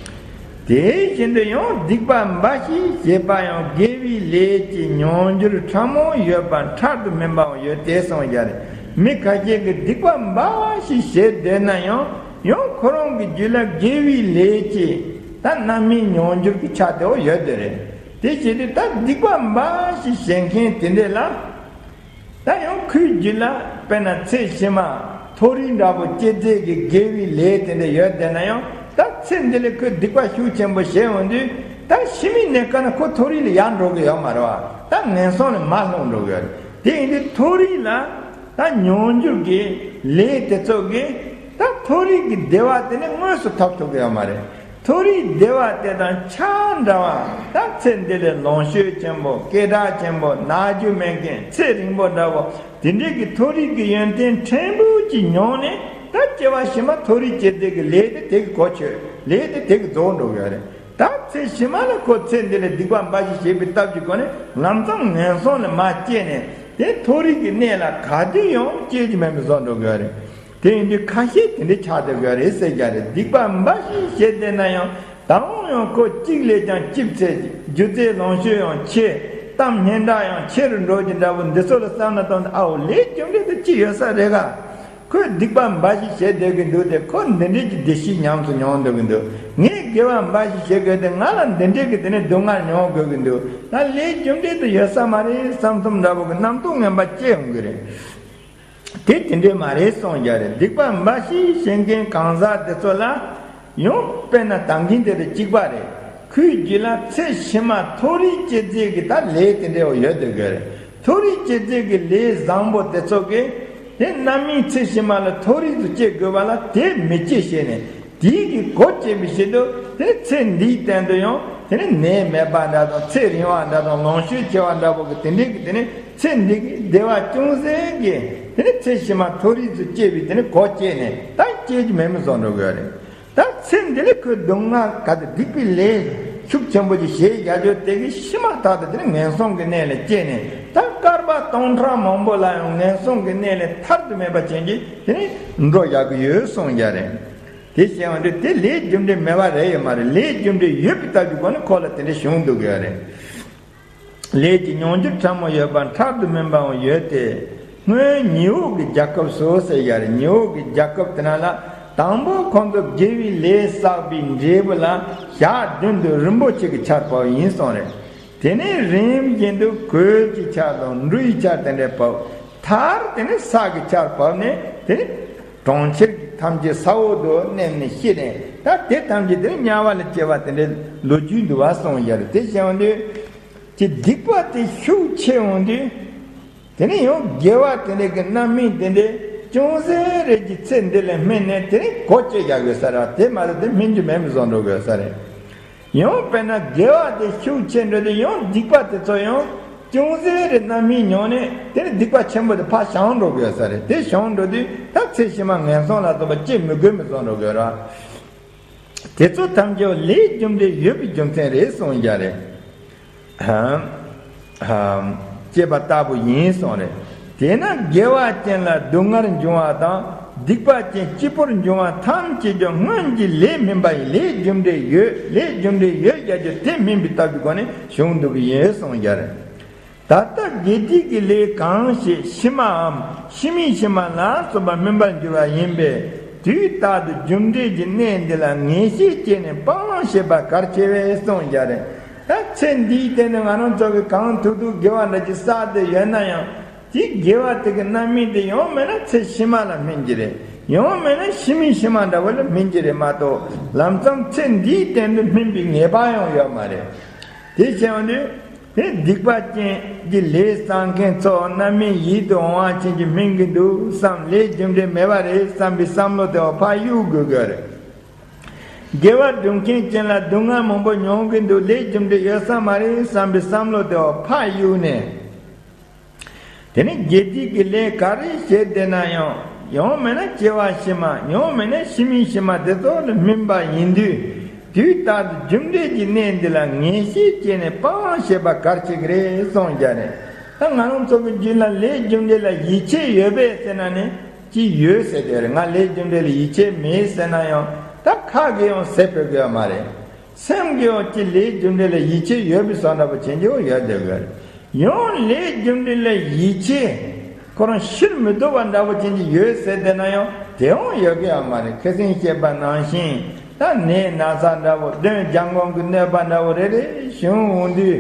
དེ་བཞིན་དུ་ཡང་སྡིག་པ་འབའ་ཞིག་བྱེད་པ་ཡང་དགེ་བའི་ལས་ཀྱི་མྱོང་འགྱུར་ཕྲ་མོ་ཡོད་པ་འཕྲལ་དུ་སྨིན་པའང་ཡོད་དེ་གསུངས་ཀྱང་རེད། མི་ཁ་ཤས་ཀྱིས་སྡིག་པ་འབའ་ཞིག་བྱེད་བསྡད་ན་ཡང་ཡང་ཁོ་རང་གི་རྒྱུད་ལ་དགེ་བའི་ལས་ཀྱི་ད་རྣམ་སྨིན་མྱོང་འགྱུར་གྱི་ཆ་དེ་བོ་ཡོད་དེ་རེད། དེ་བྱས་དུས་ད་སྡིག་པ་འབའ་ཞིག་བྱེད་མཁན་དེ་འདྲས་ལ། ད་ཡང་ཁོའི་རྒྱུད་ལ་དཔེར་ན་ཚེ་ཕྱི་མ་མཐོ་རིས་འདྲ་པོ་སྐྱེ་རྩིས་ཀྱི་དགེ་བའི་ལས་དེ་འདྲ་ཡོད་བསྡད་ན་ཡང་ད་ཚེ་འདི་ལ་ཁོས་སྡིག་པ་ཤུགས་ཆེན་པོ་བྱས་འོང་དུས་ད་ཕྱི་མའི་གནས་སྐབས་ན་ཁོ་མཐོ་རིས་ལ་ཡར་འགྲོ་གི་ཡོད་མ་རེད་བ། ད་ངན་སོང་ལ་མར་ལྷུང་འགྲོ་གི་ཡོད་རེད། དེ་ཡིན་དུས་མཐོ་རིས་ལ་ད་མྱོང་འགྱུར་གྱི་ལས་དེ་ཚོ་གིས་ད་མཐོ་རིས་ཀྱི་བདེ་བ་དེ་ནི་དངོས་སུ་ཐོབ་ཐུབ་ཀྱི་ཡོད་མ་རེད། མཐོ་རིས་བདེ་བ་དེ་དང་ཆ་འདྲ་བ་ད་ཚེ་འདི་ལས་ལོངས་སྤྱོད་ཆེན་པོ་སྐད་གྲགས་ཆེན་པོ་ན་རྒྱུ་མེད་མཁན་ཚེ་རིང་པོ་འདྲ་བོ་དེ་འདྲའི་གི་མཐོ་རིས་ཀྱི་ཡོན་ཏན་ཕྲན་བུ་ཅིག་མྱོང་ནས་ད་སྐྱེ་བ་ཕྱི་མ་མཐོ་རིས་སྐྱེ་དེ་གི་ལས་དེ་དེ་གི་གོ་ཆོད་ལས་དེ་དེ་གི་རྫོགས་འགྲོ་གི་ཡོད་རེད། ད་ཚེ་ཕྱི་མ་ལ་ཁོ་ཚེ་འདི་ལས་སྡིག་པ་འབའ་ཞིག་བྱས་པའི་སྟབས་ཀྱི་སྒོ་ནས་ལམ་སང་ངན་སོང་ལ་མར་སྐྱེས་ནས་དེ་མཐོ་རིས་ཀྱི་གནས་ལ་ག་དུས་ཡང་སྐྱེ་རྒྱུ་མེད་པའི་བཟོ་འགྲོ་གི་ཡོད་རེད། དེ་ཡིན་དུས་ཁ་ཤས་དེ་འདྲའི་ཆགས་བསྡད་དགོས་རེད་ཟེར་རྒྱུ་རེད། སྡིག་པ་འབའ་ཞིག་བྱས་བསྡད་ན་ཡང་ད་འོང་ཡང་ཁོ་གཅིག་ལས་ཀྱང་གཅིག་འཚོལ་རྒྱུ་རྩལ་ལོངས་སྤྱོད་ཡང་ཆེ། གཏམ་སྙན་གྲགས་ཡང་ཆེ་རུ་འགྲོ་རྒྱུ་འདྲ་བོ་འདི་ཚོ་ལ་བསམ་ན་ད་ཨའོ་ལས་རྒྱུ་འབྲས་དེ་ཅི་ཡོད་ས་རེད་ག་ཁོས་སྡིག་པ་འབའ་ཞིག་བྱས་བསྡད་ཀྱི་འདུག་སྟེ་ཁོ་འདི་འདྲའི་གི་བདེ་སྐྱིད་ཉམས་སུ་མྱོང་སྡོད་ཀྱི་འདུག་ངས་དགེ་བ་འབའ་ཞིག་བྱེད་དགོས་ཏེ་ང་ལ་འདི་འདྲའི་གི་དེ་ནས་སྡུག་བསྔལ་མྱོང་དགོས་ཀྱི་འདུག་ད་ལས་རྒྱུ་འབྲས་དེ་ཡོད་ས་མ་རེད་བསམ་བསམ་འདྲ་བོ་གི་རྣམ་རྟོག་ངན་པ་སྐྱེ་ཡོང་གི་རེད། དེ་དེ་འདྲས་མ་རེད་གསུངས་རྒྱུ་རེད། སྡིག་པ་འབའ་ཞིག་བྱེད་མཁན་གང་ཟག་དེ་ཚོ་ལ་ཡང་དཔེར་ན་ད་གིན་དེ་དང་གཅིག་པ་རེད། ཁོའི་རྒྱུད་ལ་ཚེ་ཕྱི་མ་མཐོ་རིས་སྐྱེ་རྩིས་ཀྱི་ད་ལས་དེ་འདྲའི་ཡོད་དེ་དགོས་རེད། མཐོ་རིས་སྐྱེ་རྩིས་ཀྱི་ལས་བཟང་པོ་དེ་ཚོ་གིས་དེ་རྣམ་སྨིན་ཚེ་ཕྱི་མ་ལ་མཐོ་རིས་སུ་སྐྱེ་དགོས་པ་ལ་དེ་མི་སྐྱེ་ཞེས་ནས། དེའི་གི་གོ་བཅད་པའི་ཕྱིར་དུ་དེ་ནི་ཚེ་འདིའི་སྟེང་དུ་ཡང་དེ་ནི་ནད་མེད་པ་འདྲ་དང་ཚེ་རིང་བ་འདྲ་དང་ལོངས་སྤྱོད་ཆེ་བ་འདྲ་པོ་གི་དེ་འདྲའི་གི་དེ་ནི་ཚེ་འདི་གི་བདེ་བ་ཅུང་ཟད་ཀྱིས་དེ་ནི་ཚེ་ཕྱི་མ་མཐོ་རིས་སུ་སྐྱེ་བའི་དེ་ནི་གོ་བཅད་ནས་ད་སྐྱེ་རྒྱུ་མེད་མི་བཟོ་འགྲོ་དགོས་རེད། ད་ཚེ་འདི་ལ་ཁོས་སྡུག་བསྔལ་ག་དེ་སྡིག་པའི་ལས་ཤུགས་ཆེན་པོ་ཅིག་བྱས་བཞག་རྒྱུ་དེ་གི་ཕྱི་མ་ཐག་ཏུ་དེ་ནི་ངན་སོང་གི་གནས་ལ་སྐྱེས་ནས་ད་བསྐལ་པ་སྟོང་ཕྲག་མང་པོ་ལ་ཡང་ངན་སོང་གི་གནས་ལས་ཐར་དུ་མེད་པ་ཅན་གྱི་དེ་ནི་འགྲོ་བཞག་གི་ཡོད་གསུངས་རྒྱུ་རེད། དེ་བྱས་པ་འདི་དེ་ལས་རྒྱུ་འབྲས་མེད་པ་རེད་ཡོད་མ་རེད། ལས་རྒྱུ་འབྲས་ཡོད་པའི་སྟབས་ཀྱི་སྒོ་ནས་ཁོ་ལ་དེ་འདྲ་བྱུང་འདུག་གི་ཡོད་རེད། ལས་ཀྱི་མྱོང་འགྱུར་ཕྲ་མོ་ཡོད་པ་འཕྲལ་དུ་སྨིན་པའང་ཡོད་དེ། སྔོན་ཉི་འོག་གི་རྒྱལ་ཁབ་སུ་ཟེར་ཡ་རེད། ཉི་འོག་གི་རྒྱལ་ཁབ་དེ་ན་ལ་དང་པོ་ཁོང་ཚོ་དགེ་བའི་ལས་བསགས་པའི་འབྲས་བུ་ལ་ཞག་བདུན་དུ་རིན་པོ་ཆེ་གི་ཆར་བབས་ཡིན་གསུངས་རེད། དེ་ནས་རིམ་བཞིན་དུ་གོས་ཀྱི་ཆར་དང་འབྲུ་ཡི་ཆར་དེ་འདྲ་བབས། མཐར་དེ་ནས་ས་གི་ཆར་བབས་ནས་དེ་ནས་གྲོང་ཁྱེར་ཐམས་ཅད་ས་འོག་ཏུ་མནན་ནས་ཤི་ནས་ད་དེ་ཐམས་ཅད་དེ་ནས་དམྱལ་བ་ལ་སྐྱེ་བ་དེ་འདྲའི་ལོ་རྒྱུས་འདུག་པ་གསུངས་ཡ་རེད། དེ་བྱས་པ་འདི། ཀྱི་སྡིག་པ་དེ་ཤུགས་ཆེ་འོང་དུས། དེ་ནས་ཡང་དགེ་བ་དེ་འདྲ་གི་རྣམ་སྨིན་དེ་འདྲ་ཅུང་ཟད་རེ་གི་ཚེ་འདི་ལ་སྨིན་ནས་དེ་ནས་གོ་བཅད་རྒྱག་དགོས་ས་རེད། དེ་མ་ཟད་དེ་སྨིན་རྒྱུ་མེད་མི་བཟོ་འགྲོ་དགོས་ས་རེད། ཡང་དཔེར་ན་དགེ་བ་དེ་ཤུགས་ཆེ་འགྲོ་དུས་ཡང་སྡིག་པ་དེ་ཚོ་ཡང་ཅུང་ཟད་རེ་རྣམ་སྨིན་མྱོང་ནས་དེ་ནས་སྡིག་པ་ཆེན་པོ་དེ་ཕར་བྱང་འགྲོ་དགོས་ས་རེད། དེ་བྱང་འགྲོ་དུས་ད་ཚེ་ཕྱི་མ་ངན་སོང་ལ་སོགས་པ་སྐྱེ་མི་དགོས་མི་བཟོ་འགྲོ་དགོས་ར། དེ་ཚོ་ཐམས་ཅད་ལས་རྒྱུ་འབྲས་ཡོད་པའི་རྒྱུ་མཚན་རེད་གསུངས་རྒྱུ་རེད། ཧམ། ཧམ། ཅེས་པ་ལྟ་བུ་ཡིན་གསུངས་རེད། དེས་ན་དགེ་བ་ཅན་ལ་སྡུག་བསྔལ་འབྱུང་བ་དང་སྡིག་པ་ཅན་སྐྱིད་པོར་འབྱུང་བ་ཐམས་ཅད་ཀྱང་སྔོན་གྱི་ལས་སྨིན་པ་ཡི་ལས་རྒྱུ་འབྲས་ཡོད། ལས་རྒྱུ་འབྲས་ཡོད་བྱ་རྒྱུ་དེ་སྨིན་པའི་སྟབས་ཀྱི་སྒོ་ནས་བྱུང་འདུག་གི་ཡོད་གསུངས་རྒྱུ་རེད། ད་ལྟ་དགེ་སྡིག་གི་ལས་གང་ཞིག་ཕྱི་མའམ་ཕྱི་མའི་ཕྱི་མ་ལ་སོགས་པ་སྨིན་པར་འགྱུར་བ་ཡིན་པས་དུས་རྟག་ཏུ་རྒྱུ་འབྲས་ཀྱི་གནས་འདི་ལ་ངེས་ཤེས་སྐྱེས་ནས་སྤང་བླང་བྱེད་པ་གལ་ཆེ་བས་གསུངས་རྒྱུ་རེད། ད་ཚེ་འདིའི་སྟེང་ནས་ང་རང་ཚོ་གིས་གང་ཐུབ་ཐུབ་དགེ་བ་འདྲ་ཅིག་བསགས་བསྡད་ཡོད་ན་ཡང་དེའི་དགེ་བ་དེ་གི་རྣམ་སྨིན་དེ་ཡང་མིན་ན་ཚེ་ཕྱི་མ་ལ་སྨིན་གྱི་རེད། ཡང་མིན་ན་ཕྱི་མའི་ཕྱི་མ་འདྲ་བོ་ལ་སྨིན་གྱི་རེད་མ་གཏོགས་ལམ་སང་ཚེ་འདིའི་སྟེང་དུ་སྨིན་པའི་ངེས་པ་ཡང་ཡོད་མ་རེད། དེ་བྱས་པ་ནི། དེ་སྡིག་པ་ཅན་གྱི་ལས་བསགས་མཁན་ཚོ་རྣམ་སྨིན་ཡིད་དུ་འོང་བ་ཅན་གྱི་སྨིན་གྱི་འདུག་བསམ་ལས་རྒྱུ་འབྲས་མེད་པ་རེད་བསམ་པའི་བསམ་བློ་དེ་བ་ཕར་གཡུག་དགོས་དགོས་རེད། དགེ་བ་སྒྲུབ་མཁན་ཅན་ལ་སྡུག་བསྔལ་མང་པོ་མྱོང་གི་འདུག་ལས་རྒྱུ་འབྲས་ཡོད་ས་མ་རེད་བསམ་པའི་བསམ་བློ་དེ་བ་ཕར་གཡུག་ནས། དེ་ནི་དགེ་སྡིག་གི་ལས་ག་རེ་བྱས་བསྡད་ན་ཡང་ཡང་མིན་ན་སྐྱེ་བ་ཕྱི་མ་ཡང་མིན་ན་ཕྱི་མའི་ཕྱི་མ་དེ་ཚོ་ལ་སྨིན་པ་ཡིན་དུས། དུས་རྟག་ཏུ་རྒྱུ་འབྲས་ཀྱི་གནས་འདི་ལ་ངེས་ཤེས་སྐྱེས་ནས་སྤང་བླང་བྱེད་པ་གལ་ཆེ་གི་རེད་གསུངས་རྒྱུ་རེད། ད་ང་རང་ཚོ་གི་རྒྱུད་ལ་ལས་རྒྱུ་འབྲས་ལ་ཡིད་ཆེས་ཡོད་པས་ཟེར་ན་ནི་ཅི་ཡོད་ཟེར་དེ་རེད། ང་ལས་རྒྱུ་འབྲས་ལ་ཡིད་ཆེས་མེད་ཟེར་ན་ཡང་ད་ཁ་གིས་ཡང་ཟེར་ཕོད་གི་ཡོད་མ་རེད། སེམས་ཀྱི་འོག་གི་ལས་རྒྱུ་འབྲས་ལ་ཡིད་ཆེས་ཡོད་པའི་བཟོ་འདྲ་པོ་བྱེད་རྒྱུ་ཡོད་བསྡད་དགོས་རེད། ཡང་ལས་རྒྱུ་འབྲས་ལ་ཡིད་ཆེས་ཁོ་རང་ཕྱིར་མི་ལྡོག་པ་འདྲ་པོ་ཅན་གྱི་ཡོད་ཟེར་བསྡད་ན་ཡང་དེའང་ཡོད་གི་ཡོད་མ་རེད། ཁ་སང་བཤད་པ་ནང་བཞིན་ད་ནད་ན་ཚ་འདྲ་པོ་གདོན་བརྒྱ་འགོང་གི་གནོད་པ་འདྲ་པོ་རེ་རེ་བྱུང་འོང་དུས།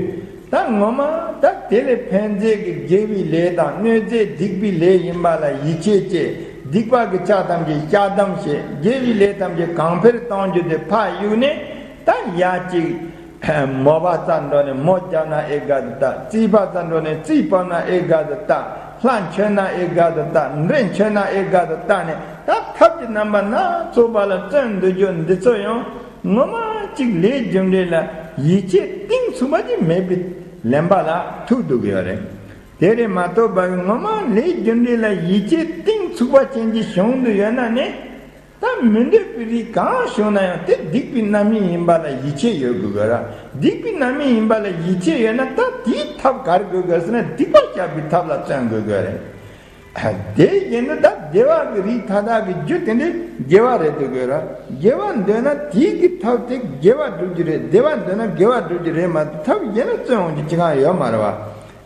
ད་ངོ་མ་ད་དེ་ལས་ཕན་ཚུན་གྱི་དགེ་བའི་ལས་དང་གནོད་འཚེ་སྡིག་པའི་ལས་ཡིན་པ་ལ་ཡིད་ཆེས་བྱས། སྡིག་པ་གི་ཆ་ཐམས་ཅད་བཤགས་སྡོམ་བྱས། དགེ་བའི་ལས་ཐམས་ཅད་གང་འཕེལ་གཏོང་རྒྱུ་དེ་ཕར་གཡུགས་ནས། ད་ཡ་གཅིག་མོ་བ་རྩར་འགྲོ་ནས་མོ་བརྒྱབ་ན་ཨེ་དགའ་དུ་ལྟ། རྩིས་པ་རྩར་འགྲོ་ནས་རྩིས་ཕབ་ན་ཨེ་དགའ་དུ་ལྟ། ལྷ་མཆོད་ན་ཨེ་དགའ་དུ་ལྟ། འདྲེ་མཆོད་ན་ཨེ་དགའ་དུ་ལྟ་ནས་ད་ཐབས་ཀྱི་རྣམ་པ་སྣ་ཚོགས་པ་ལ་བརྩོན་འདུག་རྒྱུ་འདི་ཚོ་ཡང་ངོ་མ་གཅིག་ལས་རྒྱུ་འབྲས་ལ་ཡིད་ཆེས་གཏིང་ཚུགས་པ་ཅིག་མེད་པའི་ལེན་པ་ལ་ཐུག་འདུག་ཡོད་རེད། དེ་རེད་མ་གཏོགས་པ་ངོ་མ་ལས་རྒྱུ་འབྲས་ལ་ཡིད་ཆེས་གཏིང་ཚུགས་པ་ཅན་གྱི་བྱུང་དུ་ཡོད་ན་ནི། ད་མི་འདོད་པའི་རིགས་གང་བྱུང་ན་ཡང་དེ་སྡིག་པའི་རྣམ་སྨིན་ཡིན་པ་ལ་ཡིད་ཆེས་ཡོད་དགོས་གི་ར། སྡིག་པའི་རྣམ་སྨིན་ཡིན་པ་ལ་ཡིད་ཆེས་ཡོད་ན་ད་དེའི་ཐབས་ག་རེ་དགོས་གི་ཟེར་ན་སྡིག་པ་བཤགས་པའི་ཐབས་ལ་བརྩོན་དགོས་གི་རེད། དེ་ཡིན་ན་ད་བདེ་བ་གི་རིགས་མཐའ་དག་གི་རྒྱུ་དེ་འདྲའི་དགེ་བ་རེད་འདུག་གི་ར། དགེ་བ་འདོད་ན་དེའི་གི་ཐབས་དེ་དགེ་བ་སྒྲུབ་རྒྱུ་རེད། བདེ་བ་འདོད་ན་དགེ་བ་སྒྲུབ་རྒྱུ་རེད་མ་གཏོགས་ཐབས་གཞན་ལ་བརྩོན་འོང་རྒྱུ་ཅི་གང་ཡོད་མ་རེད་བ།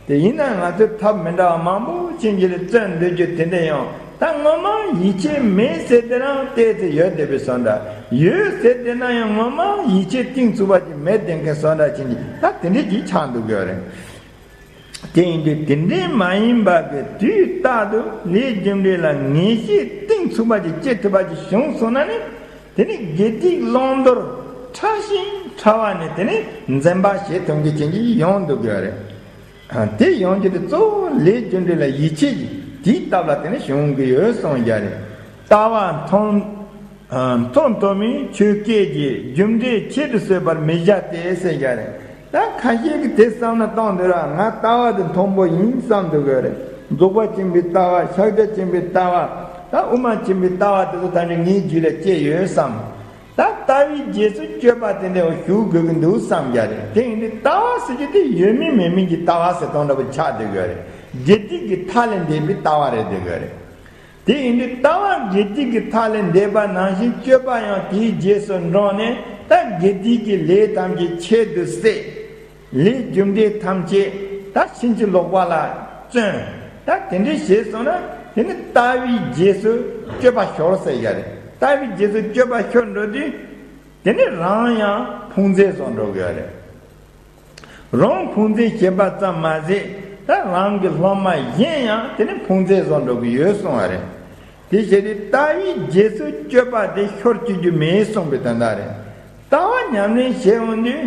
དེ་ཡིན་ན་ང་ཚོས་ཐབས་མི་འདྲ་བ་མང་པོ་ཕྱིན་གྱི་རེད། བརྩོན་འདོད་རྒྱུ་དེ་འདྲ་ཡང་ད་ངོ་མ་ཡིད་ཆེས་མེད་ཟེར་དེ་རང་བལྟས་ཏེ་ཡོད་བསྡད་པའི་བཟོ་འདྲ། ཡོད་ཟེར་དེ་ན་ཡང་ངོ་མ་ཡིད་ཆེས་གཏིང་ཚུགས་པ་ཅིག་མེད་བསྡད་མཁན་བཟོ་འདྲ་ཕྱིན་གྱི་ད་དེ་འདྲས་ཀྱིས་ཆགས་འདུག་གི་རེད། དེ་ཡིན་དུས་དེ་འདྲས་མ་ཡིན་པ་གི་དུས་རྟག་ཏུ་ལས་རྒྱུ་འབྲས་ལ་ངེས་ཤེས་གཏིང་ཚུགས་པ་ཅིག་སྐྱེ་ཐུབ་པ་ཅིག་བྱུང་སོང་ན་ནི། དེ་ནི་དགེ་སྡིག་བླང་དོར་ཕྲ་ཞིང་ ཕྲ་བ་ནས་དེ་ནས་འཛིན་པ་བྱེད་ཐུབ་མཁན་ཅན་གྱི་ཡོང་འདུག་གི་རེད། དེ་ཡོང་རྒྱུ་དེ་གཙོ་བོ་ལས་རྒྱུ་འབྲས་ལ་ཡིད་ཆེས་ཀྱི་དེའི་སྟབས་ལ་དེ་ནས་བྱུང་གི་ཡོད་གསུངས་ཀྱི་རེད། ལྟ་བ་མཐོང་མཐོ་མཐོ་མིན་ཆོས་སྐད་ཀྱི་རྒྱུ་འབྲས་ཁྱད་དུ་གསོད་པར་མི་བྱ་སྟེ་ཟེར་ཀྱང་རེད། ད་ཁ་ཤས་ཀྱིས་དེ་བསམ་བློ་གཏོང་འདོད་ར། ང་ལྟ་བ་དེ་མཐོན་པོ་ཡིན་བསམ་འདུག་གི་རེད། རྫོགས་པ་ཆེན་པོའི་ལྟ་བ། ཕྱག་རྒྱ་ཆེན་པོའི་ལྟ་བ། ད་དབུ་མ་ཆེན་པོའི་ལྟ་བ་དེ་ཚོ་ད་ནི་ངའི་རྒྱུད་ལ་སྐྱེས་ཡོད་བསམ། ད་ལྟ་བའི་རྗེས་སུ་སྤྱོད་པ་དེ་འདྲ་བ་ཞུགས་དགོས་ཀྱི་འདུག་བསམ་ཀྱང་རེད། དེ་ཡིན་དུས་ལྟ་བ་ཟེར་རྒྱུ་དེ་ཡོད་མིན་མེད་མིན་གྱི་ལྟ་བ་ཟེར་སྟངས་འདྲ་བོ་ཆགས་བསྡད་ཀྱི་རེད། དགེ་སྡིག་གི་མཐའ་ལས་འདས་པའི་ལྟ་བ་རེད་བསྡད་ཀྱི་རེད། དེ་ཡིན་དུས་ལྟ་བ་དགེ་སྡིག་གི་མཐའ་ལས་འདས་པ་ནང་བཞིན་སྤྱོད་པ་ཡང་དེའི་རྗེས་སུ་འབྲངས་ནས། ད་དགེ་སྡིག་གི་ལས་ཐམས་ཅད་ཁྱད་དུ་བསད། ལས་རྒྱུ་འབྲས་ཐམས་ཅད་ད་ཕྱིན་ཅི་ལོག་པ་ལ་བརྩོན། ད་དེ་འདྲ་བྱས་སོང་ན་དེ་ནི་ལྟ་བའི་རྗེས་སུ་སྤྱོད་པ་ཤོར་ཟེར་ཡ་རེད། ལྟ་བའི་རྗེས་སུ་སྤྱོད་པ་ཤོར་འགྲོ་དུས་དེ་ནི་རང་ཡང་ཕུང་མཛེས་བཟོ་འགྲོ་གི་ཡ་རེད། རང་ཕུང་མཛེས་བྱེད་པ་ཙམ་མ་ཟད། ད་རང་གི་སློབ་མ་གཞན་ཡང་དེ་ནི་ཕུང་མཛེས་བཟོ་འགྲོ་གི་ཡོད་གསུང་བ་རེད། དེ་བྱས་ཏེ་ལྟ་བའི་རྗེས་སུ་སྤྱོད་པ་དེ་ཤོར་བཅུག་རྒྱུ་མེད་གསུངས་པའི་དོན་དག་རེད། ལྟ་བ་ཉམས་ལེན་བྱེད་འོང་དུས་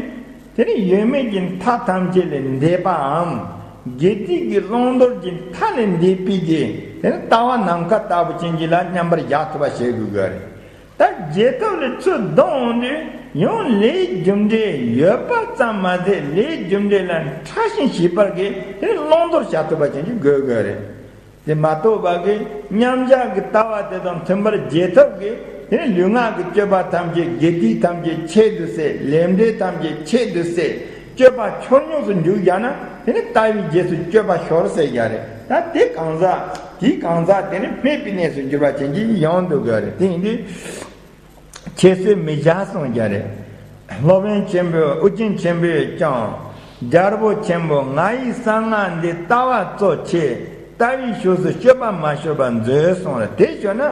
དེ་ནི་ཡོད་མེད་ཀྱི་མཐའ་ཐམས་ཅད་ལས་འདས་པའམ། དགེ་སྡིག་གི་བླང་དོར་གྱི་མཐའ་ལས་འདས་པའི་གི་དེ་ནི་ལྟ་བ་ནམ་མཁའ་ལྟ་བུ་ཅན་གྱི་ལ་མཉམ་པར་བཞག་ཐུབ་པ་བྱེད་དགོས་ཀྱི་རེད། ད་རྗེས་ཐོབ་ལ་ཚུར་ལྡང་འོང་དུས་ཡང་ལས་རྒྱུ་འབྲས་ཡོད་པ་ཙམ་མ་ཟད། ལས་རྒྱུ་འབྲས་ལ་ཕྲ་ཞིང་ཞིབ་པར་གྱི་དེ་བླང་དོར་བྱ་ཐུབ་པ་ཅན་གྱི་དགོས་དགོས་རེད། དེ་མ་གཏོགས་པ་གི་མཉམ་བཞག་གི་ལྟ་བ་དེ་དང་མཐུན་པར་རྗེས་ཐོབ་ཀྱི་དེ་ནི་ལུས་ངག་གི་སྤྱོད་པ་ཐམས་ཅད་དགེ་སྡིག་ཐམས་ཅད་ཁྱད་དུ་བསད། ལས་འབྲས་ཐམས་ཅད་ཁྱད་དུ་བསད། སྤྱོད་པ་འཁྱོར་ཉོག་སུ་འཇུག་བཞག་ན་དེ་ནི་ལྟ་བའི་རྗེས་སུ་སྤྱོད་པ་ཤོར་ཟེར་ཡ་རེད། ད་དེ་གང་ཟག་དེའི་གང་ཟག་དེ་ནི་སྨད་པའི་གནས་སུ་འགྱུར་བ་ཅན་གྱི་ཡོང་འདུག་གི་རེད། དེ་ཡིན་དུས་ཁྱད་གསོད་མི་བྱ་གསུངས་ཀྱང་རེད། སློབ་དཔོན་ཆེན་པོས་ཨུ་རྒྱན་ཆེན་པོས་ཀྱང་། རྒྱལ་པོ་ཆེན་པོ་ང་ཡི་གསང་སྔགས་འདི། ལྟ་བ་གཙོ་ཆེ། ལྟ་བའི་ཕྱོགས་སུ་སྤྱོད་པ་མ་ཤོར་བར་མཛོད་གསུངས་རེད། དེ་ཞོར་ན་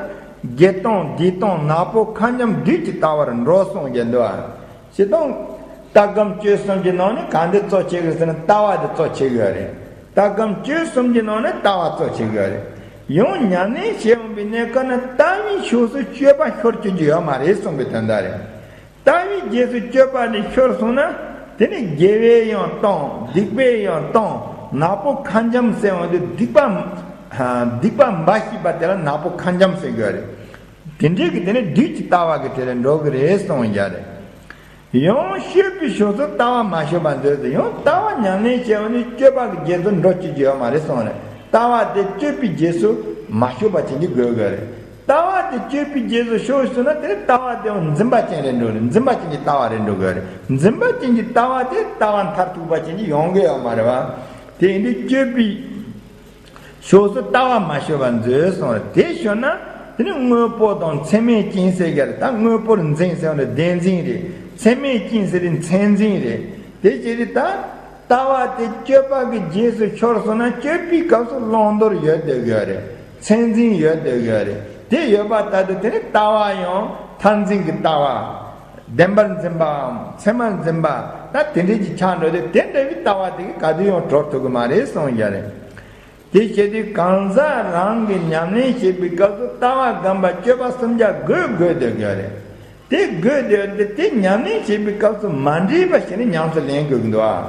བརྒྱད་སྟོང་བདུན་སྟོང་ནག་པོ་ཁ་འཇམ་བདུད་ཀྱི་ལྟ་བར་འགྲོ་གསུངས་ཀྱང་འདུག་ཨ། སྤྱིར་བཏང་ལྟ་སྒོམ་སྤྱོད་གསུམ་གྱི་ནང་ནས་གང་འདི་གཙོ་ཆེ་གི་ཟེར་ན་ལྟ་བ་འདི་གཙོ་ཆེ་གི་རེད། ལྟ་སྒོམ་སྤྱོད་གསུམ་གྱི་ནང་ནས་ལྟ་བ་གཙོ་ཆེ་གི་རེད། ཡང་ཉམས་ལེན་བྱེད་འོང་པའི་གནས་སྐབས་ན་ལྟ་བའི་ཕྱོགས་སུ་སྤྱོད་པ་ཤོར་བཅུག་རྒྱུ་ཡོད་མ་རེད་གསུངས་པའི་དོན་དག་རེད། ལྟ་བའི་རྗེས་སུ་སྤྱོད་པ་ནི་ཤོར་སོང་ན་དེ་ནི་དགེ་བས་ཡང་སྟོང་། སྡིག་པས་ཡང་སྟོང་། ནག་པོ་ཁ་འཇམ་ཟེར་འོང་དུས་སྡིག་པ་སྡིག་པ་འབའ་ཞིག་པ་དེ་ལ་ནག་པོ་ཁ་འཇམ་ཟེར་གི་རེད། དེ་འདྲའི་གི་དེ་ནི་བདུད་ཀྱི་ལྟ་བ་གི་དེ་ལ་འགྲོ་གི་རེད་གསུངས་ཡ་རེད། ཡང་སྤྱོད་པའི་ཕྱོགས་སུ་ལྟ་བ་མ་ཤོར་བར་མཛོད་ཟེར། ཡང་ལྟ་བ་ཉམས་ལེན་བྱས་པ་ནི་སྤྱོད་པ་གི་རྗེས་སུ་འགྲོ་བཅུག་རྒྱུ་ཡོད་མ་རེད་གསུངས་རེད། ལྟ་བ་དེ་སྤྱོད་པའི་རྗེས་སུ་མ་ཤོར་བ་ཅན་གྱི་དགོས་དགོས་རེད། ལྟ་བ་དེ་སྤྱོད་པའི་རྗེས་སུ་ཤོར་སོང་ན་དེ་ལྟ་བ་དེ་ཡང་འཛིན་པ་ཅན་རེད་འགྲོ་རེད། འཛིན་པ་ཅན་གྱི་ལྟ་བ་རེད་འགྲོ་དགོས་རེད། འཛིན་པ་ཅན་གྱི་ལྟ་བ་དེ་ལྟ་བ་མཐར་ཐུག་པ་ཅན་གྱི་ཡོང་གི་ཡོད་མ་རེད་བ། དེ་ཡིན་དུས་སྤྱོད་པའི་ཕྱོགས་སུ་ལྟ་བ་མ་ཤོར་བར་མཛོད་གསུངས་རེད། དེ་ཤོར་ན་དེ་ནི་དངོས་པོ་དང་མཚན་མས་བཅིངས་ཟེར་གྱི་རེད། ད་དངོས་པོར་འཛིན་ཟེར་བ་ནི་བདེན་འཛིན་རེད། མཚན་མས་བཅིངས་ཟེར་ནི་མཚན་འཛིན་རེད། དེ་བྱས་ཏེ་ད་ལྟ་བ་དེ་སྤྱོད་པ་གི་རྗེས་སུ་ཤོར་སོང་ན་སྤྱོད་པའི་སྐབས་སུ་བླང་དོར་ཡོད་བསྡད་ཡོད་རེད། མཚན་འཛིན་ཡོད་བསྡད་ཡོད་རེད། དེ་ཡོད་པ་ལྟར་དུ་དེ་ནི་ལྟ་བ་ཡང་མཐར་འཛིན་གྱི་ལྟ་བ། བདེན་པར་འཛིན་པའམ་མཚན་མར་འཛིན་པ་ད་དེ་འདྲའི་ཅིག་ཆགས་འགྲོ་དུས་དེ་འདྲ་བའི་ལྟ་བ་དེ་གིས་ག་དུས་ཡང་གྲོལ་ཐུབ་ཀྱི་མ་རེད་གསུངས་ཡོད་རེད། དེ་བྱས་དུས་གང་ཟག་རང་གིས་ཉམས་ལེན་བྱེད་པའི་སྐབས་སུ་ལྟ་བ་སྒོམ་པ་སྤྱོད་པ་གསུམ་ཆ་དགོས་དགོས་བསྡད་ཡོད་རེད། དེ་དགོས་བསྡད་ཡོད་དེ་དེ་ཉམས་ལེན་བྱེད་པའི་སྐབས་སུ་མ་འདྲེས་པ་ཞིག་ནི་ཉམས་སུ་ལེན་དགོས་ཀྱི་འདུག་ཨ།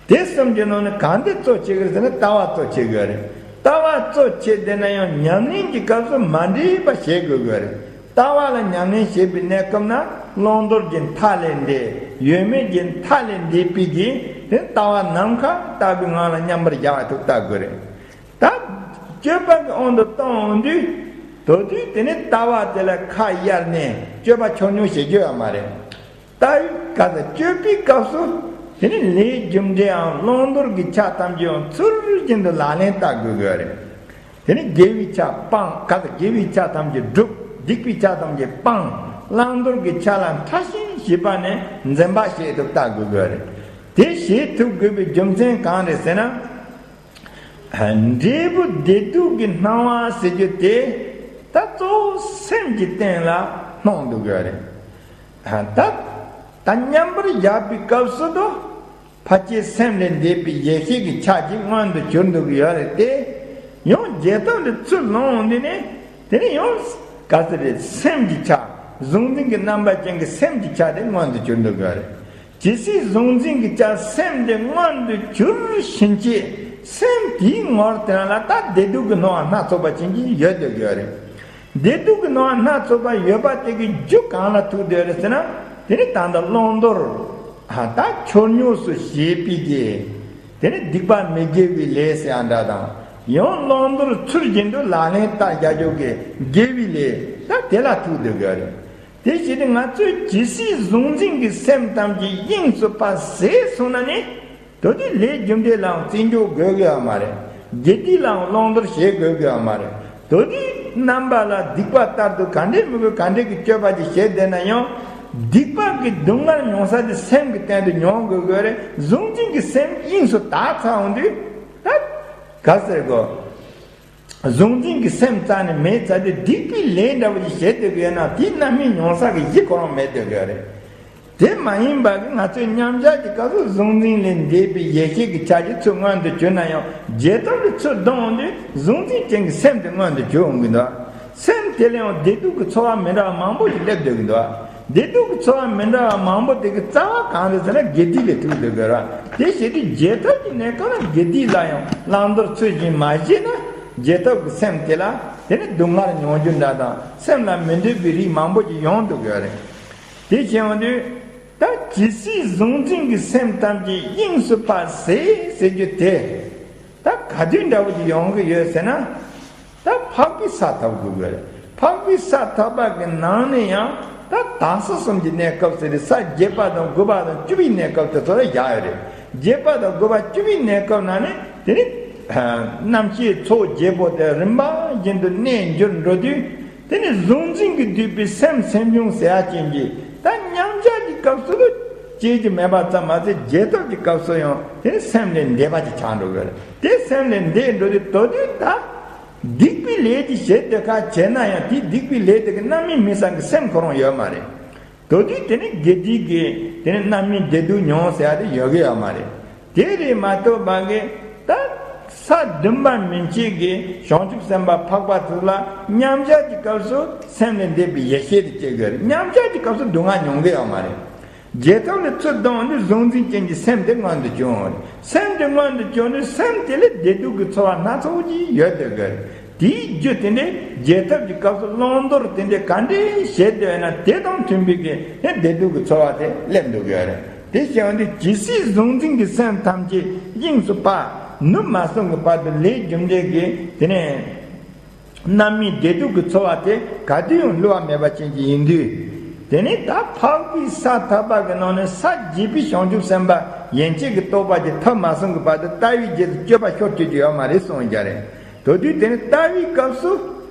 དེ་གསུམ་གྱི་ནང་ནས་གང་དེ་གཙོ་ཆེ་གི་རེད་ཟེར་ན་ལྟ་བ་གཙོ་ཆེ་གི་རེད། ལྟ་བ་གཙོ་ཆེ་བསྡད་ན་ཡང་ཉམས་ལེན་གྱི་སྐབས་སུ་མ་འདྲེས་པ་བྱེད་དགོས་གི་རེད། ལྟ་བ་ལ་ཉམས་ལེན་བྱེད་པའི་གནས་སྐབས་ན་བླང་དོར་གྱི་མཐའ་ལས་འདས། ཡོད་མེད་ཀྱི་མཐའ་ལས་འདས་པའི་གི་དེ་ལྟ་བ་ནམ་མཁའ་ལྟ་བུའི་ངང་ལ་མཉམ་པར་བཞག་པ་ཐུག་ལྟ་དགོས་རེད། ད་སྤྱོད་པ་གི་དབང་དུ་བཏང་འོང་དུས་དོ་དུས་དེ་ནི་ལྟ་བ་དེ་ལ་ཁ་གཡར་ནས་སྤྱོད་པ་འཁྱོར་ཉོག་བྱེད་རྒྱུ་ཡོད་མ་རེད། ལྟ་བའི་ག་ས་སྤྱོད་པའི་སྐབས་སུ་དེ་ནི་ལས་རྒྱུ་འབྲས་འམ་བླང་དོར་གྱི་ཆ་ཐམས་ཅད་ཡང་ཚུལ་བཞིན་དུ་ལག་ལེན་བསྟར་དགོས་དགོས་རེད། དེ་ནི་དགེ་བའི་ཆ་སྤང་། ག་ས་དགེ་བའི་ཆ་ཐམས་ཅད་བསྒྲུབ། སྡིག་པའི་ཆ་ཐམས་ཅད་སྤང་། བླང་དོར་གྱི་ཆ་ལ་ཕྲ་ཞིང་ཞིབ་པ་ནས་འཛིན་པ་བྱེད་ཐུབ་བསྟར་དགོས་དགོས་རེད། དེ་བྱེད་ཐུབ་དགོས་པའི་རྒྱུ་མཚན་གང་རེད་ཟེར་ན། འབྲས་བུ་བདེ་སྡུག་གི་སྣང་བ་ཟེར་རྒྱུ་དེ་ད་གཙོ་བོ་སེམས་ཀྱི་སྟེང་ལ་སྣང་འདུག་ཡོད་རེད། ད་ད་མཉམ་པར་བཞག་པའི་སྐབས་སུ་དུ་ཕལ་ཆེར་སེམས་ལས་འདས་པའི་ཡེ་ཤེས་ཀྱི་ཆ་ཅིག་མངོན་དུ་གྱུར་འདུག་ཡོད་རེད་དེ། ཡང་རྗེས་ཐོབ་ལ་ཚུར་ལོངས་འོང་དུས་ནི་དེ་ནི་ཡང་ག་ཚོད་རེད། སེམས་ཀྱི་ཆ། གཟུང་འཛིན་གྱི་རྣམ་པ་ཅན་གྱི་སེམས་ཀྱི་ཆ་དེ་མངོན་དུ་གྱུར་འདུག་གི་རེད། ཇི་སྲིད་གཟུང་འཛིན་གྱི་ཆ་སེམས་དེ་མངོན་དུ་གྱུར་ཕྱིན་ཆད་སེམས་དེའི་ངོར་དེ་རང་ལ་ད་བདེ་སྡུག་གི་སྣང་བ་སྣ་ཚོགས་པ་ཅན་གྱི་ཡོད་འདུག་གི་རེད། བདེ་སྡུག་གི་སྣང་བ་སྣ་ཚོགས་པ་ཡོད་པ་དེ་གི་རྒྱུ་གང་ལ་ཐུག་བསྡད་རེད་ཟེར་ན། དེ་ནི་ད་ལྟ་བླང་དོར། ད་ཆོས་ཉམས་སུ་བཞེས་པའི་གི། དེ་ནི་སྡིག་པ་མི་དགེ་བའི་ལས་ཟེར་ཡ་འདྲ་དང་། ཡང་བླང་དོར་ཚུལ་བཞིན་དུ་ལག་ལེན་བསྟར་རྒྱག་རྒྱུ་གི་དགེ་བའི་ལས། ད་དེ་ལ་ཐུག་འདུག་གི་རེད། དེ་བྱས་ཏེ་ང་ཚོས་ཇི་སྲིད་གཟུང་འཛིན་གྱི་སེམས་ཐམས་ཅད་དབྱིངས་སུ་ཕར་ཟད་སོང་ན་ནི། དེ་དུས་ལས་རྒྱུ་འབྲས་ལའང་བརྩི་འཇོག་དགོས་ཀྱི་ཡོད་མ་རེད། དགེ་སྡིག་ལའང་བླང་དོར་བྱེད་དགོས་ཀྱི་ཡོད་མ་རེད། དེ་དུས་རྣམ་པ་ལ་སྡིག་པ་ལྟར་དུ་ག་འདྲའི་མི་དགོས་ག་འདྲའི་གི་སྤྱོད་པ་ཅིག་བྱས་བསྡད་ན་ཡང་། སྡིག་པ་གི་སྡུག་བསྔལ་མྱོང་ས་དེ་སེམས་ཀྱི་སྟེང་དུ་མྱོང་དགོས་ཀྱི་ཡོད་རེད། གཟུང་འཛིན་གྱི་སེམས་དབྱིངས་སུ་དག་ཚར་འོང་དུས། ད་ག་ཟེར་དགོས། གཟུང་འཛིན་གྱི་སེམས་རྩ་ནས་མེད་ཚར་དུས་སྡིག་པའི་ལས་འདྲ་བོ་ཞིག་བྱེད་སྡོད་ཀྱི་ཡོད་ན་དེའི་རྣམ་སྨིན་མྱོང་ས་གི་གཞི་ཁོ་རང་མེད་སྡོད་ཀྱི་ཡོད་རེད། དེ་མ་ཡིན་པ་གི་ང་ཚོས་མཉམ་བཞག་གི་སྐབས་སུ་གཟུང་འཛིན་ལས་འདས་པའི་ཡེ་ཤེས་ཀྱི་ཆ་གཅིག་ཚུར་མངོན་དུ་གྱུར་ན་ཡང་རྗེས་ཐོབ་ལ་ཚུར་ལྡང་འོང་དུས་གཟུང་འཛིན་ཅན་གྱི་སེམས་དེ་མངོན་དུ་གྱུར་འོང་གི་འདུག་སེམས་དེ་ལ་ཡང་བདེ་སྡུག་གི་ཚོར་བ་མི་འདྲ་བ་མང་པོ་ཞིག་སླེབས་སྡོད་ཀྱི་འདུག་བདེ་སྡུག་གི་ཚོར་བ་མི་འདྲ་བ་མང་པོ་དེ་གི་རྩ་བ་གང་རེད་ཟེར་ན་དགེ་སྡིག་ལས་ཐུག་སྡོད་དགོས་ར། དེ་བྱེད་དུས་རྗེས་ཐོབ་ཀྱི་གནས་སྐབས་ལ་དགེ་སྡིག་ལ་ཡང་བླང་དོར་ཚུལ་བཞིན་མ་བྱས་ན་རྗེས་ཐོབ་ཀྱི་སེམས་དེ་ལ་དེ་ནི་སྡུག་བསྔལ་མྱོང་རྒྱུ་འདྲ་དང་སེམས་ལ་མི་འདོད་པའི་རིགས་མང་པོ་ཞིག་ཡོང་འདུག་ཡོད་རེད། དེ་བྱས་ཡོང་དུས་ད་ཇི་སྲིད་གཟུང་འཛིན་གྱི་སེམས་ཐམས་ཅད་དབྱིངས་སུ་ཕར་ཟད་ཟེར་རྒྱུ་དེ། ད་ག་དུས་འདྲ་བོ་ཞིག་ཡོང་གི་ཡོད་ཟེར་ན། ད་འཕགས་པའི་ས་ཐོབ་དགོས་ཀྱི་རེད། འཕགས་པའི་ས་ཐོབ་པ་གི་ནང་ནས་ཡང་ད་དྭགས་པོ་གསུམ་གྱི་གནས་སྐབས་ཟེར་ཏེ་ས་བརྒྱད་པ་དང་དགུ་པ་དང་བཅུ་པའི་གནས་སྐབས་དེ་ཚོ་ལ་བཞག་ཡོད་རེད། བརྒྱད་པ་དང་དགུ་པ་བཅུ་པའི་གནས་སྐབས་ནང་ནས་དེ་ནི་རྣམ་ཤེས་ཚོགས་བརྒྱད་པོ་དེ་རིམ་པ་བཞིན་དུ་གནས་འགྱུར་འགྲོ་དུས། དེ་ནི་གཟུང་འཛིན་གྱིས་བསྡུས་པའི་སེམས་སེམས་བྱུང་ཟེར་ཡ་ཅན་གྱི་ད་མཉམ་བཞག་གི་སྐབས་སུ་སྐྱེ་རྒྱུ་མེད་པ་ཙམ་མ་ཟད་རྗེས་ཐོབ་ཀྱི་སྐབས་སུ་ཡང་དེ་ནི་སེམས་ལས་འདས་པ་ཅིག་ཆགས་འགྲོ་གི་རེད། དེ་སེམས་ལས་འདས་འགྲོ་དུས་དེ་དུས་ད་སྡིག་པའི་ལས་ཅིག་བྱེད་སྡོད་ཁ་བྱས་ན་ཡང་དེ་སྡིག་པའི་ལས་དེ་གི་རྣམ་སྨིན་སྨིན་ས་གི་སེམས་ཁོ་རང་ཡོད་མ་རེད། དེ་དུས་དེ་ནི་དགེ་སྡིག་གི་དེ་ནི་རྣམ་སྨིན་བདེ་སྡུག་མྱོང་ཟེར་ཡ་དེ་ཡོད་གི་ཡོད་མ་རེད། དེ་རེད་མ་གཏོགས་པ་གི་ད་ས་བདུན་པ་མན་ཆད་ཀྱི་བྱང་ཆུབ་སེམས་དཔའ་འཕགས་པ་དེ་ལ་མཉམ་བཞག་གི་སྐབས་སུ་སེམས་ལས་འདས་པའི་ཡེ་ཤེས་དེ་སྐྱེ་གི་རེད། མཉམ་བཞག་གི་སྐབས་སུ་སྡུག་བསྔལ་མྱོང་གི་ཡོད་མ་རེད། རྗེས་ཐོབ་ལ་ཚུར་ལྡང་དུས་གཟུང་འཛིན་ཅན་གྱི་སེམས་དེ་མངོན་དུ་གྱུར་འོང་རེད། སེམས་དེ་མངོན་དུ་གྱུར་དུས་སེམས་དེ་ལས་བདེ་སྡུག་གི་ཚོར་བ་སྣ་ཚོགས་ཀྱིས་ཡོད་སྡོད་གི་རེད། དེའི་རྒྱུ་དེ་འདྲའི་རྗེས་ཐོབ་ཀྱི་སྐབས་སུ་བླང་དོར་དེ་འདྲའི་ག་འདྲའི་བྱེད་དེ་ཡོད་ན་དེ་དང་མཐུན་པའི་གི་ནི་བདེ་སྡུག་གི་ཚོར་བ་དེ་སླེབས་འདུག་ཡོད་རེད། དེ་བྱས་པ་འདི་ཇི་སྲིད་གཟུང་འཛིན་གྱི་སེམས་ཐམས་ཅད་དབྱིངས་སུ་ཕར་ནུབ་མ་སོང་གི་བར་དུ་ལས་རྒྱུ་འབྲས་ཀྱི་དེ་ནས་རྣམ་སྨིན་བདེ་སྡུག་གི་ཚོར་བ་དེ་ག་དུས་ཡང་བསླུ་བ་མེད་པ་ཅན་གྱི་ཡིན་དུས། དེ་ནས་ད་འཕགས་པའི་ས་ཐོབ་པ་གི་ནང་ནས་ས་བརྒྱད་པའི་བྱང་ཆུབ་སེམས་དཔའ་ཡན་ཆད་ཀྱི་རྟོགས་པ་ཅིག་ཐོབ་མ་སོང་གི་བར་དུ་ལྟ་བའི་རྗེས་སུ་སྤྱོད་པ་ཤོར་བཅུག་རྒྱུ་ཡོད་མ་རེད་གསུངས་ཀྱི་རེད། དེ་དུས་དེ་ནི་ལྟ་བའི་སྐབས་སུ།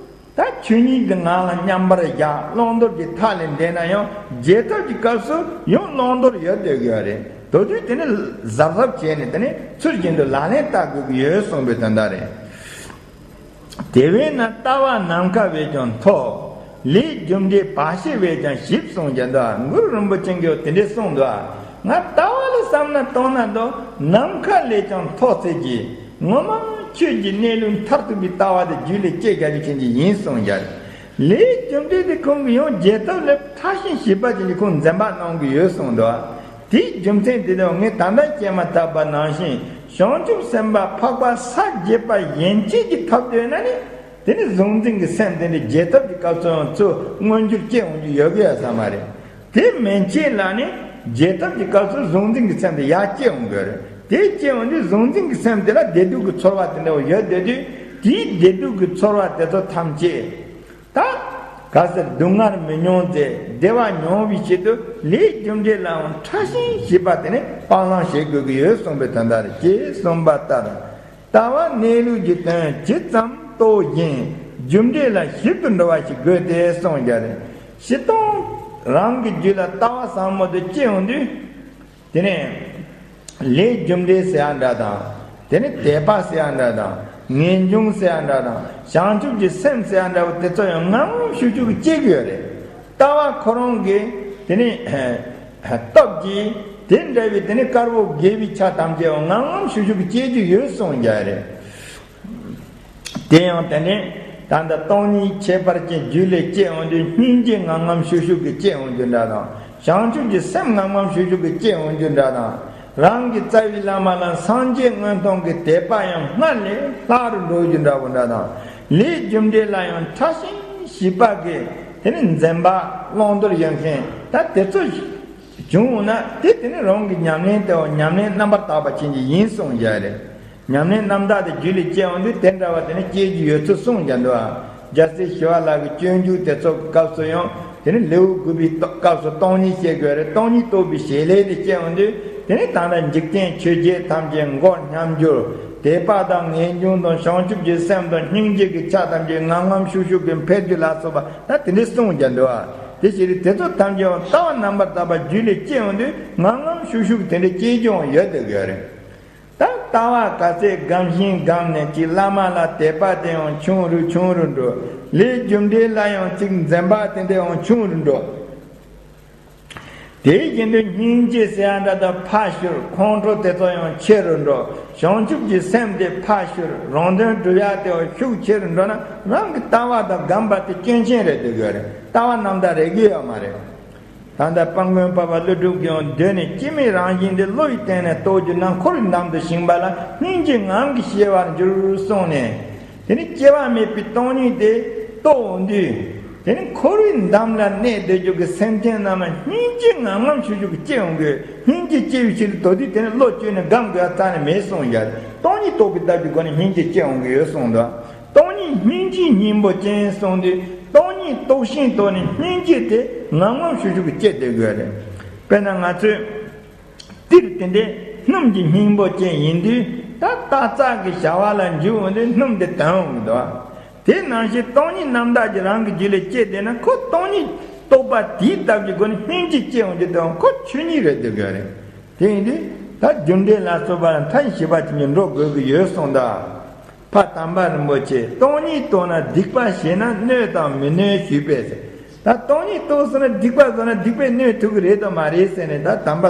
ད་ཆོས་ཉིད་ཀྱི་ངང་ལ་མཉམ་པར་བཞག་བླང་དོར་གྱི་མཐའ་ལས་འདས་ན་ཡང་རྗེས་ཐོབ་ཀྱི་སྐབས་སུ་ཡང་བླང་དོར་ཡོད་སྡོད་ཀྱི་ཡོད་རེད། དེ་དུས་དེ་ནི་གཟབ་གཟབ་བྱས་ནས་དེ་ནི་ཚུལ་བཞིན་དུ་ལག་ལེན་བསྟར་དགོས་ཀྱི་ཡོད་གསུངས་པའི་དོན་དག་རེད། དེ་བས་ན་ལྟ་བ་ནམ་མཁའ་བས་ཀྱང་མཐོ། ལས་རྒྱུ་འབྲས་བར་ཆད་བས་ཀྱང་ཞིབ་གསུངས་ཀྱང་འདུག་གུ་རུ་རིན་པོ་ཆེ་གིས་དེ་འདྲས་གསུངས་འདུག་ང་ལྟ་བ་ལ་བསམ་ན་བཏང་ན་འདུག་ནམ་མཁའ་ལས་ཀྱང་མཐོ་ཚད་ཀྱི་ངོ་མ་ཆོས་ཀྱི་གནས་ལུགས་མཐར་ཐུག་པའི་ལྟ་བ་དེ་རྒྱུད་ལ་སྐྱེ་རྒྱ་ཆེ་ཆེན་གྱི་ཡིན་གསུངས་ཀྱང་། ལས་རྒྱུ་འབྲས་དེ་ཁོང་གིས་ཡང་རྗེས་ཐོབ་ལ་ཕྲ་ཞིང་ཞིབ་པ་ཅན་གྱི་ཁོང་འཛིན་པ་གནང་གི་ཡོད་གསུངས་འདུག་དེའི་རྒྱུ་མཚན་དེ་ནི་ངས་ད་ལྟ་བཤད་མ་ཐག་པ་ནང་བཞིན་བྱང་ཆུབ་སེམས་དཔའ་འཕགས་པ་ས་བརྒྱད་པ་ཡན་ཆད་ཀྱི་ཐོབ་འདོད་ན་ནི། དེ་ནི་གཟུང་འཛིན་གྱི་སེམས་དེ་འདྲའི་རྗེས་ཐོབ་ཀྱི་སྐབས་སུ་ཡང་ཚུར་མངོན་གྱུར་སྐྱེ་འོང་རྒྱུ་ཡོད་གི་ཡོད་ས་མ་རེད། དེ་མན་ཆད་ལ་ནི་རྗེས་ཐོབ་ཀྱི་སྐབས་སུ་གཟུང་འཛིན་གྱི་སེམས་དེ་ཡར་སྐྱེ་འོང་གི་རེད། དེ་སྐྱེ་འོང་དུས་གཟུང་འཛིན་གྱི་སེམས་དེ་ལ་བདེ་སྡུག་གི་ཚོར་བ་དེ་འདྲ་བ་ཡོད་བསྡད་དུས་དེའི་བདེ་སྡུག་གི་ཚོར་བ་དེ་ཚོ་ཐམས་ཅད་ད་ག་ཟེར་སྡུག་བསྔལ་མི་མྱོང་ཚེ་བདེ་བ་མྱོང་བའི་ཆེད་དུ་ལས་རྒྱུ་འབྲས་ལའང་ཕྲ་ཞིང་ཞིབ་པ་དེ་ནི་སྤང་བླང་བྱེད་དགོས་ཀྱི་ཡོད་གསུངས་པའི་དོན་དག་རེད། ཅེས་གསུངས་པ་ལྟར། ལྟ་བ་གནས་ལུགས་ཀྱི་དོན་ཇི་ཙམ་རྟོགས་བཞིན་རྒྱུ་འབྲས་ལ་ཞིབ་ཏུ་འགྲོ་བ་ཞིག་དགོས་ཏེ་གསུངས་ཀྱང་རེད། སྤྱིར་བཏང་རང་གི་རྒྱུད་ལ་ལྟ་བ་ཟབ་མོ་དེ་སྐྱེ་འོང་དུས། དེ་ནས་ལས་རྒྱུ་འབྲས་ཟེར་ཡ་འདྲ་དང་། དེ་ནས་དད་པ་ཟེར་ཡ་འདྲ་དང་། ངེས་འབྱུང་ཟེར་ཡ་འདྲ་དང་། བྱང་ཆུབ་ཀྱི་སེམས་ཟེར་ཡ་འདྲ་བོ་དེ་ཚོ་ཡང་ངམ་ངམ་ཤུགས་ཤུགས་ཀྱིས་སྐྱེ་གི་ཡོད་རེད། ལྟ་བ་ཁོ་རང་གི་དེ་ནི་སྟོབས་ཀྱིས་དེ་འདྲ་བའི་དེ་ནི་དཀར་པོ་དགེ་བའི་ཆ་ཐམས་ཅད་ངམ་ངམ་ཤུགས་ཤུགས་ཀྱིས་སྐྱེ་རྒྱུ་ཡོད་གསུངས་ཀྱང་རེད། དེ་ཡང་དེ་ནི་ ད་ལྟ་སྟོང་ཉིད་ཁྱད་པར་ཅན་རྒྱུད་ལས་སྐྱེ་འོང་དུས་སྙིང་རྗེ་ངམ་ངམ་ཤུག་ཤུག་གི་སྐྱེ་འོང་རྒྱུ་འདྲ་དང་། བྱང་ཆུབ་ཀྱི་སེམས་ངམ་ངམ་ཤུག་ཤུག་གི་སྐྱེ་འོང་རྒྱུ་འདྲ་དང་། རང་གི་རྩ་བའི་བླ་མ་ལ་སངས་རྒྱས་མངོན་མཐོང་གི་དད་པ་ཡང་སྔར་ལས་ལྷག་རུ་འགྲོ་རྒྱུ་འདྲ་བོ་འདྲ་དང་། ལས་རྒྱུ་འབྲས་ལ་ཡང་ཕྲ་ཞིང་ཞིབ་པ་གི་དེ་ནི་འཛིན་པ་བླང་དོར་ཡོད་མཁན་ད་དེ་ཚོ་བྱུང་ན་དེ་དེ་ནི་རང་གི་ཉམས་ལེན་དེའོ་ཉམས་ལེན་རྣམ་པར་དག་པ་ཅན་གྱི་ཡིན་གསུངས་བཞག་རེད། ཉམས་ལེན་རྣམ་དག་དེ་རྒྱུད་ལས་སྐྱེ་འོང་དུས་དེ་འདྲ་བ་དེ་ནི་སྐྱེ་རྒྱུ་ཡོད་ཚུལ་གསུངས་ཀྱང་འདུག་ཨ། རྒྱལ་སྲས་ཞི་བ་ལྷ་གི་སྤྱོད་འཇུག་དེ་ཚོ་གི་སྐབས་སུ་ཡང་དེ་ནི་ལེའུ་དགུ་པའི་སྐབས་སུ་སྟོང་ཉིད་བཤད་དགོས་རེད། སྟོང་ཉིད་རྟོགས་པའི་བྱེད་ལས་དེ་སྐྱེ་འོང་དུས་དེ་ནི་ད་ལྟ་འཇིག་རྟེན་ཆོས་བརྒྱད་ཐམས་ཅད་མགོ་མཉམ་སྦྱོར། དད་པ་དང་ངེས་འབྱུང་དང་བྱང་ཆུབ་ཀྱི་སེམས་དང་སྙིང་རྗེ་གི་ཆ་ཐམས་ཅད་ངམ་ངམ་ཤུག་ཤུག་གི་འཕེལ་རྒྱུ་ལ་སོགས་པ་ད་དེ་འདྲས་གསུངས་ཀྱང་འདུག་ཨ། དེ་ཕྱིར་དེ་ཚོ་ཐམས་ཅད་ལྟ་བ་རྣམ་པར་དག་པ་རྒྱུད་ལས་སྐྱེ་འོང་དུས་ངམ་ངམ་ཤུག་ཤུག་དེ་འདྲས་སྐྱེ་རྒྱུ་ཡང་ཡོད་དེ་དགོས་རེད། ད་ལྟ་བ་ག་ཚད་སྒོམ་ཞིང་སྒོམ་ནས་ཀྱི་བླ་མ་ལ་དད་པ་དེ་ཡང་ཆུང་རུ་ཆུང་རུ་འགྲོ། ལས་རྒྱུ་འབྲས་ལ་ཡང་ཅིག་འཛིན་པ་དེ་འདྲ་ཡང་ཆུང་རུ་འགྲོ། དེ་བཞིན་དུ་སྙིང་རྗེ་ཟེར་ཡ་འདྲ་དང་ཕར་ཤོར། ཁོང་ཁྲོ་དེ་ཚོ་ཡང་ཆེ་རུ་འགྲོ། བྱང་ཆུབ་ཀྱི་སེམས་དེ་ཕར་ཤོར། རང་དོན་སྒྲུབ་ཡ་དེ་ཤུགས་ཆེ་རུ་འགྲོ་ན་རང་གི་ལྟ་བ་དང་སྒོམ་པ་དེ་སྐྱོན་ཅན་རེད་འདུག་ཡོད་རེད། ལྟ་བ་རྣམ་དག་རེག་གི་ཡོད་མ་རེད། ད་ལྟ་དཔལ་མགོན་འཕགས་པ་ཀླུ་སྒྲུབ་ཀྱིས་ཡང་གདོད་ནས་སྐྱེ་མེད་རང་བཞིན་དེ་བློ་ཡི་སྟེང་ནས་རྟོགས་རྒྱུ་ན་འཁོར་བའི་འདམ་དུ་ཞིང་པ་ལ་སྙིང་རྗེ་ངང་གིས་སྐྱེ་བར་འགྱུར་གསུངས་ནས། དེ་ནི་སྐྱེ་བ་མེད་པའི་སྟོང་ཉིད་དེ་རྟོགས་འོང་དུས། དེ་ནི་འཁོར་བའི་འདམ་ལ་གནས་སྡོད་རྒྱུ་གི་སེམས་ཅན་རྣམས་ལ་སྙིང་རྗེ་ངམ་ངམ་ཤུག་ཤུག་གི་སྐྱེ་འོང་གི། སྙིང་རྗེ་སྐྱེ་བའི་ཕྱིར་དུ་དེ་ནི་བློ་བཅོས་ནས་སྒོམ་དགོས་རྩ་ནས་མེད་གསུངས་ཡ། སྟོང་ཉིད་རྟོགས་པའི་ལྟ་བུའི་སྒོ་ནས་སྙིང་རྗེ་སྐྱེ་འོང་གི་ཡོད་གསུངས་འདུག་སྟོང་ཉིད་སྙིང་རྗེའི་སྙིང་པོ་ཅན་གསུངས་དུས་སྟོང་ཉིད་རྟོགས་ཤིང་རྟོགས་ནས་སྙིང་རྗེ་དེ་ངམ་ངམ་ཤུག་ཤུག་གི་སྐྱེ་སྡོད་དགོས་རེད། དཔེར་ན་ང་ཚོས་ཏིལ་དེ་འདྲའི་སྣུམ་གྱི་སྙིང་པོ་ཅན་ཡིན་དུས་ད་སྟག་ཚང་གི་བྱ་བ་ལ་འཇུག་འོང་དུས་སྣུམ་དེ་དོན་འོང་གི་འདུག་དེ་ནང་བཞིན་སྟོང་ཉིད་རྣམ་དག་ཅིག་རང་གི་རྒྱུད་ལ་སྐྱེས་བསྡད་ན་ཁོ་སྟོང་ཉིད་རྟོགས་པ་དེའི་སྟབས་ཀྱི་སྒོ་ནས་སྙིང་རྗེ་སྐྱེ་འོང་རྒྱུ་དང་ཁོ་ཆོས་ཉིད་རེད་འདོད་དགོས་རེད། དེ་ཡིན་དུས་ད་རྒྱུ་འབྲས་ལ་སོགས་པ་མཐའ་ཡས་ཤེས་པ་ཅན་གྱིས་འགྲོ་དགོས་ཀྱི་ཡོད་གསུངས་ད། ཕ་དམ་པ་རིན་པོ་ཆེས་སྟོང་ཉིད་རྟོགས་ན་སྡིག་པ་བྱས་ན་གནོད་དང་མི་གནོད་ཞུས་པས་ཟེར། ད་སྟོང་ཉིད་རྟོགས་སོང་ན་སྡིག་པ་བཟོ་ན་སྡིག་པས་གནོད་ཐུབ་ཀྱི་རེད་དམ་མ་རེད་ཟེར་ནས་ད་དམ་པ་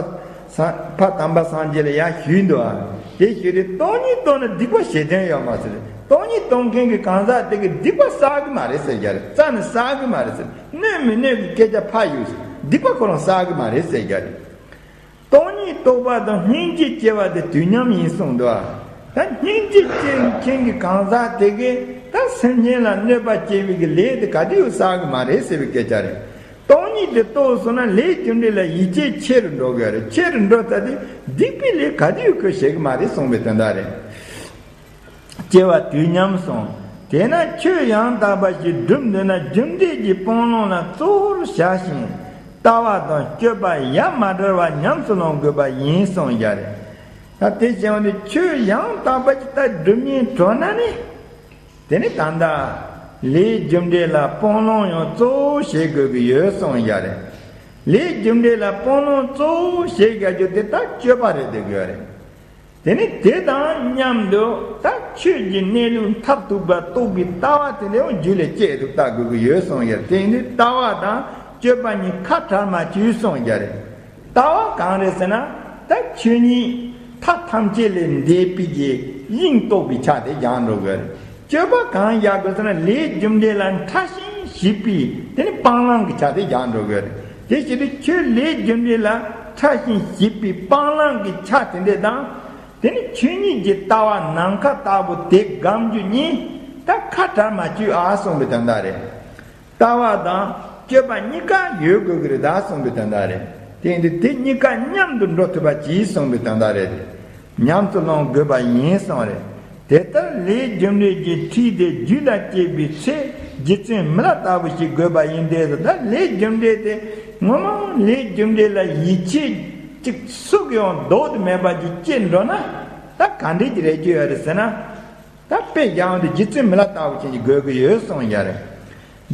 སངས་ཕ་དམ་པ་སངས་རྒྱས་ལ་ཡར་ཞུས་འདུག་ཨ། དེ་ཞུས་དུས་སྟོང་ཉིད་རྟོགས་ན་སྡིག་པ་བྱེད་དོན་ཡོད་མ་ཟེར། སྟོང་ཉིད་རྟོགས་མཁན་གྱི་གང་ཟག་དེ་གིས་སྡིག་པ་བསགས་ཀྱི་མ་རེད་ཟེར་རྒྱུ་རེད། རྩ་ནས་བསགས་ཀྱི་མ་རེད་ཟེར། གནོད་མི་གནོད་ཀྱི་སྐད་ཆ་ཕར་ཞོག་ཟེར། སྡིག་པ་ཁོ་རང་བསགས་ཀྱི་མ་རེད་ཟེར་རྒྱུ་རེད། སྟོང་ཉིད་རྟོགས་པ་དང་སྙིང་རྗེ་སྐྱེ་བ་དེ་དུས་མཉམ་ཡིན་གསུངས་འདུག་ཨ། ད་སྙིང་རྗེ་ཅན་གྱི་གང་ཟག་དེ་གས་ད་སེམས་ཅན་ལ་གནོད་པ་སྐྱེལ་བའི་གི་ལས་དེ་ག་དུས་ཡང་བསགས་གི་མ་རེད་ཟེར་བའི་སྐད་ཆ་རེད། སྟོང་ཉིད་དེ་རྟོགས་སོང་ན་ལས་རྒྱུ་འབྲས་ལ་ཡིད་ཆེས་ཆེ་རུ་འགྲོ་གི་རེད། ཆེ་རུ་འགྲོ་ཚར་དུས་སྡིག་པའི་ལས་ག་དུས་ཡང་ཁོས་བྱེད་གི་མ་རེད་གསུངས་པའི་དོན་དག་རེད། སྐྱེ་བ་དུས་མཉམ་གསུངས། དེས་ན་ཆོས་ཡང་དག་པ་ཞིག་སྒྲུབ་འདོད་ན་རྒྱུ་འབྲས་ཀྱི་སྤང་བླང་ལ་གཙོ་བོར་བྱ་ཞིང་། ལྟ་བ་དང་སྤྱོད་པ་ཡ་མ་བྲལ་བ་ཉམས་སུ་བླང་དགོས་པ་ཡིན་གསུངས་ཡ་རེད། ད་དེ་བྱས་ནས་ཆོས་ཡང་དག་པ་ཅིག་ད་སྒྲུབ་སྙིང་བྲོ་ན་ནི། དེ་ནི་ད་ལྟ་ལས་རྒྱུ་འབྲས་ལ་སྤང་བླང་ཡང་གཙོ་བོ་བྱེད་དགོས་ཀྱི་ཡོད་གསུངས་ཡ་རེད། ལས་རྒྱུ་འབྲས་ལ་སྤང་བླང་གཙོ་བོ་བྱེད་དགོས་རྒྱུ་དེ་ད་སྤྱོད་པ་རེད་བསྡད་དགོས་རེད། དེ་ནི་དེ་དང་མཉམ་དུ་ད་ཆོས་ཀྱི་གནས་ལུགས་མཐར་ཐུག་པ་རྟོགས་པའི་ལྟ་བ་དེ་འདྲ་ཡང་རྒྱུད་ལ་སྐྱེས་འདུག་ལྟ་དགོས་ཀྱི་ཡོད་གསུངས་ཡ་རེད། དེ་ནི་ལྟ་བ་དང་སྤྱོད་པ་གཉིས་ཁ་བྲལ་མ་བཅུག་གསུངས་ཡ་རེད། ལྟ་བ་གང་རེད་ཟེར་ན། ད་ཆོས་ཉིད་མཐའ་ཐམས་ཅད་ལས་འདས་པའི་གི་དབྱིངས་རྟོགས་པའི་ཆ་དེ་སྦྱང་འགྲོ་དགོས་རེད། སྤྱོད་པ་གང་ཡག་དགོས་ཟེར་ན་ལས་རྒྱུ་འབྲས་ལ་ཕྲ་ཞིང་ཞིབ་པའི་དེ་ནི་སྤང་བླང་གི་ཆ་དེ་སྦྱང་འགྲོ་དགོས་རེད། དེ་བྱེད་དུས་ཆོས་ལས་རྒྱུ་འབྲས་ལ་ཕྲ་ཞིང་ཞིབ་པའི་སྤང་བླང་གི་ཆ་དེ་འདྲས་དང་། དེ་ནི་ཆོས་ཉིད་ཀྱི་ལྟ་བ་ནམ་མཁའ་ལྟ་བུ་དེ་སྒོམ་རྒྱུ་གཉིས་ད་ཁ་བྲལ་མ་བཅུག་ཨ་གསུངས་པའི་དོན་དག་རེད། ལྟ་བ་དང་སྤྱོད་པ་གཉིས་ཀ་ཡོད་དགོས་ཀྱི་རེད་ད་གསུངས་པའི་དོན་དག་རེད། དེ་ཡིན་དུས་དེ་གཉིས་ཀ་མཉམ་དུ་འགྲོ་ཐུབ་པ་གྱིས་གསུངས་པའི་དོན་དག་རེད། ཉམས་སུ་བླང་དགོས་པ་ཡིན་གསུངས་རེད། དེ་ལྟར་ལས་རྒྱུ་འབྲས་ཀྱི་འཁྲིས་དེ་རྒྱུད་ལ་སྐྱེས་པའི་ཚེ་རྗེ་བཙུན་མི་ལ་ལྟ་བུ་ཞིག་དགོས་པ་ཡིན་ཏེ། ད་ལས་རྒྱུ་འབྲས་དེ་ངོ་མ་ལས་རྒྱུ་འབྲས་ལ་ཡིད་ཆེས་གཅིག་སུ་གིས་ཡང་ལྡོག་ཏུ་མེད་པ་ཅིག་སྐྱེས་འགྲོ་ན་ད་ག་འདྲས་ཀྱི་རེ་རྒྱུ་ཡོད་རེད་ཟེར་ན། ད་དཔེ་བཞག་འོང་དུས་རྗེ་བཙུན་མི་ལ་ལྟ་བུ་ཅན་ཞིག་དགོས་ཀྱི་ཡོད་གསུངས་ཡ་རེད།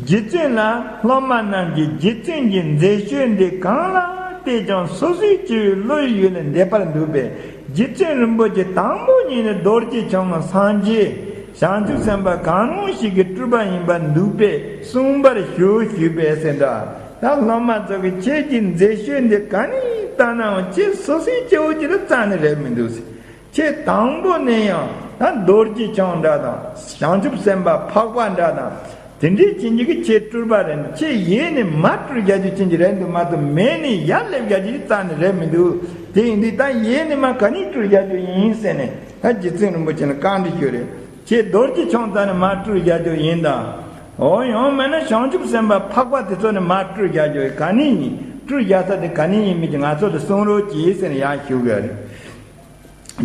རྗེ་བཙུན་ལ་སློབ་མ་རྣམས་ཀྱིས་རྗེ་བཙུན་གྱི་མཛེས་ཤོས་འདི་གང་ལ་བལྟས་ཀྱང་སོ་སོའི་སྐྱེ་བོའི་བློ་ཡི་ཡུལ་ལས་འདས་པར་འདུག་པས། རྗེ་བཙུན་རིན་པོ་ཆེ་དང་པོ་ཉིད་ནི་རྡོ་རྗེ་འཆང་སངས་རྒྱས་བྱང་ཆུབ་སེམས་དཔའ་གང་རུང་ཞིག་གི་སྤྲུལ་པ་ཡིན་པར་འདུག་པས་གསུངས་པར་ཞུ་ཞུས་པས་ཟེར་འདྲ། ད་སློབ་མ་ཚོ་གིས་ཁྱེད་ཀྱི་མཛེས་ཤོས་འདི་ག་ནས་བལྟས་ནའང་ཁྱེད་སོ་སོའི་སྐྱེ་བོ་ཅིག་ལ་རྩ་ནས་རེད་མི་འདུག་ཟེར། ཁྱེད་དང་པོ་ནས་ཡང་ ད་རྡོ་རྗེ་འཆང་འདྲ་དང་བྱང་ཆུབ་སེམས་དཔའ་འཕགས་པ་འདྲ་དང་། དེ་འདྲའི་ཅན་གྱི་ཁྱེད་སྤྲུལ་པ་རེད་འདུག་ཁྱེད་ཡེ་ནས་མར་སྤྲུལ་རྒྱག་རྒྱུ་ཅན་གྱི་རེད་འདུག་མ་གཏོགས་མེ་ནས་ཡར་སླེབས་རྒྱག་རྒྱུ་རྩ་ནས་རེད་མི་འདུག་དེ་ཡིན་དུས་ད་ཡེ་ནས་མར་ག་ནས་སྤྲུལ་རྒྱག་རྒྱུ་ཡིན་ཟེར་ནས་ད་རྗེ་བཙུན་རིན་པོ་ཆེ་ལ་བཀའ་འདྲི་ཞུས་རེད། ཁྱེད་རྡོ་རྗེ་འཆང་རྩ་ནས་མར་སྤྲུལ་རྒྱག་རྒྱུ་ཡིན་དང་། འོ་ཡང་མིན་ན་བྱང་ཆུབ་སེམས་དཔའ་འཕགས་པ་དེ་ཚོ་ནས་མར་སྤྲུལ་རྒྱག་རྒྱུ་ཡིན་ག་ནས་ཡིན་སྤྲུལ་རྒྱག་ས་དེ་ག་ནས་ཡིན་མིན་གྱི་ང་ཚོ་ལ་གསུང་རོགས་གྱིས་ཟེར་ནས་ཡར་ཞུ་དགོས་རེད།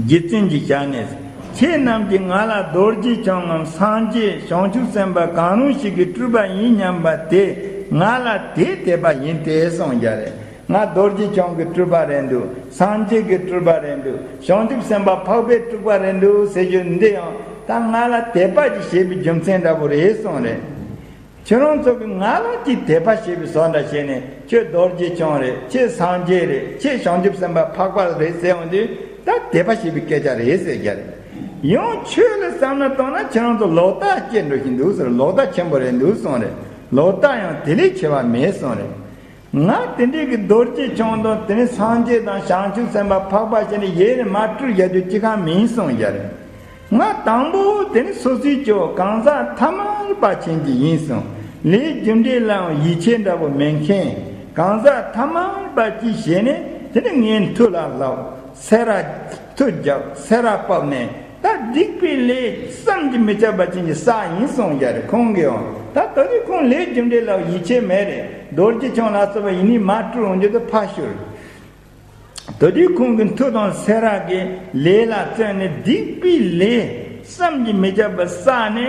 རྗེ་བཙུན་གྱི་ཞལ་ནས། ཁྱེད་རྣམས་ཀྱིས་ང་ལ་རྡོ་རྗེ་འཆང་ངམ་སངས་རྒྱས་བྱང་ཆུབ་སེམས་དཔའ་གང་རུང་ཞིག་གི་སྤྲུལ་པ་ཡིན་སྙམ་པ་དེ་ང་ལ་དེ་དད་པ་ཡིན་ཏེ་གསུངས་རྒྱ་རེད། ང་རྡོ་རྗེ་འཆང་གི་སྤྲུལ་པ་རེད་འདུག་སངས་རྒྱས་ཀྱི་སྤྲུལ་པ་རེད་འདུག་བྱང་ཆུབ་སེམས་དཔའ་འཕགས་པའི་སྤྲུལ་པ་རེད་འདུག་ཟེར་རྒྱུ་འདི་ཡང་ད་ང་ལ་དད་པ་ཅིག་བྱེད་པའི་རྒྱུ་མཚན་འདྲ་པོ་རེད་གསུངས་རེད། ཁྱོད་རང་ཚོ་གིས་ང་ལ་ཅིག་དད་པ་བྱེད་པའི་བཟོ་འདྲ་བྱས་ནས་ཁྱོད་རྡོ་རྗེ་འཆང་རེད། ཁྱེད་སངས་རྒྱས་རེད། ཁྱེད་བྱང་ཆུབ་སེམས་དཔའ་འཕགས་པ་རེད་ཟེར་ཡོང་དུས་ད་དད་པ་བྱེད་པའི་སྐད་ཆ་རེད་ཟེར་རྒྱ་རེད། ཡང་ཆོས་ལ་བསམ་བློ་བཏང་ན་ཁྱེད་རང་ཚོ་ལོག་ལྟ་སྐྱེ་འགྲོ་བཞིན་འདུག་ཟེར། ལོག་ལྟ་ཆེན་པོ་རེད་འདུག་གསུངས་རེད། ལོག་ལྟ་ཡང་དེ་ལས་ཆེ་བ་མེད་གསུངས་རེད། ང་དེ་འདྲའི་གི་རྡོ་རྗེ་འཆང་དང་དེ་ནི་སངས་རྒྱས་དང་བྱང་ཆུབ་སེམས་དཔའ་འཕགས་པ་ཞིག་ནི་ཡེ་ནས་མར་སྤྲུལ་རྒྱག་རྒྱུ་ཅི་གང་མིན་གསུངས་རྒྱ་རེད། ང་དང་པོ་དེ་ནི་སོ་སོའི་སྐྱོ་གང་ཟག་ཐ་མལ་པ་ཅན་གྱི་ཡིན་གསུངས། ལས་རྒྱུ་འབྲས་ལའང་ཡིད་ཆེས་འདྲ་པོ་མེད་མཁན་གང་ཟག་ཐ་མལ་པ་ཅིག་བྱས་ནས་དེ་ནི་ངའི་མཐུ་ལ་ལབ། སེ་ར་མཐུ་རྒྱབ། སེ་ར་ཕབ་ནས་ད་སྡིག་པའི་ལས་བསམ་གྱིས་མི་ཁྱབ་པ་ཅན་གྱི་བསགས་ཡིན་གསུངས་རྒྱ་རེད། ཁོང་གིས་ཡང་ད་ད་དུང་ཁོང་ལས་རྒྱུ་འབྲས་ལ་ཡིད་ཆེས་མེད་རེད། རྡོ་རྗེ་འཆང་ལ་སོགས་པ་ཡིན་ནི་མ་སྤྲུལ་འོང་རྒྱུ་དེ་ཕར་ཞོར། ད་དུང་ཁོང་གི་མཐུ་དང་སེ་ར་གི་ལས་ལ་བརྩོན་ནས་སྡིག་པའི་ལས་བསམ་གྱིས་མི་ཁྱབ་པ་བསགས་ནས།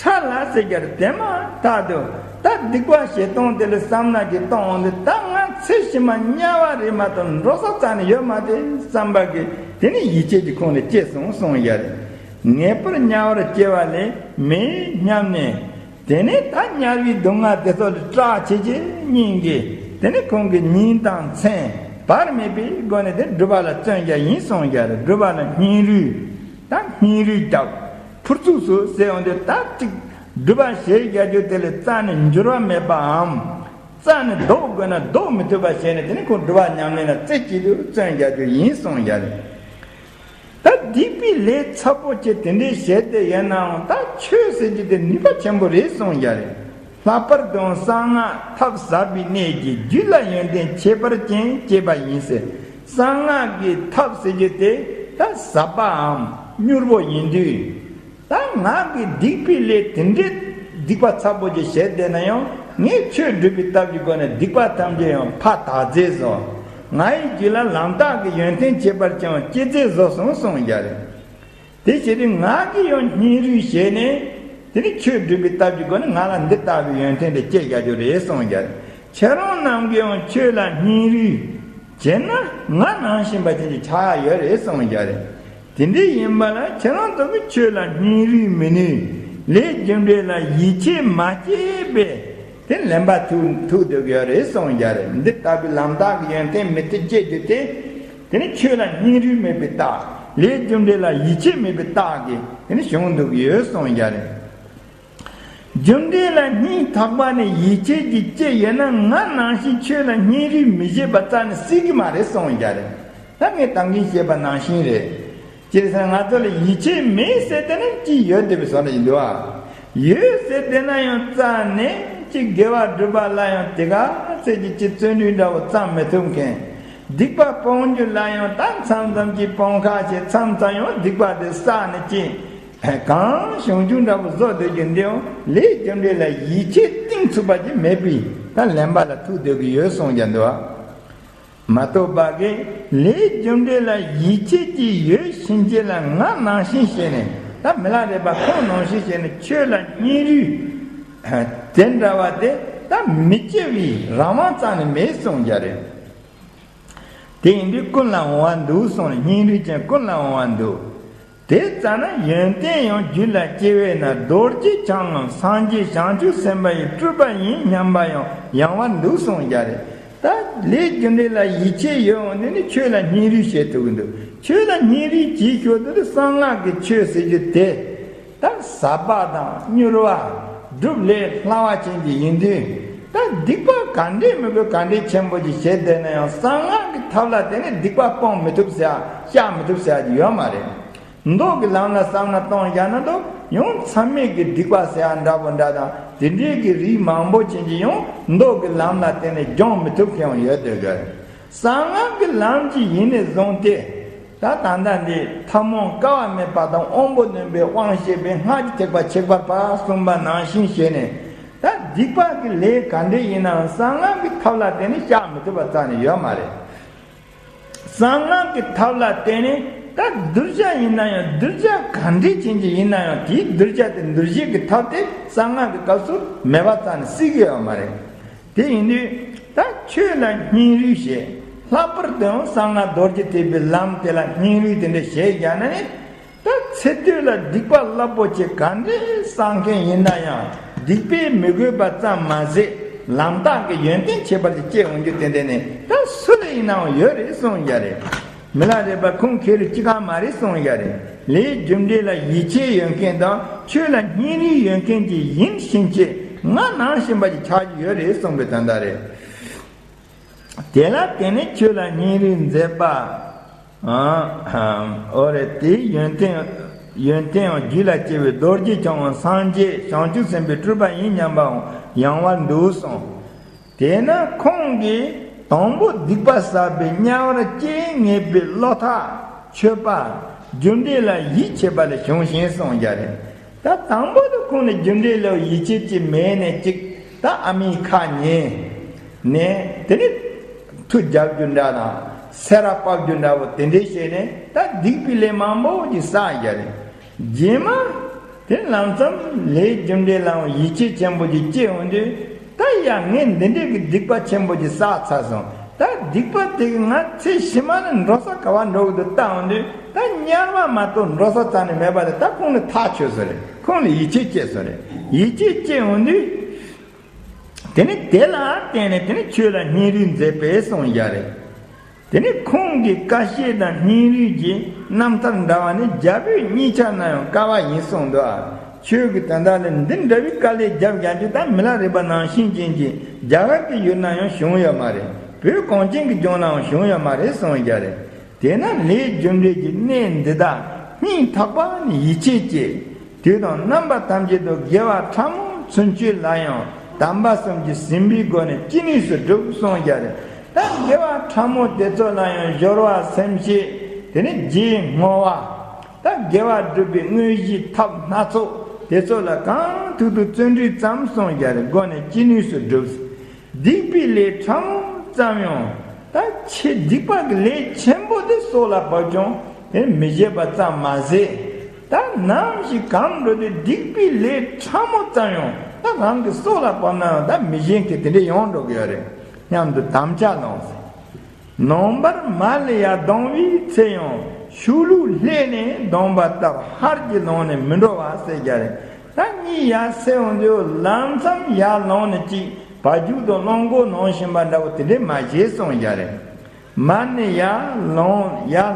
ཁྲ་ལ་ཟེར་རྒྱ་རེད། དེ་མ་ཐག་ཏུ་ད་སྡིག་པ་བྱེད་སྟངས་དེ་ལ་བསམ་ན་གི་སྟངས་འོང་དུས་ད་ང་ཚེ་ཕྱི་མ་དམྱལ་བ་རེད་མ་གཏོགས་འགྲོ་ས་རྩ་ནས་ཡོད་མ་རེད་བསམ་པ་གི་དེ་ནི་ཡིད་ཆེས་ཀྱི་ཁོང་ནས་སྐྱེས་སོང་གསུངས་ཡ་རེད། ངེས་པར་དམྱལ་བར་སྐྱེ་བ་ལས་མེད་སྙམ་ནས། དེ་ནས་ད་དམྱལ་བའི་སྡུག་བསྔལ་དེ་ཚོ་ལ་སྐྲག་བྱེད་ཀྱི་སྙིང་གིས་དེ་ནས་ཁོང་གི་ཉིན་དང་མཚན་བར་མེད་པའི་སྒོ་ནས་དེ་སྒྲུབ་པ་ལ་བརྩོན་རྒྱ་ཡིན་གསུངས་རྒྱ་རེད། སྒྲུབ་པ་ལ་སྙིང་རུས། ད་སྙིང་རུས་རྒྱབ། ཕུར་ཚུགས་སུ་ཟེར་ཡོང་དུས་ད་ཅིག་སྒྲུབ་པ་ཞེས་རྒྱག་རྒྱུ་དེ་ལས་རྩ་ནས་འགྱུར་བ་མེད་པའམ། རྩ་ནས་ལྡོག་དགོས་ན་ལྡོག་མི་ཐུབ་པ་བྱས་ནས་དེ་ནི་ཁོང་སྒྲུབ་པ་ཉམས་ལེན་ལ་རྩེ་གཅིག་ཏུ་བརྩོན་རྒྱག་རྒྱུ་ཡིན་གསུངས་རྒྱ་རེད། ད་སྡིག་པའི་ལས་ཚ་པོ་ཆེ་དེ་འདྲའི་བྱས་ཏེ་ཡོད་ནའང་ད་ཆོས་ཟེར་རྒྱུ་དེ་ནུས་པ་ཆེན་པོ་རེད་གསུངས་རྒྱ་རེད། ལྷག་པར་དུ་གསང་སྔགས་ཐབས་ཟབ་པའི་གནད་ཀྱིས་རྒྱུད་ལ་ཡོན་ཏན་ཁྱད་པར་ཅན་སྐྱེས་པ་ཡིན་ཟེར། གསང་སྔགས་ཀྱི་ཐབས་ཟེར་རྒྱུ་དེ་ད་ཟབ་པའམ་མྱུར་པོ་ཡིན་དུས། ད་ང་གིས་སྡིག་པའི་ལས་དེ་འདྲའི་སྡིག་པ་ཚ་པོ་ཅིག་བྱས་བསྡད་ན་ཡང་ངས་ཆོས་སྒྲུབ་པའི་སྟབས་ཀྱི་སྒོ་ནས་སྡིག་པ་ཐམས་ཅད་ཡང་ཕར་དག་མཛད་བཟོ། ང་ཡི་རྒྱུད་ལ་ལམ་རྟགས་ཀྱི་ཡོན་ཏན་ཁྱད་པར་ཅན་སྐྱེ་མཛད་བཟོ་སོང་གསུངས་རྒྱ་རེད། དེ་བྱས་དུས་ང་གིས་ཡང་སྙིང་རུས་བྱས་ནས་དེ་ནི་ཆོས་སྒྲུབ་པའི་སྟབས་ཀྱི་སྒོ་ནས་ང་ལ་འདི་ལྟ་བུའི་ཡོན་ཏན་དེ་སྐྱེ་རྒྱ་རྒྱུ་རེད་གསུངས་རྒྱ་རེད། ཁྱེད་རང་རྣམས་ཀྱིས་ཡང་ཆོས་ལ་སྙིང་རུས་བྱས་ན་ང་ནང་བཞིན་པ་ཅན་གྱི་ཆགས་ཡ་ཡོད་རེད་གསུངས་རྒྱ་རེད། དེ་འདྲ་ཡིན་པ་ལ་ཁྱེད་རང་ཚོ་གིས་ཆོས་ལ་སྙིང་རུས་མི་ནུས། ལས་རྒྱུ་འབྲས་ལ་ཡིད་ཆེས་མ་སྐྱེས་པས་དེ་ལེན་པ་ཐུག་ཐུག་སྡོད་ཀྱི་ཡོད་རེད་གསུངས་རྒྱ་རེད། འདི་ལྟ་བུའི་ལམ་རྟགས་ཀྱི་ཡོན་ཏན་མི་ཐུབ་སྐྱེ་རྒྱུ་དེ། དེ་ནི་ཆོས་ལ་སྙིང་རུས་མེད་པའི་རྟགས། ལས་རྒྱུ་འབྲས་ལ་ཡིད་ཆེས་མེད་པའི་རྟགས་ཀྱིས་དེ་ནི་བྱུང་འདུག་གི་ཡོད་གསུངས་རྒྱ་རེད། རྒྱུ་འབྲས་ལ་སྙིང་ཐག་པ་ནས་ཡིད་ཆེས་ཀྱི་སྐྱེ་ཡོད་ན་ང་ནང་བཞིན་ཆོས་ལ་སྙིང་རུས་མི་བྱེད་པ་རྩ་ནས་སྲིད་ཀྱི་མ་རེད་གསུངས་རྒྱ་རེད། ད་ངས་ད་གིན་བཤད་པ་ནང་བཞིན་རེད། ཅི་རེད་ཟེར་ན་ང་ཚོ་ལ་ཡིད་ཆེས་མེད་ཟེར་དེ་ནི་ཅི་ཡོད་བསྡད་པའི་བཟོ་འདྲ་ཡིན་འདུག་ཨ། ཡོད་ཟེར་དེ་ན་ཡང་རྩ་ནས་ཅི་དགེ་བ་སྒྲུབ་པ་ལ་ཡང་དེ་ག་ཚད་ཀྱི་ཅི་བརྩོན་འགྲུས་འདྲ་བོ་བརྩམས་མི་ཐུབ་མཁན། སྡིག་པ་སྤོང་རྒྱུ་ལ་ཡང་ད་མཚམས་མཚམས་ཀྱི་སྤོང་ཁ་བྱེད་མཚམས་མཚམས་ཡང་སྡིག་པ་དེ་བསགས་ནས་ཅི། གང་བྱུང་བྱུང་འདྲ་པོ་བཟོ་སྡོད་ཀྱི་འདི་ཡང་ལས་རྒྱུ་འབྲས་ལ་ཡིད་ཆེས་གཏིང་ཚུགས་པ་ཅིག་མེད་པས་ད་ལེན་པ་ལ་ཐུག་སྡོད་ཀྱི་ཡོད་གསུངས་ཀྱང་འདུག་ཨ། མ་གཏོགས་པ་གིས་ལས་རྒྱུ་འབྲས་ལ་ཡིད་ཆེས་ཀྱི་ཡོད་ཕྱིན་ཆད་ལ་ང་ནང་བཞིན་བྱས་ནས་ད་མི་ལ་རས་པ་ཁོང་ནང་བཞིན་བྱས་ནས་ཆོས་ལ་སྙིང་རུས་དེ་འདྲ་བ་དེ་ད་མི་སྐྱེ་བའི་རང་དབང་རྩ་ནས་མེད་གསུངས་ཀྱང་རེད། དེ་ཡིན་དུས་ཀུན་ལ་འོང་བ་འདུག་གསུངས་ནས་སྙིང་རུས་ཅན་ཀུན་ལ་འོང་བ་འདུག་དེ་ཙམ་ན་ཡོན་ཏན་ཡང་རྒྱུད་ལ་སྐྱེ་བས་ན་རྡོ་རྗེ་འཆང་ངམ་སངས་རྒྱས་བྱང་ཆུབ་སེམས་དཔའ་ཡི་སྤྲུལ་པ་ཡིན་སྙམ་པ་ཡང་ཡང་བ་འདུག་གསུངས་ཀྱང་རེད། ད་ལས་རྒྱུ་འབྲས་ལ་ཡིད་ཆེས་ཡོད་འོང་དུས་ནི་ཆོས་ལ་སྙིང་རུས་བྱེད་ཐུབ་ཀྱི་འདུག་ཆོས་ལ་སྙིང་རུས་བྱེད་ཤོག་དུས་གསང་སྔགས་ཀྱི་ཆོས་ཟེར་རྒྱུ་དེ། ད་ཟབ་པ་དང་མྱུར་བ། སྒྲུབ་ལས་སླ་བ་ཅན་གྱི་ཡིན་དུས། ད་སྡིག་པ་ག་འདྲས་མི་དགོས་ག་འདྲས་ཆེན་པོ་ཅིག་བྱས་བསྡད་ན་ཡང་གསང་སྔགས་ཀྱི་ཐབས་ལ་བརྟེན་ནས་སྡིག་པ་སྤོང་མི་ཐུབ་ཟེར་ཡ་བཤགས་མི་ཐུབ་ཟེར་ཡ་ཅིག་ཡོད་མ་རེད། མདོ་གི་ལམ་ལ་བསམ་བློ་གཏོང་བཞག་ན་དོ་ཡང་མཚམས་མེད་ཀྱི་སྡིག་པ་ཟེར་ཡ་འདྲ་པོ་འདྲ་དང་དེ་འདྲའི་གི་རིགས་མང་པོ་ཅན་གྱི་ཡང་མདོ་གི་ལམ་ལ་བརྟེན་ནས་སྦྱོང་མི་ཐུབ་མཁན་ཡང་ཡོད་དེ་གི། གསང་སྔགས་ཀྱི་ལམ་གྱི་ཡིན་ནས་བཟུང་སྟེ། ད་ད་ལྟ་འདི་ཐུན་མོང་དཀའ་བ་མེད་པ་དང་དབང་པོ་རྣོན་པོའི་དབང་བྱས་པའི་སྔགས་ཀྱི་ཐེག་པ་ཆིག་པར་པ་གསུངས་པ་ནང་བཞིན་བྱས་ནས། ད་སྡིག་པ་གི་ལས་ག་འདྲས་ཡིན་ནའང་གསང་སྔགས་ཀྱི་ཐབས་ལ་བརྟེན་ནས་བཤགས་མི་ཐུབ་པ་རྩ་ནས་ཡོད་མ་རེད། གསང་སྔགས་ཀྱི་ཐབས་ལ་བརྟེན་ནས་ད་གདུལ་བྱ་ཡིན་ན་ཡང་གདུལ་བྱ་ག་འདྲས་ཅན་གྱི་ཡིན་ན་ཡང་དེའི་གདུལ་བྱ་དེ་འདུལ་བྱེད་ཀྱི་ཐབས་དེ་གསང་སྔགས་ཀྱི་སྐབས་སུ་མེད་པ་རྩ་ནས་སྲིད་ཀྱི་ཡོད་མ་རེད། དེ་ཡིན་དུས་ད་ཆོས་ལ་སྙིང་རུས་བྱེད། ལྷག་པར་དུ་ཡང་གསང་སྔགས་རྡོ་རྗེ་ཐེག་པའི་ལམ་དེ་ལ་སྙིང་རུས་དེ་འདྲ་བྱེད་བཞག་ན་ནི། ད་ཚེ་སྟོད་ལ་སྡིག་པ་རླབས་པོ་ཆེ་ག་འདྲའི་བསགས་མཁན་ཡིན་ན་ཡང་སྡིག་པས་མི་གོས་པ་ཙམ་མ་ཟད་ལམ་རྟགས་ཀྱི་ཡོན་ཏན་ཁྱད་པར་ཅན་སྐྱེ་འོང་རྒྱུ་དེ་འདྲ་ནི་ད་སུ་ལ་ཡིན་ནའང་ཡོད་རེད་གསུངས་ཡ་རེད། མི་ལ་རས་པ་ཁོང་ཁེ་རུ་ཅི་གང་མ་རེད་གསུངས་ཡ་རེད། ལས་རྒྱུ་འབྲས་ལ་ཡིད་ཆེས་ཡོད་མཁན་དང་ཆོས་ལ་སྙིང་རུས་ཡོད་མཁན་གྱི་ཡིན་ཕྱིན་ཆད་ང་ནང་བཞིན་པ་ཅིག་ཆགས་ཀྱི་ཡོད་རེད་གསུངས་པའི་དོན་དག་རེད། དེ་ལ་བརྟེན་ནས་ཆོས་ལ་སྙིང་རུས་མཛད་པ། ཨ། འོ་རེད། དེའི་ཡོན་ཏན། ཡོན་ཏན་ཡང་རྒྱུད་ལ་སྐྱེ་བའི་རྡོ་རྗེ་འཆང་བ་སངས་རྒྱས་བྱང་ཆུབ་སེམས་དཔའི་སྤྲུལ་པ་ཡིན་སྙམ་པའང་ཡང་བར་འདུག་གསུངས། དེས་ན་ཁོང་གིས་དང་པོ་སྡིག་པ་བསགས་པའི་དམྱལ་བར་སྐྱེ་ངེས་པའི་བློ་ཐག་ཆོད་པ། རྒྱུ་འབྲས་ལ་ཡིད་ཆེས་པ་ལས་བྱུང་ཞིང་གསུངས་ཡ་རེད། ད་དང་པོ་དུ་ཁོང་ནི་རྒྱུ་འབྲས་ལ་ཡིད་ཆེས་ཀྱི་མེད་ནས་ཅིག་ད་ཨ་མའི་ཁ་ཉན་ནས་དེ་ནི་མཐུ་རྒྱག་རྒྱུ་འདྲ་དང་སེ་ར་ཕབ་རྒྱུ་འདྲ་བོ་དེ་འདྲས་བྱས་ནས་ད་སྡིག་པའི་ལས་མང་པོ་ཅིག་བསགས་ཡ་རེད། རྗེས་མ་དེ་ལམ་སང་ལས་རྒྱུ་འབྲས་ལའང་ཡིད་ཆེས་ཆེན་པོ་ཅིག་སྐྱེ་འོང་དུས། ད་ཡ་ངས་འདི་འདྲའི་གི་སྡིག་པ་ཆེན་པོ་ཅིག་བསགས་ཚར་སོང་། ད་སྡིག་པ་དེ་གི་ང་ཚེ་ཕྱི་མ་ལ་འགྲོ་ས་ག་བ་འགྲོ་གི་འདུག་བལྟ་འོང་དུས་ད་དམྱལ་བ་མ་གཏོགས་འགྲོ་ས་རྩ་ནས་མེད་པ་རེད། ད་ཁོང་ལ་ཐག་ཆོད་སོང་རེད། ཁོང་ལ་ཡིད་ཆེས་སྐྱེས་སོང་རེད། ཡིད་ཆེས་སྐྱེས་འོང་དུས། དེ་ནི་དེ་ལ་བརྟེན་ནས་དེ་ནི་ཆོས་ལ་སྙིང་རུས་མཛད་པས་གསུངས་ཡ་རེད། དེ་ནི་ཁོང་གི་བཀའ་བཤད་དང་སྙིང་རུས་ཀྱི་རྣམ་ཐར་འདྲ་བ་ནི་རྒྱ་བོད་གཉིས་ཆ་ན་ཡང་དཀའ་བ་ཡིན་གསུངས་འདུག་ཆོས་ཀྱི་དོན་དག་ལ་འདི་འདྲ་བའི་དཀའ་ལས་རྒྱབ་རྒྱག་རྒྱུ་ད་མི་ལ་རས་པ་ནང་བཞིན་ཅན་གྱི་རྒྱ་གར་གྱི་ཡུལ་ན་ཡང་བྱུང་ཡོད་མ་རེད། བོད་གངས་ཅན་གྱི་ལྗོངས་ན་ཡང་བྱུང་ཡོད་མ་རེད་གསུངས་ཡ་རེད། དེས་ན་ལས་རྒྱུ་འབྲས་ཀྱི་གནས་འདི་དག་སྙིང་ཐག་པ་ནས་ཡིད་ཆེས་བསྐྱེད། དུས་དང་རྣམ་པ་ཐམས་ཅད་དུ་དགེ་བ་ཕྲ་མོ་ཚུན་ཆད་ལ་ཡང་དམ་པ་གསུམ་གྱིས་ཟིན་པའི་སྒོ་ནས་ཅི་ནུས་སུ་བསྒྲུབ་གསུངས་ཀྱང་རེད། ད་དགེ་བ་ཕྲ་མོ་དེ་ཚོ་ལ་ཡང་སྦྱོར་བ་སེམས་བསྐྱེད། དེ་ནས་རྗེས་བསྔོ་བ། ད་དགེ་བ་སྒྲུབ་པའི་དངོས་གཞིའི་ཐབས་སྣ་ཚོགས་དེ་ཚོ་ལ་གང་ཐུབ་ཐུབ་བརྩོན་འགྲུས་ཙམ་གསུངས་ཀྱང་རེད། སྒོ་ནས་ཅི་ནུས་སུ་བསྒྲུབ། སྡིག་པའི་ལས་ཕྲ་མོ་ཙམ་ཡང་། ད་ཆེས་སྡིག་པ་གི་ལས་ཆེན་པོ་དེ་སྲོག་ལ་བབ་ཀྱང་དེ་མི་བྱེད་པ་ཙམ་མ་ཟད། ད་ནམ་ཞིག་གང་འགྲོ་དུས་སྡིག་པའི་ལས་ཕྲ་མོ་ཙམ་ཡང་ད་རང་གི་སྲོག་ལ་བབ་ན་ཡང་ད་མི་བྱེད་མཁན་དེ་འདྲ་ཡོང་འགྲོ་གི་ཡོད་རེད། སྙམ་དུ་དམ་བཅའ་ལོངས། ནངས་པར་མ་ལ་ཡ་ལྡང་བའི་ཚེ་ཡང་ཤུགས་ལུས་ལྷས་ནས་ལྡང་བ་ལྟར་ཧར་གྱིས་ལངས་ནས་མི་འགྲོ་བ་ཟེར་རྒྱུ་རེད། ད་གཉིད་ཡར་སད་འོང་དུས་ལམ་སང་ཡར་ལངས་ནས་ཅིག་བ་རྒྱུག་དང་རླངས་འཁོར་ནང་བཞིན་པ་འདྲ་བོ་དེ་འདྲས་མ་བྱེད་གསུངས་ཡ་རེད། མ་ཎི་ཡར་ལངས་ཡར་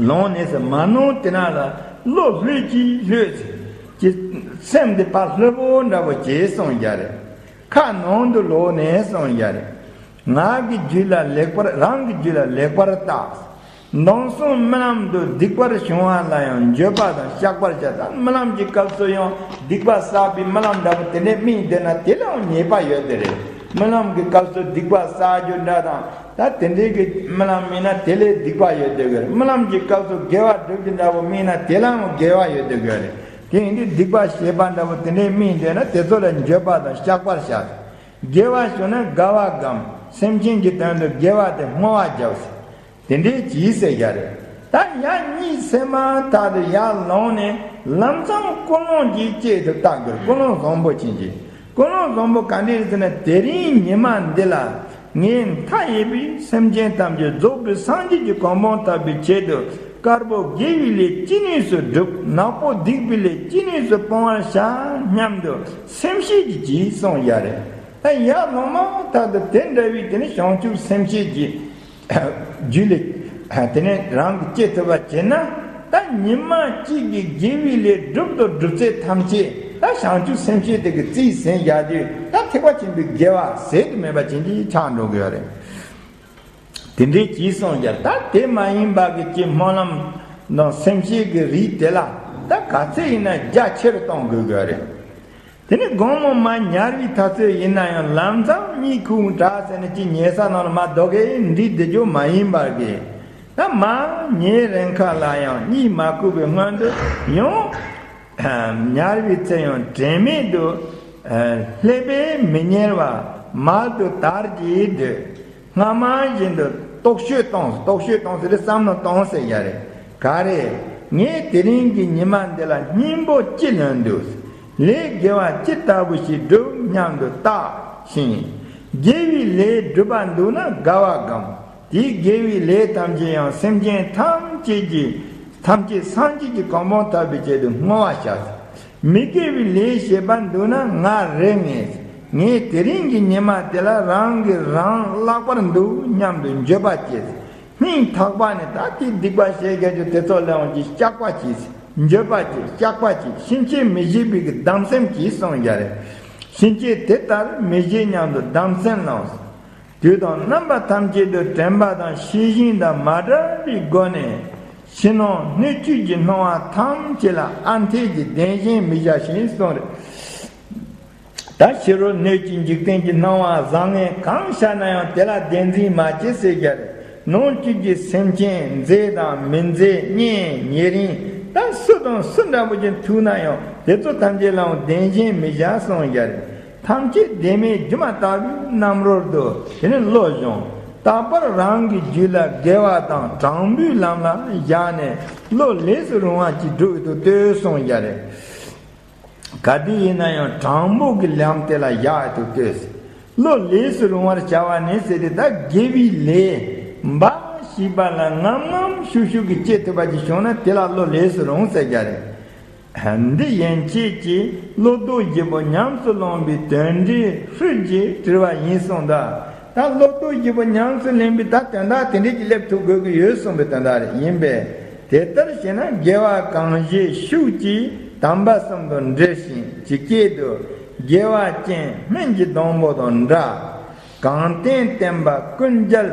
ལངས་ནས་སུ་མ་ནང་དེ་ན་ལ་བློ་ལྷོད་ཀྱིས་ལྷོད་ཀྱི་སེམས་དེ་ཕར་ལྷོད་པོ་འདྲ་བོ་བྱེད་གསུངས་ཡ་རེད། ཁ་ནང་དུ་ལོག་ནས་གསུངས་ཡ་རེད། ངག་གི་རྒྱུད་ལ་ལེགས་པར་རང་གི་རྒྱུད་ལ་ལེགས་པར་བརྟག། མདང་སང་རྨི་ལམ་དུ་སྡིག་པར་བྱུང་བ་ལ་ཡང་འགྱོད་པ་དང་བཤགས་པར་བྱ། ད་རྨི་ལམ་གྱི་སྐབས་སུ་ཡང་སྡིག་པ་བསགས་པའི་རྨི་ལམ་འདྲ་པོ་དེ་འདྲས་རྨིས་བསྡད་ན་དེ་ལའང་ཉེས་པ་ཡོད་དེ་རེད། རྨི་ལམ་གྱི་སྐབས་སུ་སྡིག་པ་བསགས་རྒྱུ་འདྲ་དང་ད་དེ་འདྲས་ཀྱི་རྨི་ལམ་རྨིས་ན་དེ་ལས་སྡིག་པ་ཡོད་དེ་གི་རེད། རྨི་ལམ་གྱི་སྐབས་སུ་དགེ་བ་སྒྲུབ་རྒྱུ་འདྲ་པོ་རྨིས་ན་དེ་ལའང་དགེ་བ་ཡོད་དེ་གི་རེད། དེ་ཡིན་དུས་སྡིག་པ་བྱེད་པ་འདྲ་པོ་དེ་འདྲས་རྨིས་བསྡད་ན་དེ་ཚོ་ལ་འགྱོད་པ་དང་བཤགས་པར་བྱ། དགེ་བ་བྱུང་ན་དགའ་བ་སྒོམ། སེམས་ཅན་གྱི་དོན་དུ་དགེ་བ་དེ་བསྔོ་བ་རྒྱབ་ཟེར། དེ་འདྲའི་གྱིས་ཟེར་བཞག་རེད། ད་ཡར་གཉིད་སད་མ་ཐག་ཏུ་ཡར་ལངས་ནས་ལམ་སང་ཀུན་སློང་གི་དཀྱིལ་དུ་བལྟ་དགོས། ཀུན་སློང་བཟང་པོ་ཅན་གྱི། ཀུན་སློང་བཟང་པོ་ག་འདྲ་རེད་ཟེར་ན། དེ་རིང་ཉི་མ་འདི་ལ་ངས་མཐའ་ཡས་པའི་སེམས་ཅན་ཐམས་ཅད་རྫོགས་པའི་སངས་རྒྱས་ཀྱི་གོ་འཕང་ཐོབ་པའི་ཆེད་དུ་དཀར་པོ་དགེ་བའི་ལས་ཅི་ནུས་སུ་སྒྲུབ། ནག་པོ་སྡིག་པའི་ལས་ཅི་ནུས་སུ་སྤོང་བར་བྱ་སྙམ་དུ་སེམས་བསྐྱེད་ཀྱིས་གྱིས་གསུངས་བཞག་རེད། ད་ཡར་ལངས་མ་ཐག་ཏུ་དེ་འདྲ་བའི་དེ་ནི་བྱང་ཆུབ་སེམས་བསྐྱེད་ཀྱི་རྒྱུད་ལས་དེ་ནས་རང་གི་སྐྱེ་ཐུབ་པ་བྱེད་ན། ད་ཉི་མ་གཅིག་གི་དགེ་བའི་ལས་སྒྲུབ་དང་སྒྲུབ་ཚད་ཐམས་ཅད་ད་བྱང་ཆུབ་སེམས་བསྐྱེད་དེ་གི་རྩིས་ཟིན་བཞག་དུས་ད་ཐེག་པ་ཆེན་པོའི་དགེ་བ་ཟད་དུ་མེད་པ་ཅན་གྱི་ཆགས་འགྲོ་གི་ཡོད་རེད། དེ་འདྲའི་གྱིས་གསུངས་ཀྱང་ད་དེ་མ་ཡིན་པ་གི་ཅིག་སྨོན་ལམ་ དང་སེམས་ཤེས་ཀྱི་རིགས་དེ་ལ་ད་ག་ཚད་ཡིན་ན་རྒྱ་ཆེར་གཏོང་དགོས་དགོས་རེད། དེ་ནས་དགོང་མོ་མ་ཉལ་བའི་ཐག་ཚོད་ཡིན་ན་ཡང་ལམ་སང་གཉིད་ཁུག་དྲག་ཟེར་ནས་ཅིག་ཉལ་ས་ནང་ལ་མ་སྡོད་གི་འདི་བསྡད་རྒྱུ་མ་ཡིན་པར་གི། ད་མ་ཉལ་རན་ཁ་ལ་ཡང་གཉིད་མ་ཁུག་པའི་སྔོན་དུ་ཡང་ཉལ་བའི་ཚེ་ཡང་དྲན་མེད་དུ་ལྷོད་པས་མི་གཉེར་བ་མལ་དུ་དར་གྱིས་སྡོད། སྔ་མ་བཞིན་དུ་རྟོག་དཔྱོད་གཏོང་། རྟོག་དཔྱོད་གཏོང་ཟེར་ཏེ་བསམ་བློ་གཏོང་ཟེར་ཡ་རེད། ག་རེ། ངས་དེ་རིང་གི་ཉི་མ་འདི་ལ་སྙིང་པོ་ཅི་ལོན་འདུག། ལས་དགེ་བ་ཅི་ལྟ་བུ་ཞིག་བསྒྲུབ་སྙམ་དུ་བརྟགས་ཤིང་། དགེ་བའི་ལས་བསྒྲུབ་པར་འདུག་ན་དགའ་བ་སྒོམ། དེའི་དགེ་བའི་ལས་ཐམས་ཅད་ཡང་སེམས་ཅན་ཐམས་ཅད་ཀྱི་ཐམས་ཅད་སངས་རྒྱས་ཀྱི་གོ་འཕང་ཐོབ་པའི་ཆེད་དུ་བསྔོ་བ་བྱ། མི་དགེ་བའི་ལས་བྱེད་པར་འདུག་ན་ང་རེ་ངེས། ངས་དེ་རིང་གི་ཉི་མ་དེ་ལ་རང་གིས་རང་བརླག་པར་འདུག་སྙམ་དུ་འགྱོད་པ་སྐྱེས། སྙིང་ཐག་པ་ནས་ད་དེ་སྡིག་པ་བྱས་རྒྱག་རྒྱུ་དེ་ཚོ་ལ་ཡང་ཅིག་སྐྲག་པ་སྐྱེས། འགྱོད་པ་སྐྱེས། སྐྲག་པ་སྐྱེས། ཕྱིན་ཆད་མི་བྱེད་པའི་གི་སྡོམ་སེམས་ཀྱིས་གསུངས་ཡ་རེད། ཕྱིན་ཆད་དེ་ལྟར་མི་བྱེད་སྙམ་དུ་སྡོམ་སེམས་བླངས། དུས་དང་རྣམ་པ་ཐམས་ཅད་དུ་དྲན་པ་དང་ཤེས་བཞིན་དང་མ་བྲལ་བའི་སྒོ་ནས་ཕྱི་ནང་སྣོད་བཅུད་ཀྱི་སྣང་བ་ཐམས་ཅད་ལ་ཨ་འཐས་ཀྱི་བདེན་ཞེན་མི་བྱ་ཞིང་གསུངས་རེད། ད་ཕྱི་རོལ་སྣོད་ཀྱི་འཇིག་རྟེན་གྱི་སྣང་བ་བཟང་ངན་གང་ཤར་ན་ཡང་དེ་ལ་བདེན་འཛིན་མ་བྱེད་ཟེར་རྒྱུ་རེད། ནང་བཅུད་ཀྱི་སེམས་ཅན་མཛེས་དང་མི་མཛེས་གཉེན་ཉེ་རིང་ད་སུ་དང་སུ་འདྲ་པོ་ཅིག་ཐུག་ན་ཡང་དེ་ཚོ་ཐམས་ཅད་ལའང་བདེན་ཞེན་མི་བྱ་གསུངས་རྒྱུ་རེད། ཐམས་ཅད་བདེན་མེད་སྒྱུ་མ་ལྟ་བུའི་རྣམ་རོལ་དུ་དེ་ནས་བློ་སྦྱོང་། རྟག་པར་རང་གི་རྒྱུད་ལ་དགེ་བ་དང་དྲང་པོའི་ལམ་ལ་བཞག་ནས་བློ་ལས་སུ་རུང་བ་ཅིག་སྒྲུབ་ཏུ་ལྟོས་གསུངས་རྒྱུ་རེད། ག་དུས་ཡིན་ན་ཡང་དྲང་པོ་གི་ལམ་དེ་ལ་བཞག་ཏུ་ལྟོས། བློ་ལས་སུ་རུང་བར་བྱ་བ་ནི་ཟེར་ཏེ་ད་དགེ་བའི་ལས་འབའ་ཞིག་པ་ལ་ངམ་ངམ་ཤུགས་ཤུགས་ཀྱིས་སྐྱེ་ཐུབ་པ་ཅིག་བྱུང་ན་དེ་ལ་བློ་ལས་སུ་རུང་ཟེར་རྒྱུ་རེད། འདི་ཡན་ཆད་ཀྱིས་བློ་ལྡོག་བཞི་པོ་ཉམས་སུ་བླངས་པའི་དོན་འབྲས་ཧྲིལ་གྱིས་དྲིལ་བ་ཡིན་གསུངས་ད། ད་བློ་ལྡོག་བཞི་པོ་ཉམས་སུ་ལེན་པའི་ད་དོན་དག་དེ་འདྲས་ཀྱི་སླེབས་ཐུབ་དགོས་ཀྱི་ཡོད་གསུངས་པའི་དོན་དག་རེད། ཡིན་པས་དེ་ལྟར་བྱས་ན་དགེ་བ་གང་བྱེད་ཤུགས་ཀྱིས་དམ་པ་གསུམ་དུ་འབྲེལ་ཞིང་ཇི་སྐད་དུ། དགེ་བ་ཅན་སྨན་གྱི་སྡོང་པོ་དང་འདྲ། གང་བསྟེན་བསྟེན་པ་ཀུན་བརྒྱལ་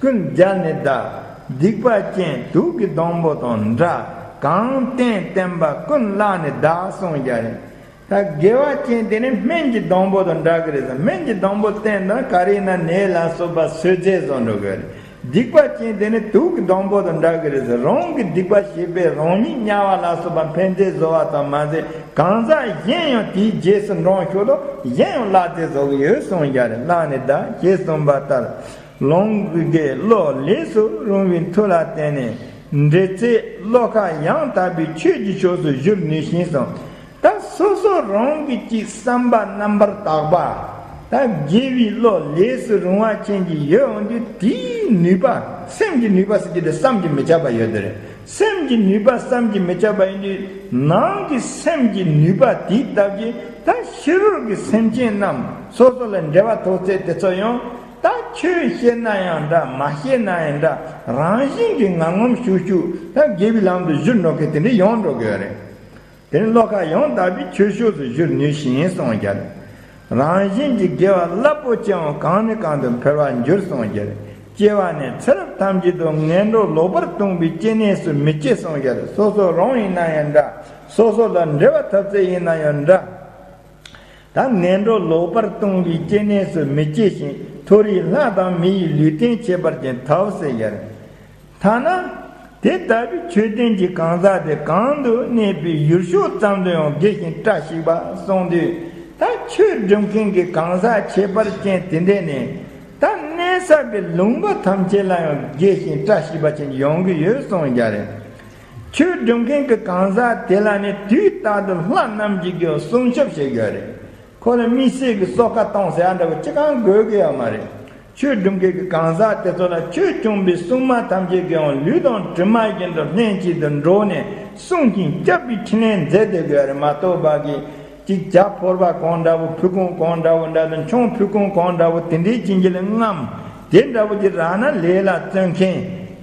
ཀུན་བརྒྱལ་ནས་འདའ། སྡིག་པ་ཅན་དུག་གི་སྡོང་པོ་དང་འདྲ། གང་བསྟེན་བསྟེན་པ་ཀུན་བརླག་ནས་འདའ་གསུངས་རྒྱུ་རེད། ད་དགེ་བ་ཅན་དེ་ནི་སྨན་གྱི་སྡོང་པོ་དང་འདྲ་གི་རེད་ཟེར། སྨན་གྱི་སྡོང་པོ་བསྟེན་དང་ག་རེ་ཡིན་ན་ནད་ལ་སོགས་པ་སོས་ཚལ་བཟོ་འགྲོ་གི་རེད། སྡིག་པ་ཅན་དེ་ནི་དུག་གི་སྡོང་པོ་དང་འདྲ་གི་རེད་ཟེར། རང་གི་སྡིག་པ་བྱས་པས་རང་ཉིད་དམྱལ་བ་ལ་སོགས་པ་འཕེན་ཚད་བཟོ་བ་ཙམ་མ་ཟད་གང་ཟག་གཞན་ཡང་དེའི་རྗེས་སུ་འབྲང་ཤོག་ལོ། གཞན་ཡང་བརླག་ཚད་བཟོ་གི་ཡོད་གསུངས་རྒྱུ་རེད། བརླག་ནས་འདའ་ཞེས་གསུངས་པ་ལྟར། ལོངས་སྐུ་གིས་བློ་ལས་སུ་རུང་བའི་མཐུ་ལ་བརྟེན་ནས་འབྲེལ་ཚད་བློ་ཁ་ཡང་དག་པའི་ཆོས་ཀྱི་ཕྱོགས་སུ་བསྒྱུར་ནུས་ཤིང་གསུངས། ད་སོ་སོ་རང་གི་ཅིག་བསམ་པ་རྣམ་པར་དག་པ། ད་དགེ་བའི་བློ་ལས་སུ་རུང་བ་ཅན་གྱི་ཡོད་འོང་དུས་དེའི་ནུས་པ། སེམས་ཀྱི་ནུས་པ་ཟེར་རྒྱུ་དེ་བསམ་གྱིས་མི་ཁྱབ་པ་ཡོད་དེ་རེད། སེམས་ཀྱི་ནུས་པ་བསམ་གྱིས་མི་ཁྱབ་པ་ཡིན་དུས་ནང་གི་སེམས་ཀྱི་ནུས་པ་དེའི་སྟབས་ཀྱིས་ད་ཕྱི་རོལ་གྱི་སེམས་ཅན་རྣམས་སོ་སོ་ལ་འབྲེལ་བ་ཐོགས་ཚད་དེ་ཚོ་ཡང་ད་ཆོས་བཤད་ན་ཡང་འདྲ། མ་བཤད་ན་ཡང་འདྲ། རང་བཞིན་གྱིས་ངམ་ངམ་ཤུགས་ཤུགས་ད་དགེ་བའི་ལམ་དུ་བསྒྱུར་འགྲོ་མཁན་དེ་འདྲ་ཡོང་འགྲོ་གི་ཡོད་རེད། དེ་ནི་བློ་ཁ་ཡང་དག་པའི་ཆོས་ཕྱོགས་སུ་བསྒྱུར་ནུས་ཤིང་གསུངས་ཀྱང་། རང་བཞིན་གྱིས་དགེ་བ་རླབས་པོ་ཆེའང་གང་ནས་གང་དུ་འཕེལ་བར་འགྱུར་གསུངས་ཀྱང་། སྐྱེ་བ་ནས་ཚེ་རབས་ཐམས་ཅད་དུ་ངན་འགྲོ་ལོག་པར་ལྟུང་བའི་སྐྱེ་གནས་སུ་མི་སྐྱེ་གསུངས་ཀྱང་། སོ་སོ་རང་ཡིན་ན་ཡང་འདྲ། སོ་སོ་ལ་འབྲེལ་བ་ཐོགས་ཚད་ཡིན་ན་ཡང་འདྲ། ད་ངན་འགྲོ་ལོག་པར་ལྟུང་བའི་སྐྱེ་གནས་སུ་མི་སྐྱེ་ཞིང་མཐོ་རིས་ལྷ་དང་མི་ཡི་ལུས་རྟེན་ཁྱད་པར་ཅན་ཐོབ་ཟེར་ཡང་། ཐ་ན། དེ་ལྟ་བུའི་མཆོད་རྟེན་གྱི་གང་ཟག་དེ་གང་དུ་གནས་པའི་ཡུལ་ཕྱོགས་ཙམ་དུ་ཡང་དགེ་ཞིང་བཀྲ་ཤིས་པ་གསུངས་དུས། ད་ཆོས་སྒྲུབ་མཁན་གྱི་གང་ཟག་ཁྱད་པར་ཅན་དེ་འདྲས་ནི། ད་གནས་ས་གི་ལུང་པ་ཐམས་ཅད་ལ་ཡང་དགེ་ཞིང་བཀྲ་ཤིས་པ་ཅན་ཡོང་གི་ཡོད་གསུངས་ཀྱང་རེད། ཆོས་སྒྲུབ་མཁན་གྱི་གང་ཟག་དེ་ལ་ནི་དུས་རྟག་ཏུ་ལྷ་རྣམས་ཀྱིས་ཀྱང་སྲུང་སྐྱོབ་བྱེད་ཀྱི་ཡོད་རེད། ཁོ་ལ་དམིགས་བསལ་གྱི་གསོལ་ཁ་གཏོང་ཟེར་ཡ་འདྲ་བོ་ཅི་གང་དགོས་ཀྱི་ཡོད་མ་རེད། ཆོས་སྒྲུབ་མཁན་གྱི་གང་ཟག་དེ་ཚོ་ལ་ཆོས་སྐྱོང་བའི་སྲུང་མ་ཐམས་ཅད་ཀྱིས་ཡང་ལུས་དང་གྲིབ་མ་བཞིན་དུ་ལྷན་ཅིག་ཏུ་འགྲོགས་ནས་སྲུང་ཞིང་སྐྱོབ་པའི་འཕྲིན་ལས་མཛད་བསྡད་དགོས་རེད་མ་གཏོགས་པ་གི། ཅིག་བྱ་ཕོར་པ་གང་འདྲ་བོ་ཕུད་ཁུང་གང་འདྲ་བོ་འདྲ་དང་ཆང་ཕུད་ཁུང་གང་འདྲ་བོ་དེ་འདྲའི་ཅན་གྱི་ལ་རྔམ། དེ་འདྲ་བོ་ཅིག་རག་ན་ལས་ལ་བརྩོན་མཁན།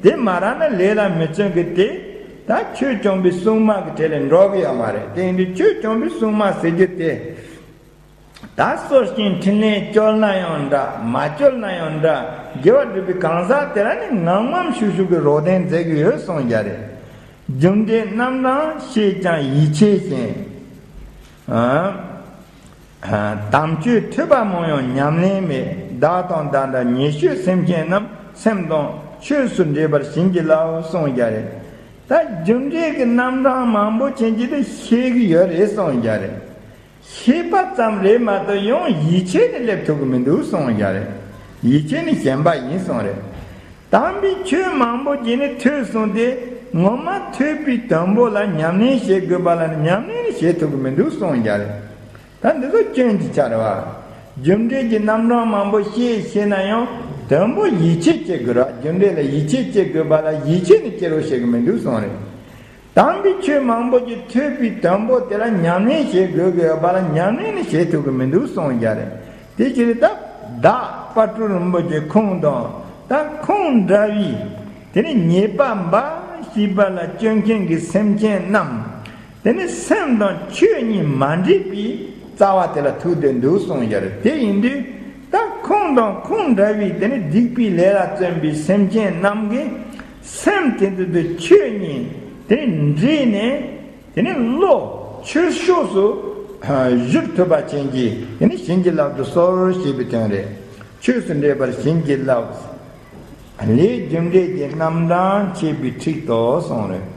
དེ་མ་རག་ན་ལས་ལ་མི་བརྩོན་གི་དེ། ད་ཆོས་སྐྱོང་བའི་སྲུང་མ་གི་གྲས་ལ་འགྲོ་གི་ཡོད་མ་རེད། དེ་ཡིན་དུས་ཆོས་སྐྱོང་བའི་སྲུང་མ་ཟེར་རྒྱུ་དེ། ད་སྲོག་ཤིང་འཕྲིན་ལས་བཅོལ་ན་ཡང་འདྲ། མ་བཅོལ་ན་ཡང་འདྲ། དགེ་བ་སྒྲུབ་པའི་གང་ཟག་དེ་ལ་ནི་ངམ་ངམ་ཤུགས་ཤུགས་ཀྱིས་རོགས་དན་མཛད་ཀྱི་ཡོད་གསུངས་ཀྱང་རེད། རྒྱུ་འབྲས་རྣམ་གྲངས་ཤེས་ཀྱང་ཡིད་ཆེས་ཤིང་། ཨ། ཨ། དམ་ཆོས་ཐོས་པ་མང་ཡང་ཉམས་ལེན་མེད། བདག་དང་བདག་འདྲ་ཉེར་སྤྱོད་སེམས་ཅན་རྣམས། སེམས་དང་ཆོས་སུ་འདྲེས་པར་བྱིན་གྱིས་བརླབ་གསུངས་རྒྱུ་རེད། ད་རྒྱུ་འབྲས་ཀྱི་རྣམ་གྲངས་མང་པོ་ཅན་གྱི་དེ་ཤེས་ཀྱི་ཡོད་རེད་གསུངས་རྒྱུ་རེད། ཤེས་པ་ཙམ་རེད་མ་གཏོགས་ཡང་ཡིད་ཆེས་ནི་སླེབས་ཐུབ་ཀྱི་མི་འདུག་གསུངས་རྒྱུ་རེད། ཡིད་ཆེས་ནི་ཞེན་པ་ཡིན་གསུངས་རེད། དམ་པའི་ཆོས་མང་པོ་ཅིག་ནི་ཐོས་གསུངས་ཏེ། ངོ་མ་ཐོས་པའི་དོན་པོ་ལ་ཉམས་ལེན་བྱེད་དགོས་པ་ལ་ནི་ཉམས་ལེན་ནི་བྱེད་ཐུབ་ཀྱི་མི་འདུག་གསུངས་རྒྱུ་རེད། ད་འདི་ཚོ་སྐྱོན་གྱི་ཆ་རེད་བ། རྒྱུ་འབྲས་ཀྱི་རྣམ་གྲངས་མང་པོ་ཤེས་ཤེས་ན་ཡང་དོན་པོ་ཡིད་ཆེས་བྱེད་དགོས་ར། རྒྱུ་འབྲས་ལ་ཡིད་ཆེས་བྱེད་དགོས་པ་ལ་ཡིད་ཆེས་ནི་བྱེད་རོགས་བྱེད་ཀྱི་མི་འདུག་གསུངས་རེད། དམ་པའི་ཆོས་མང་པོ་ཅིག་ཐོས་པའི་དོན་པོ་དེ་ལ་ཉམས་ལེན་བྱེད་དགོས་དགོས་པ་ལ་ཉམས་ལེན་ནི་བྱེད་ཐུབ་ཀྱི་མི་འདུག་གསུངས་རྒྱུ་རེད། དེ་ཕྱིར་ད་བདག་དཔལ་སྤྲུལ་རིན་པོ་ཆེ་ཁོང་དང་ད་ཁོང་འདྲ་བའི་དེ་ནི་ཉེས་པ་འབའ་ཞིག་པ་ལ་སྤྱོད་མཁན་གྱི་སེམས་ཅན་རྣམས། དེ་ནི་སེམས་དང་ཆོས་གཉིས་མ་འདྲེས་པའི་རྩ་བ་དེ་ལ་ཐུག་བསྡད་འདུག་གསུངས་རྒྱུ་རེད། དེ་ཡིན་དུས་ད་ཁོང་དང་ཁོང་འདྲ་བའི་དེ་ནི་སྡིག་པའི་ལས་ལ་བརྩོན་པའི་སེམས་ཅན་རྣམས་ཀྱི་སེམས་དེ་ཚོ་དེ་ཆོས་གཉིས་དེ་ནི་འདྲེས་ནས། དེ་ནས་བློ་ཆོས་ཕྱོགས་སུ་བསྒྱུར་ཐུབ་པ་ཅན་གྱི་དེ་ནས་བྱིན་གྱིས་བརླབ་ཏུ་གསོལ་ཞེས་པའི་དོན་རེད། ཆོས་སུ་འདྲེས་པར་བྱིན་གྱིས་བརླབ། ལས་རྒྱུ་འབྲས་ཀྱི་རྣམ་གྲངས་ཕྱེད་པའི་ཁྲིད་དོ་གསུངས་རེད།